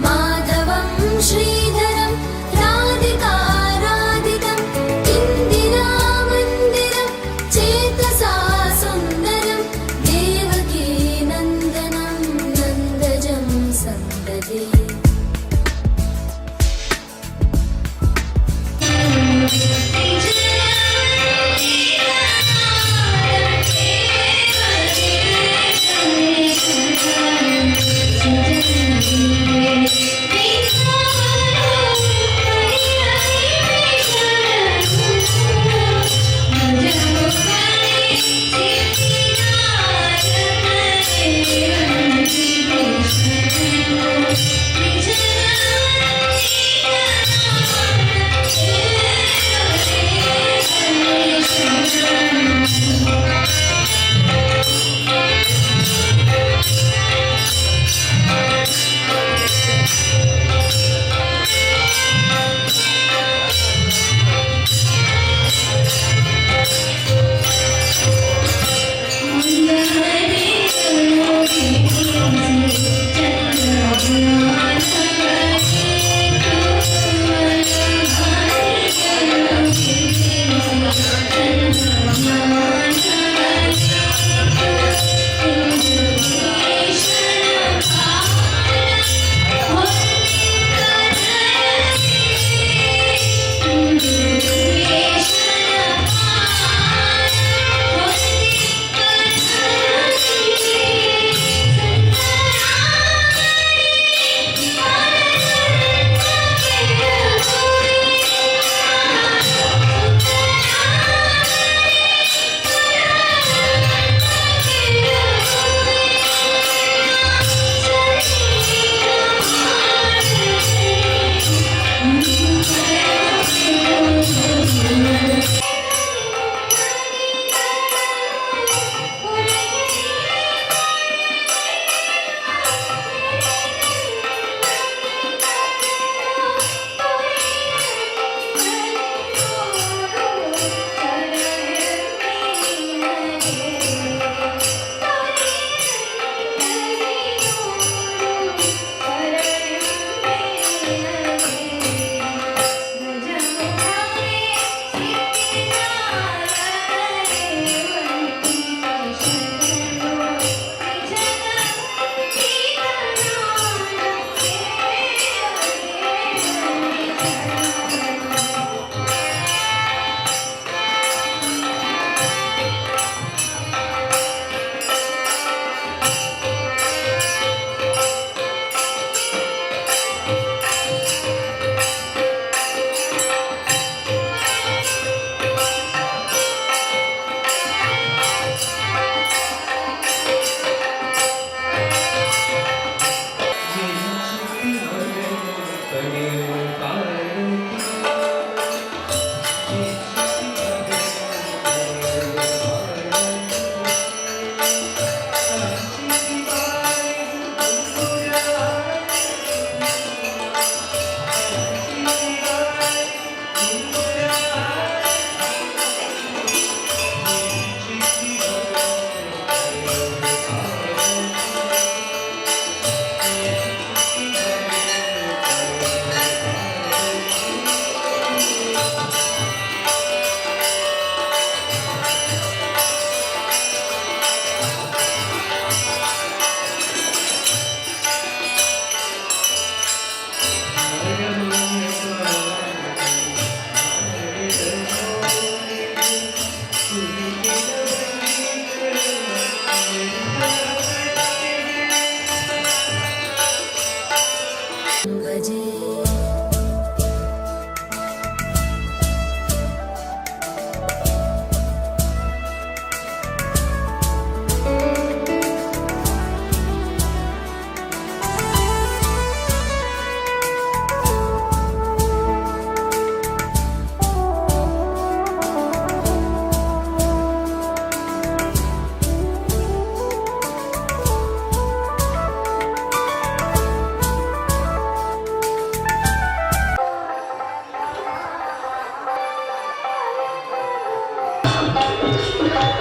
माधवं श्रीधरं राधिकाराधितं इन्दिरामन्दिरं चेतसा सुन्दरं देवकी नन्दनं नन्दजं सन्ददे। Yeah.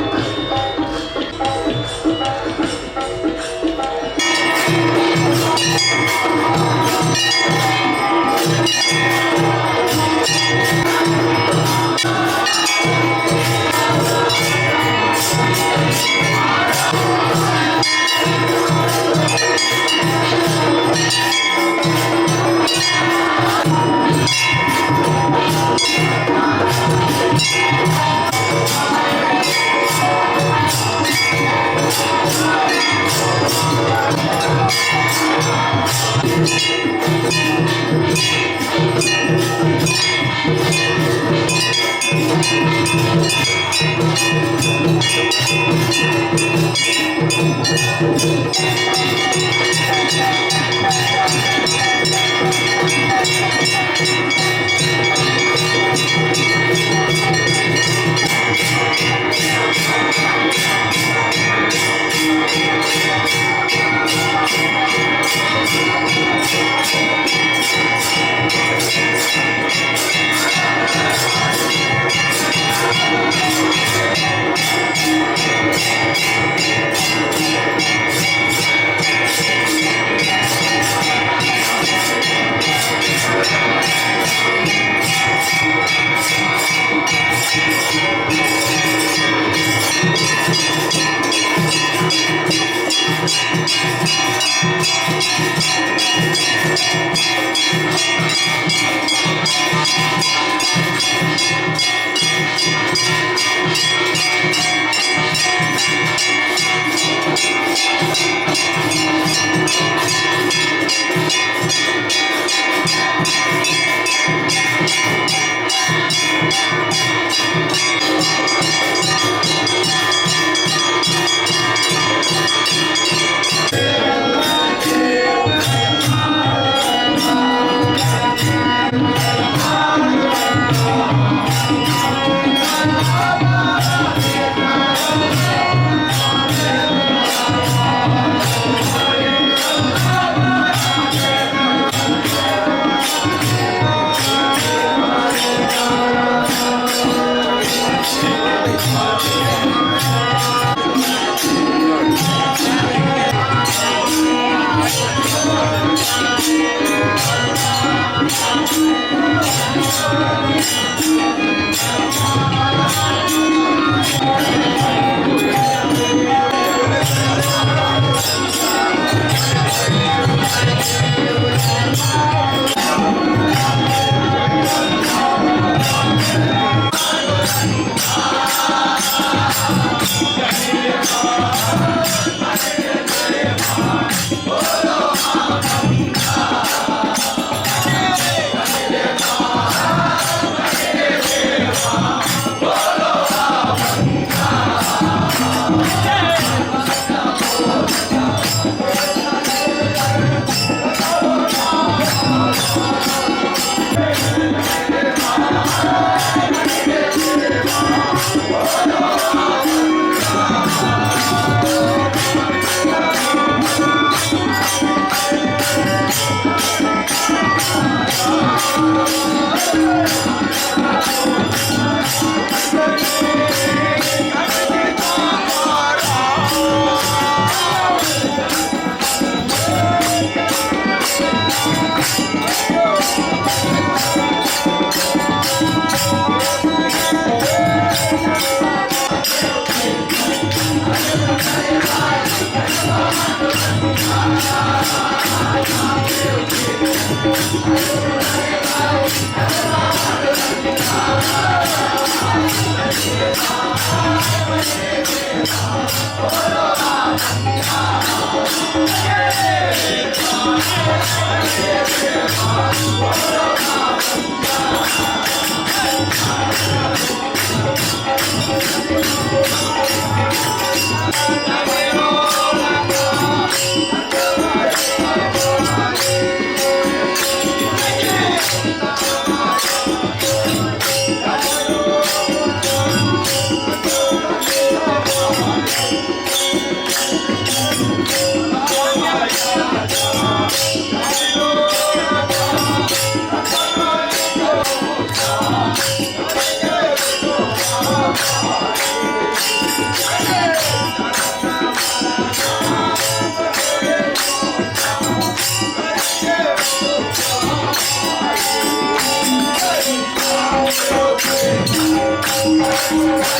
Oh,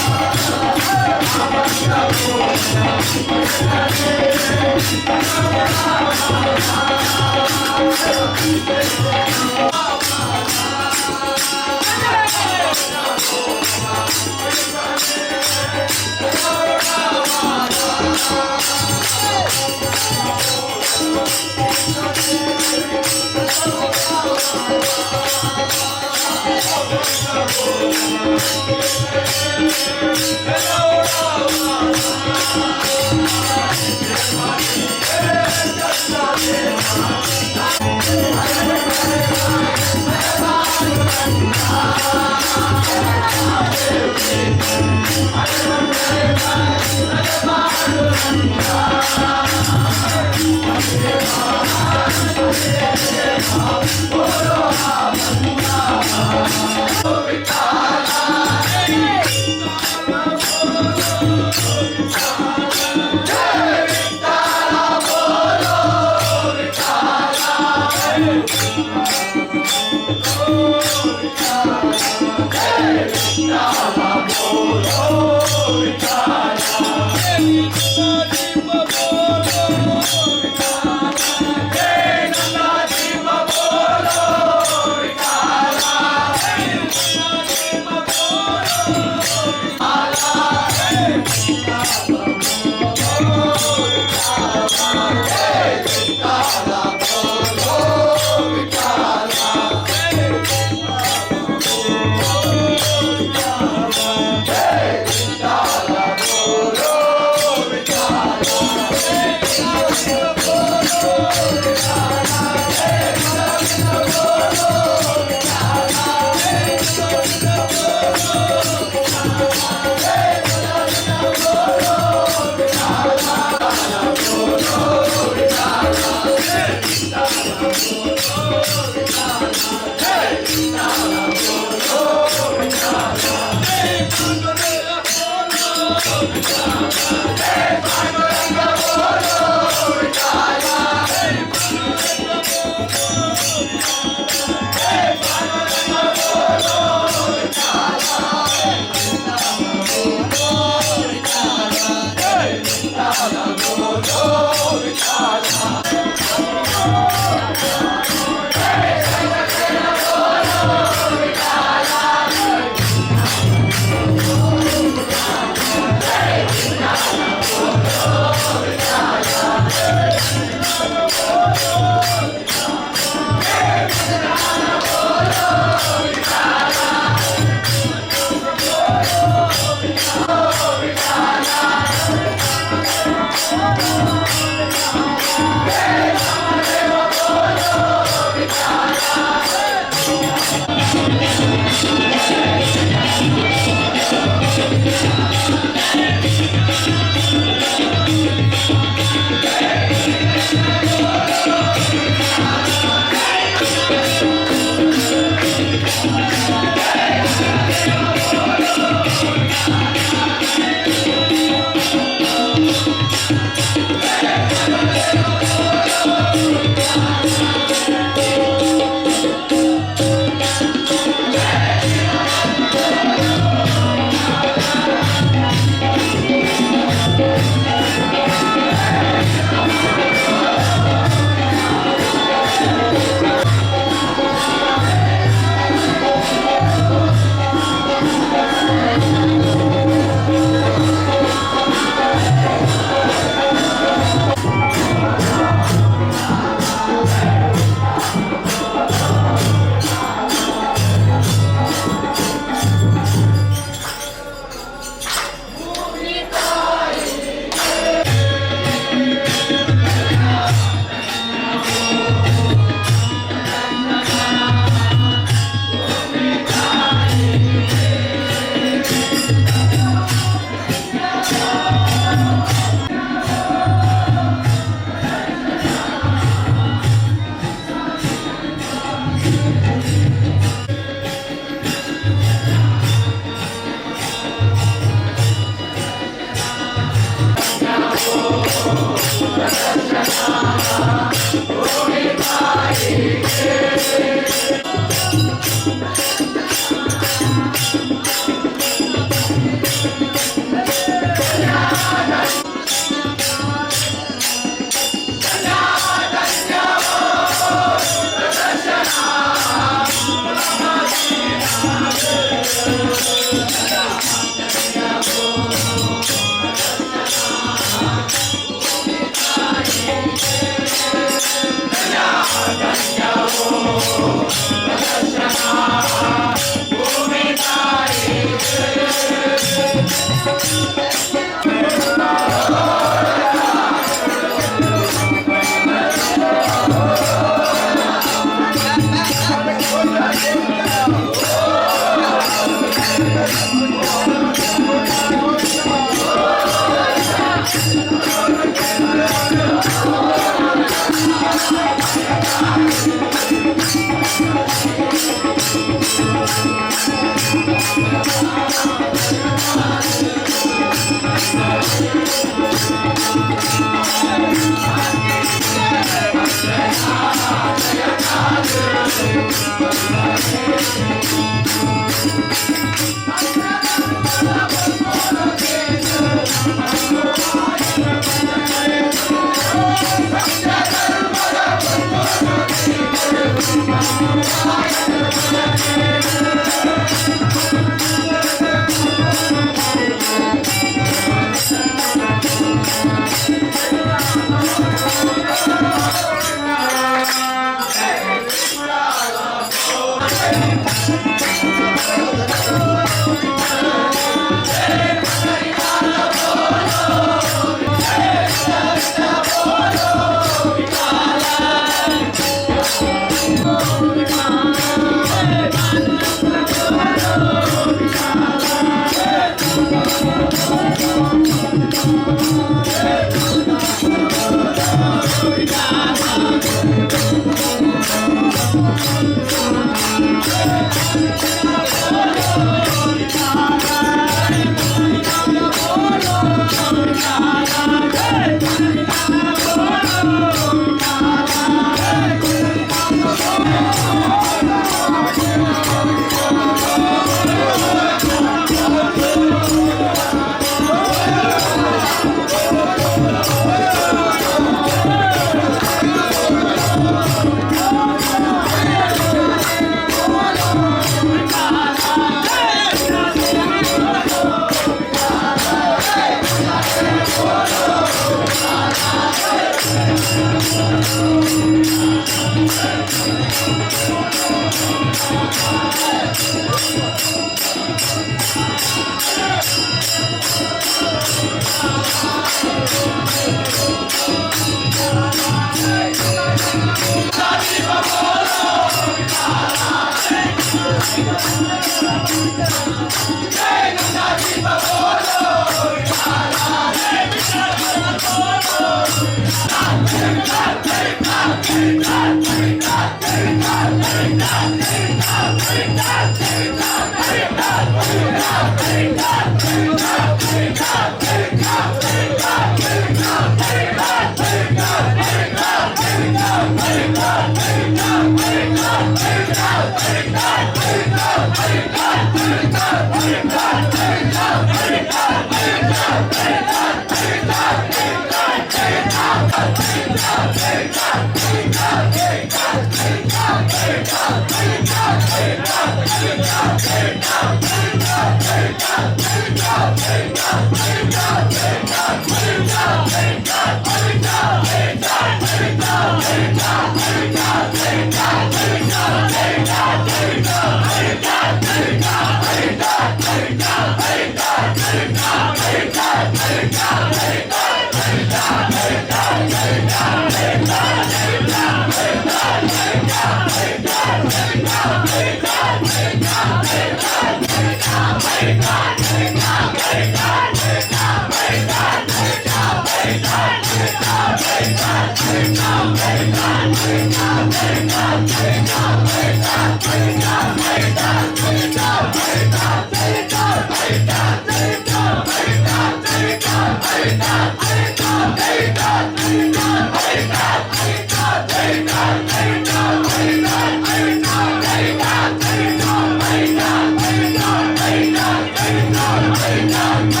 Hey,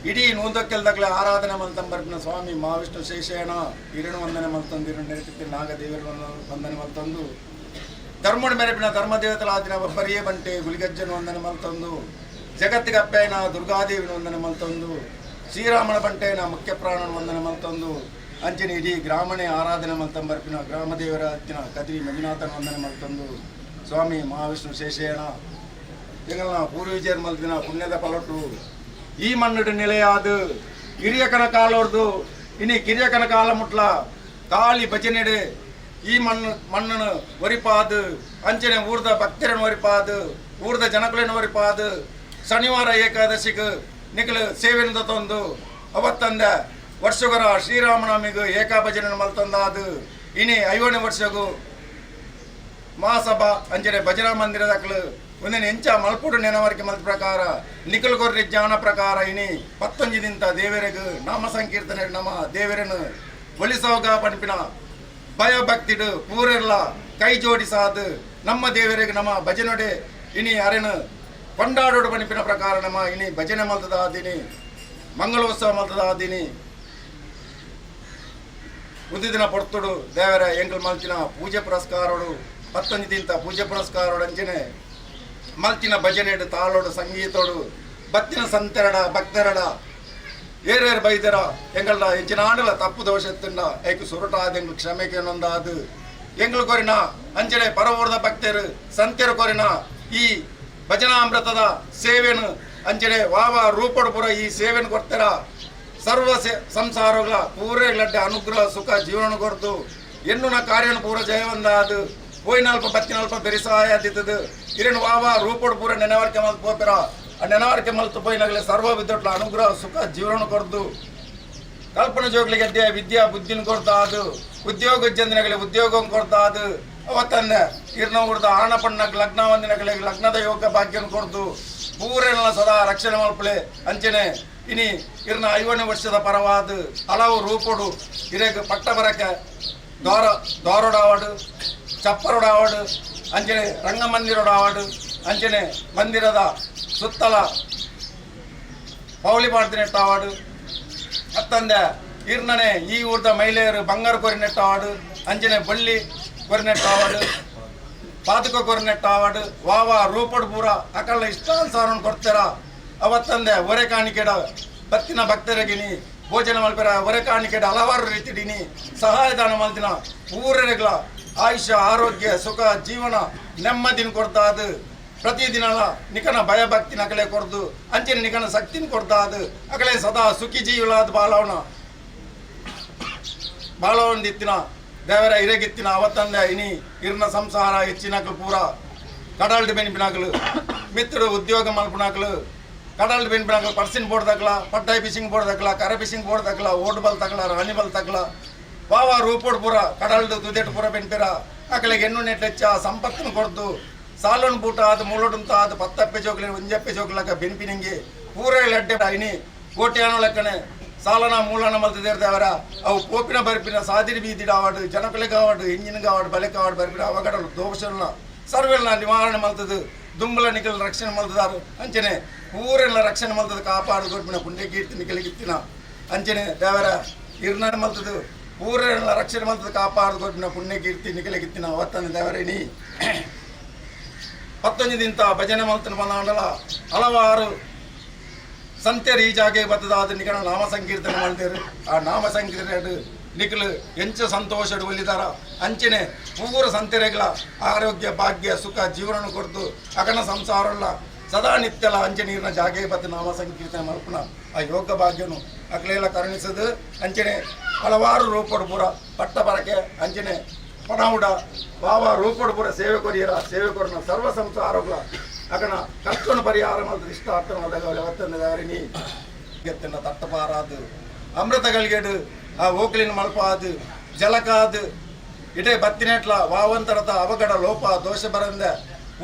ಇಡೀ ನೂಂದಕ್ಕೆಲ್ದಾಗಲೇ ಆರಾಧನೆ ಮಲ್ತಂಬರ್ಪಿನ ಸ್ವಾಮಿ ಮಹಾವಿಷ್ಣು ಶೇಷೇಣ ಇರಣು ವಂದನೆ ಮಲ್ತಂದು ಇರು ನೆರಟಿತ್ತಿ ನಾಗದೇವರು ವಂದನೆ ಮಲ್ತಂದು ಧರ್ಮುಡ ಮೆರಪಿನ ಧರ್ಮದೇವತಲಾದಿನ ಒಬ್ಬರಿಯೇ ಬಂಟೆ ಗುಲಿಗಜ್ಜನ ವಂದನೆ ಮಲ್ತಂದು ಜಗತ್ತಿಗೆ ಅಪ್ಪಯ್ಯನ ದುರ್ಗಾದೇವಿನ ವಂದನೆ ಮಲ್ತಂದು ಶ್ರೀರಾಮನ ಬಂಟೆನ ಮುಖ್ಯ ಪ್ರಾಣನ ವಂದನೆ ಮಲ್ತಂದು ಅಂಚಿನ ಇಡೀ ಗ್ರಾಮಣೆ ಆರಾಧನೆ ಮಲ್ತಂಬರ್ಪಿನ ಗ್ರಾಮದೇವರ ಅತ್ತಿನ ಕದ್ರಿ ಮಂಜುನಾಥನ ವಂದನೆ ಮಲ್ತಂದು ಸ್ವಾಮಿ ಮಹಾವಿಷ್ಣು ಶೇಷೇಣ ಎಂಗಲ್ನ ಪೂರ್ವಜರ್ ಮಲ್ತಿನ ಪುಣ್ಯದ ಪಲಟು ಈ ಮಣ್ಣುಡು ನಿಲೆಯಾದು ಕಿರಿಯಕನ ಕಾಲೋರ್ದು ಇನಿ ಕಿರಿಯಕನ ಕಾಲ ಮುಟ್ಲ ಕಾಲಿ ಭಜನೆಡೆ ಈ ಮಣ್ಣು ಮಣ್ಣನು ಒರಿಪಾದು ಅಂಚನೆ ಊರ್ದ ಭಕ್ತರನ್ನು ಒರಿಪಾದು ಊರ್ದ ಜನಕುలను ಒರಿಪಾದು ಶನಿವಾರ ಏಕಾದಶಿಗೆ ನಿಖಲು ಸೇವೆಯಿಂದ ತಂದು ಅವತ್ತಂದ ವರ್ಷಗರ ಶ್ರೀರಾಮನವಮಿಗೆ ಏಕಾಭಜನೆ ಮಲ್ತಂದಾದು ಇನಿ ಐವನೇ ವರ್ಷಗೂ ಮಹಾಸಭಾ ಅಂಚನೆ ಭಜನಾ ಮಂದಿರದಕ್ಲು ಒಂದಿನ ಎಂಚ ಮಲ್ಪುಡು ನೆನವರಿಕೆ ಮಲ್ತ ಪ್ರಕಾರ ನಿಖಲ್ ಕೊರ್ರಿ ಜ್ಞಾನ ಪ್ರಕಾರ ಇನಿ ಪತ್ತೊಂಜಿ ದಿಂತ ದೇವರೆಗು ನಾಮ ಸಂಕೀರ್ತನೆ ನಮ ದೇವರನು ಒಲಿಸೋಗ ಪನ್ಪಿನ ಭಯಭಕ್ತಿಡು ಪೂರೆಲ್ಲ ಕೈ ಜೋಡಿಸಾದು ನಮ್ಮ ದೇವರಿಗೆ ನಮ್ಮ ಭಜನೊಡೆ ಇನಿ ಅರೆನು ಕೊಂಡಾಡೋಡು ಪನ್ಪಿನ ಪ್ರಕಾರ ನಮ್ಮ ಇನಿ ಭಜನೆ ಮಲ್ತದಾದಿನಿ ಮಂಗಳೋತ್ಸವ ಮಲ್ತದಾದಿನಿ ಉದ್ದಿನ ಪೊರ್ತುಡು ದೇವರ ಎಂಕಲ್ ಮಲ್ತಿನ ಪೂಜೆ ಪುರಸ್ಕಾರೋಡು ಪತ್ತೊಂಜಿ ದಿಂತ ಪೂಜೆ ಪುರಸ್ಕಾರೋಡು ಅಂಚನೆ ಮಲ್ತಿನ ಭಜನೆಡು ತಾಳೋಡು ಸಂಗೀತೋಡು ಬತ್ತಿನ ಸಂತೆರಡ ಭಕ್ತರಡ ಏರೇರು ಬೈದರ ಎಂಗಳಡ ಎಂಚಿನಾಂಡಲ ತಪ್ಪು ದೋಷತ್ತಿಂಡ ಐಕು ಸುರಟಾದ ಎಂಗ್ಳು ಕ್ಷಮೆಗೆ ನೊಂದಾದು ಎಂಗ್ಳು ಕೊರಿನ ಅಂಚನೆ ಪರವೂರ್ದ ಭಕ್ತರು ಸಂತೆರು ಕೊರಿನ ಈ ಭಜನಾಮೃತದ ಸೇವೆನು ಅಂಚನೆ ವಾವ ರೂಪಡು ಪುರ ಈ ಸೇವೆನು ಕೊಡ್ತಾರ ಸರ್ವ ಸಂಸಾರಗಳ ಪೂರೆಗಳಡ್ಡೆ ಅನುಗ್ರಹ ಸುಖ ಜೀವನ ಕೊರ್ದು ಎನ್ನುನ ಕಾರ್ಯನ ಪೂರ ಜಯವಂದಾದು ಪೋಯಿನಲ್ಪ ಬತ್ತಿನಲ್ಪ ಬೆರಿಸಾಯದಿತ್ತದು ಇರೇನು ವಾವ ರೂಪಡು ಪೂರ ನೆನವರಿಕೆ ಮಲ್ತು ಪೋಪಿರ ಆ ನೆನವರಿಕೆ ಮಲ್ತು ಪೋಯಿನಗಲೆ ಸರ್ವ ವಿದ್ಯೊಟ್ಲ ಅನುಗ್ರಹ ಸುಖ ಜೀವನ ಕೊರ್ದು ಕಲ್ಪನ ಜೋಗ್ಲಿಗೆ ಅಡ್ಡೆ ವಿದ್ಯಾ ಬುದ್ಧಿನ ಕೊಡ್ತಾದು ಉದ್ಯೋಗ ಜಂದಿನಗಲೆ ಉದ್ಯೋಗ ಕೊಡ್ತಾದು ಅವತ್ತಂದೆ ಇರ್ನ ಹುಡ್ದ ಆಣಪಣ್ಣ ಲಗ್ನ ಒಂದಿನಗಲೆ ಲಗ್ನದ ಯೋಗ ಭಾಗ್ಯನ ಕೊಡ್ದು ಪೂರೆಲ್ಲ ಸದಾ ರಕ್ಷಣೆ ಮಲ್ಪಲೆ ಅಂಚನೆ ಇನಿ ಇರ್ನ ಐವನೇ ವರ್ಷದ ಪರವಾದ ಹಲವು ರೂಪಡು ಇರೇಗ ಪಟ್ಟ ಬರಕ್ಕೆ ದ್ವಾರ ದ್ವಾರೋಡಾವಡು ಚಪ್ಪರೋಡಾವಡು ಅಂಚನೆ ರಂಗಮಂದಿರೋಡಾವಡು ಅಂಚನೆ ಮಂದಿರದ ಸುತ್ತಲ ಪೌಳಿ ಮಾಡ್ತಿನೆಟ್ಟಾವಾಡು ಅತ್ತಂದೆ ಇರ್ನನೆ ಈ ಊರ್ದ ಮಹಿಳೆಯರು ಬಂಗಾರ ಕೊರಿನೆಟ್ಟಾವಾಡು ಅಂಚನೆ ಬಳ್ಳಿ ಕೊರಿನೆಟ್ಟಾವಾಡು ಪಾತಕ ಕೊರಿನೆಟ್ಟಾವಾಡು ವಾವ ರೂಪಡು ಪೂರ ಅಕಳ್ಳ ಇಷ್ಟಾನುಸಾರವನ್ನು ಕೊಡ್ತಾರ ಅವತ್ತಂದೆ ಒರೆ ಕಾಣಿಕೆಡ ಬತ್ತಿನ ಭಕ್ತರಿಗಿನಿ ಭೋಜನ ಮಲ್ಪೆರ ಒರೆ ಕಾಣಿಕೆಡ ಹಲವಾರು ರೀತಿಡಿನಿ ಸಹಾಯದಾನ ಮಲ್ತಿನ ಪೂರರೆಗ್ಲ ಆಯುಷ್ಯ ಆರೋಗ್ಯ ಸುಖ ಜೀವನ ನೆಮ್ಮದಿನ ಕೊಡ್ತಾದು ಪ್ರತಿದಿನ ನಿಕನ ಭಯಭಕ್ತಿ ನಕಲೆ ಕೊರ್ದು ಅಂಚಿನ ನಿಕನ ಶಕ್ತಿನ ಕೊಡ್ತಾದು ಅಕಲೆ ಸದಾ ಸುಖಿ ಜೀವಲಾದ ಬಾಲವನ ಬಾಳವೊಂದಿತ್ತಿನ ದೇವರ ಇರಗಿತ್ತಿನ ಅವತ್ತಂದೆ ಇನಿ ಇರ್ನ ಸಂಸಾರ ಹೆಚ್ಚಿನಕಲು ಪೂರ ಕಡಲ್ಡ್ ಬೆನ್ಪಿನಾಕಲು ಮಿತ್ರರು ಉದ್ಯೋಗ ಮಲ್ಪುನಾಕಲು ಕಡಲ್ಡ್ ಬೆನ್ಪಿನಾಕಲು ಪರ್ಸಿನ್ ಬೋರ್ಡ್ ತಕಲ ಪಟ್ಟಾಯಿ ಫಿಶಿಂಗ್ ಬೋರ್ಡ್ ತಕಲ ಕರೆ ಫಿಶಿಂಗ್ ಬೋರ್ಡ್ ತಕಲ ಓಟ್ ಬಲ್ ತಕಲ ರಾಣಿ ಬಲ್ ತಕಲ ವಾವ ರೂಪೋಡ್ ಪೂರ ಕಡಲ್ಡು ತುದೆಟ್ ಪೂರ ಬೆನ್ಪಿರ ಅಕಲೆಗೆ ಎಣ್ಣು ನೆಟ್ಲೆಚ್ಚ ಸಂಪತ್ತನ್ನು ಕೊಡ್ದು ಸಾಲನ್ ಬೂಟ ಆದ ಮುಳ್ಳೊಡಂತ ಆದ ಪತ್ತಪ್ಪೆ ಜೋಗ್ಲಿ ಒಂಜಪ್ಪೆ ಜೋಗ್ಲಕ ಬೆನ್ಪಿನಿಂಗೆ ಪೂರ ಲಡ್ಡೆ ಇನಿ ಕೋಟ್ಯಾನು ಲೆಕ್ಕನೆ ಸಾಲನ ಮೂಲನ ಮಲ್ತದೇರ್ದವರ ಅವು ಪೋಪಿನ ಬರ್ಪಿನ ಸಾದಿರಿ ಬೀದಿಡಾವಾಡು ಜನಕುಲೆಗಾವಾಡು ಇಂಜಿನ್ಗಾವಾಡು ಬಲೆಕಾವಾಡು ಬರ್ಪಿನ ಅವಗಡಲು ದೋಷನ ಸರ್ವೆಲ್ನ ನಿವಾರಣೆ ಮಲ್ತದು ದುಂಬಲ ನಿಖಲ್ ರಕ್ಷಣೆ ಮಲ್ತದಾರು ಅಂಚನೆ ಪೂರೆಲ್ಲ ರಕ್ಷಣೆ ಮಲ್ತದ ಕಾಪಾಡು ಕೊರ್ಪಿನ ಪುಣ್ಯ ಕೀರ್ತಿ ನಿಖಲಿಗಿತ್ತಿನ ಅಂಚನೆ ದೇವರ ಇರ್ನ ಮಲ್ತದು ಪೂರೆಲ್ಲ ರಕ್ಷಣೆ ಮಲ್ತದ ಕಾಪಾಡು ಕೊಟ್ಟಿನ ಪುಣ್ಯ ಕೀರ್ತಿ ನಿಕಲಗಿತ್ತಿನ ಅವತ್ತನ ದೇವರೇಣಿ ಪತ್ತೊಂಜಿ ದಿಂತ ಭಜನೆ ಮಲ್ತನ ಬಂದಾಂಡಲ ಹಲವಾರು ಸಂತೆರ್ ಈ ಜಾಗೆ ಬತ್ತದಾದ ನಿಕಲ ನಾಮ ಸಂಕೀರ್ತನೆ ಮಾಡ್ತೇರು. ಆ ನಾಮ ಸಂಕೀರ್ತನೆ ನಿಕಲು ಎಂಚ ಸಂತೋಷಡು ಒಲಿದಾರ ಅಂಚನೆ ಪೂರ ಸಂತೆರೆಗಳ ಆರೋಗ್ಯ ಭಾಗ್ಯ ಸುಖ ಜೀವನ ಕೊಡ್ತು ಅಗನ ಸಂಸಾರಲ್ಲ ಸದಾ ನಿತ್ಯಲ ಅಂಚೆ ನೀರಿನ ಜಾಗೆ ಬತ್ತ ನಾಮ ಸಂಕೀರ್ತನೆ ಮಲ್ಪುನ ಆ ಯೋಗ ಭಾಗ್ಯನು ಅಕ್ಲೆಲ್ಲ ಕರುಣಿಸದು. ಅಂಚನೆ ಹಲವಾರು ರೂಪಡು ಪೂರ ಪಟ್ಟ ಪರಕೆ ಅಂಚನೆ ಪಣವುಡ ಬಾಬಾ ರೂಪಡು ಪೂರ ಸೇವೆ ಕೊರಿಯರ ಸೇವೆ ಕೊರನ ಸರ್ವ ಸಂಸಾರಗಳ ಅಗನ ಕಷ್ಟನು ಪರಿಹಾರ ಮಲ್ತದ ಇಷ್ಟ ಅರ್ಥನ ಎತ್ತಿನ ತಟ್ಟಪಾರಾದು ಅಮೃತಗಳಿಗೆಡು ಆ ಓಕ್ಲಿನ ಮಲ್ಪಾದು ಜಲಕಾದು ಇಟೇ ಬತ್ತಿನೆಟ್ಲ ವಾವಂತರದ ಅವಗಡ ಲೋಪ ದೋಷ ಬರಂದ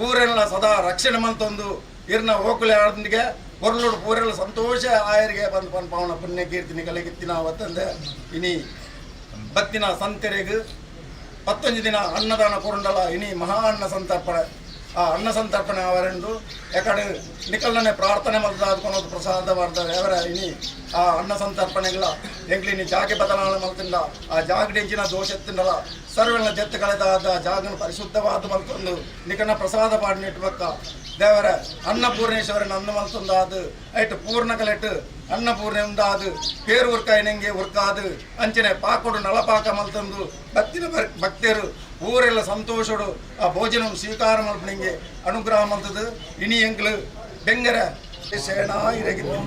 ಊರೆಲ್ಲ ಸದಾ ರಕ್ಷಣೆ ಮಂತೊಂದು ಇರ್ನ ಓಕುಲೆ ಆಡಂದಿಗೆ ಪೊರ್ಲುಡು ಪೂರೆಲ್ಲ ಸಂತೋಷ ಆಯರಿಗೆ ಬಂದು ಪನ್ಪಾವನ ಪುಣ್ಯ ಕೀರ್ತಿನಿ ಕಲೆಗಿತ್ತಿನ ವತ್ತಂದೆ ಇನಿ ಬತ್ತಿನ ಸಂತೆರೆಗ್ ಪತ್ತೊಂಜಿ ದಿನ ಅನ್ನದಾನ ಕೊರುಂಡಲ ಇನಿ ಮಹಾ ಅನ್ನ ಸಂತರ್ಪಣೆ. ಆ ಅನ್ನ ಸಂತರ್ಪಣೆ ಅವರೆಂದು ಯಾಕಡೆ ನಿಕಲ್ನೇ ಪ್ರಾರ್ಥನೆ ಮಲ್ತಾದ್ಕೊಂಡು ಪ್ರಸಾದ ಮಾಡ್ತಾರೆ ಅವರ ಇನಿ ಆ ಅನ್ನ ಸಂತರ್ಪಣೆಗಳ ಎಂಕ್ಲಿನಿ ಜಾಗೆ ಬದಲಾವಣೆ ಮಲ್ತಿಂದ ಆ ಜಾಗಡೆಂಚಿನ ದೋಷ ತಿನ್ನಲ ಸರ್ವೆಲ್ಲ ಜೆತ್ತು ಕಳೆದಾದ ಜಾಗನ ಪರಿಶುದ್ಧವಾದ ಮಲ್ತೊಂದು ನಿಕನ ಪ್ರಸಾದ ಪಾಡಿನಿಟ್ಟು ಬಕ್ಕ ದೇವರ ಅನ್ನಪೂರ್ಣೇಶ್ವರನ ಅನ್ನ ಮಲ್ತೊಂದಾದು ಐಟ್ ಪೂರ್ಣ ಕಲೆಟ್ ಅನ್ನಪೂರ್ಣೆ ಉಂದಾದು ಪೇರು ಉರ್ಕಾಯಿನಂಗೆ ಉರ್ಕಾದು ಅಂಚನೆ ಪಾಕೊಡು ನಳಪಾಕ ಮಲ್ತಂದು ಭಕ್ತಿನ ಭಕ್ತರು ಊರೆಲ್ಲ ಸಂತೋಷಡು ಆ ಭೋಜನ ಸ್ವೀಕಾರ ಮಲ್ಪನಿಂಗೆ ಅನುಗ್ರಹ ಮಲ್ತದು ಇನಿ ಎಂಕ್ಲು ಬೆಂಗರ ಶೇಣ ಇರಗಿತ್ತು.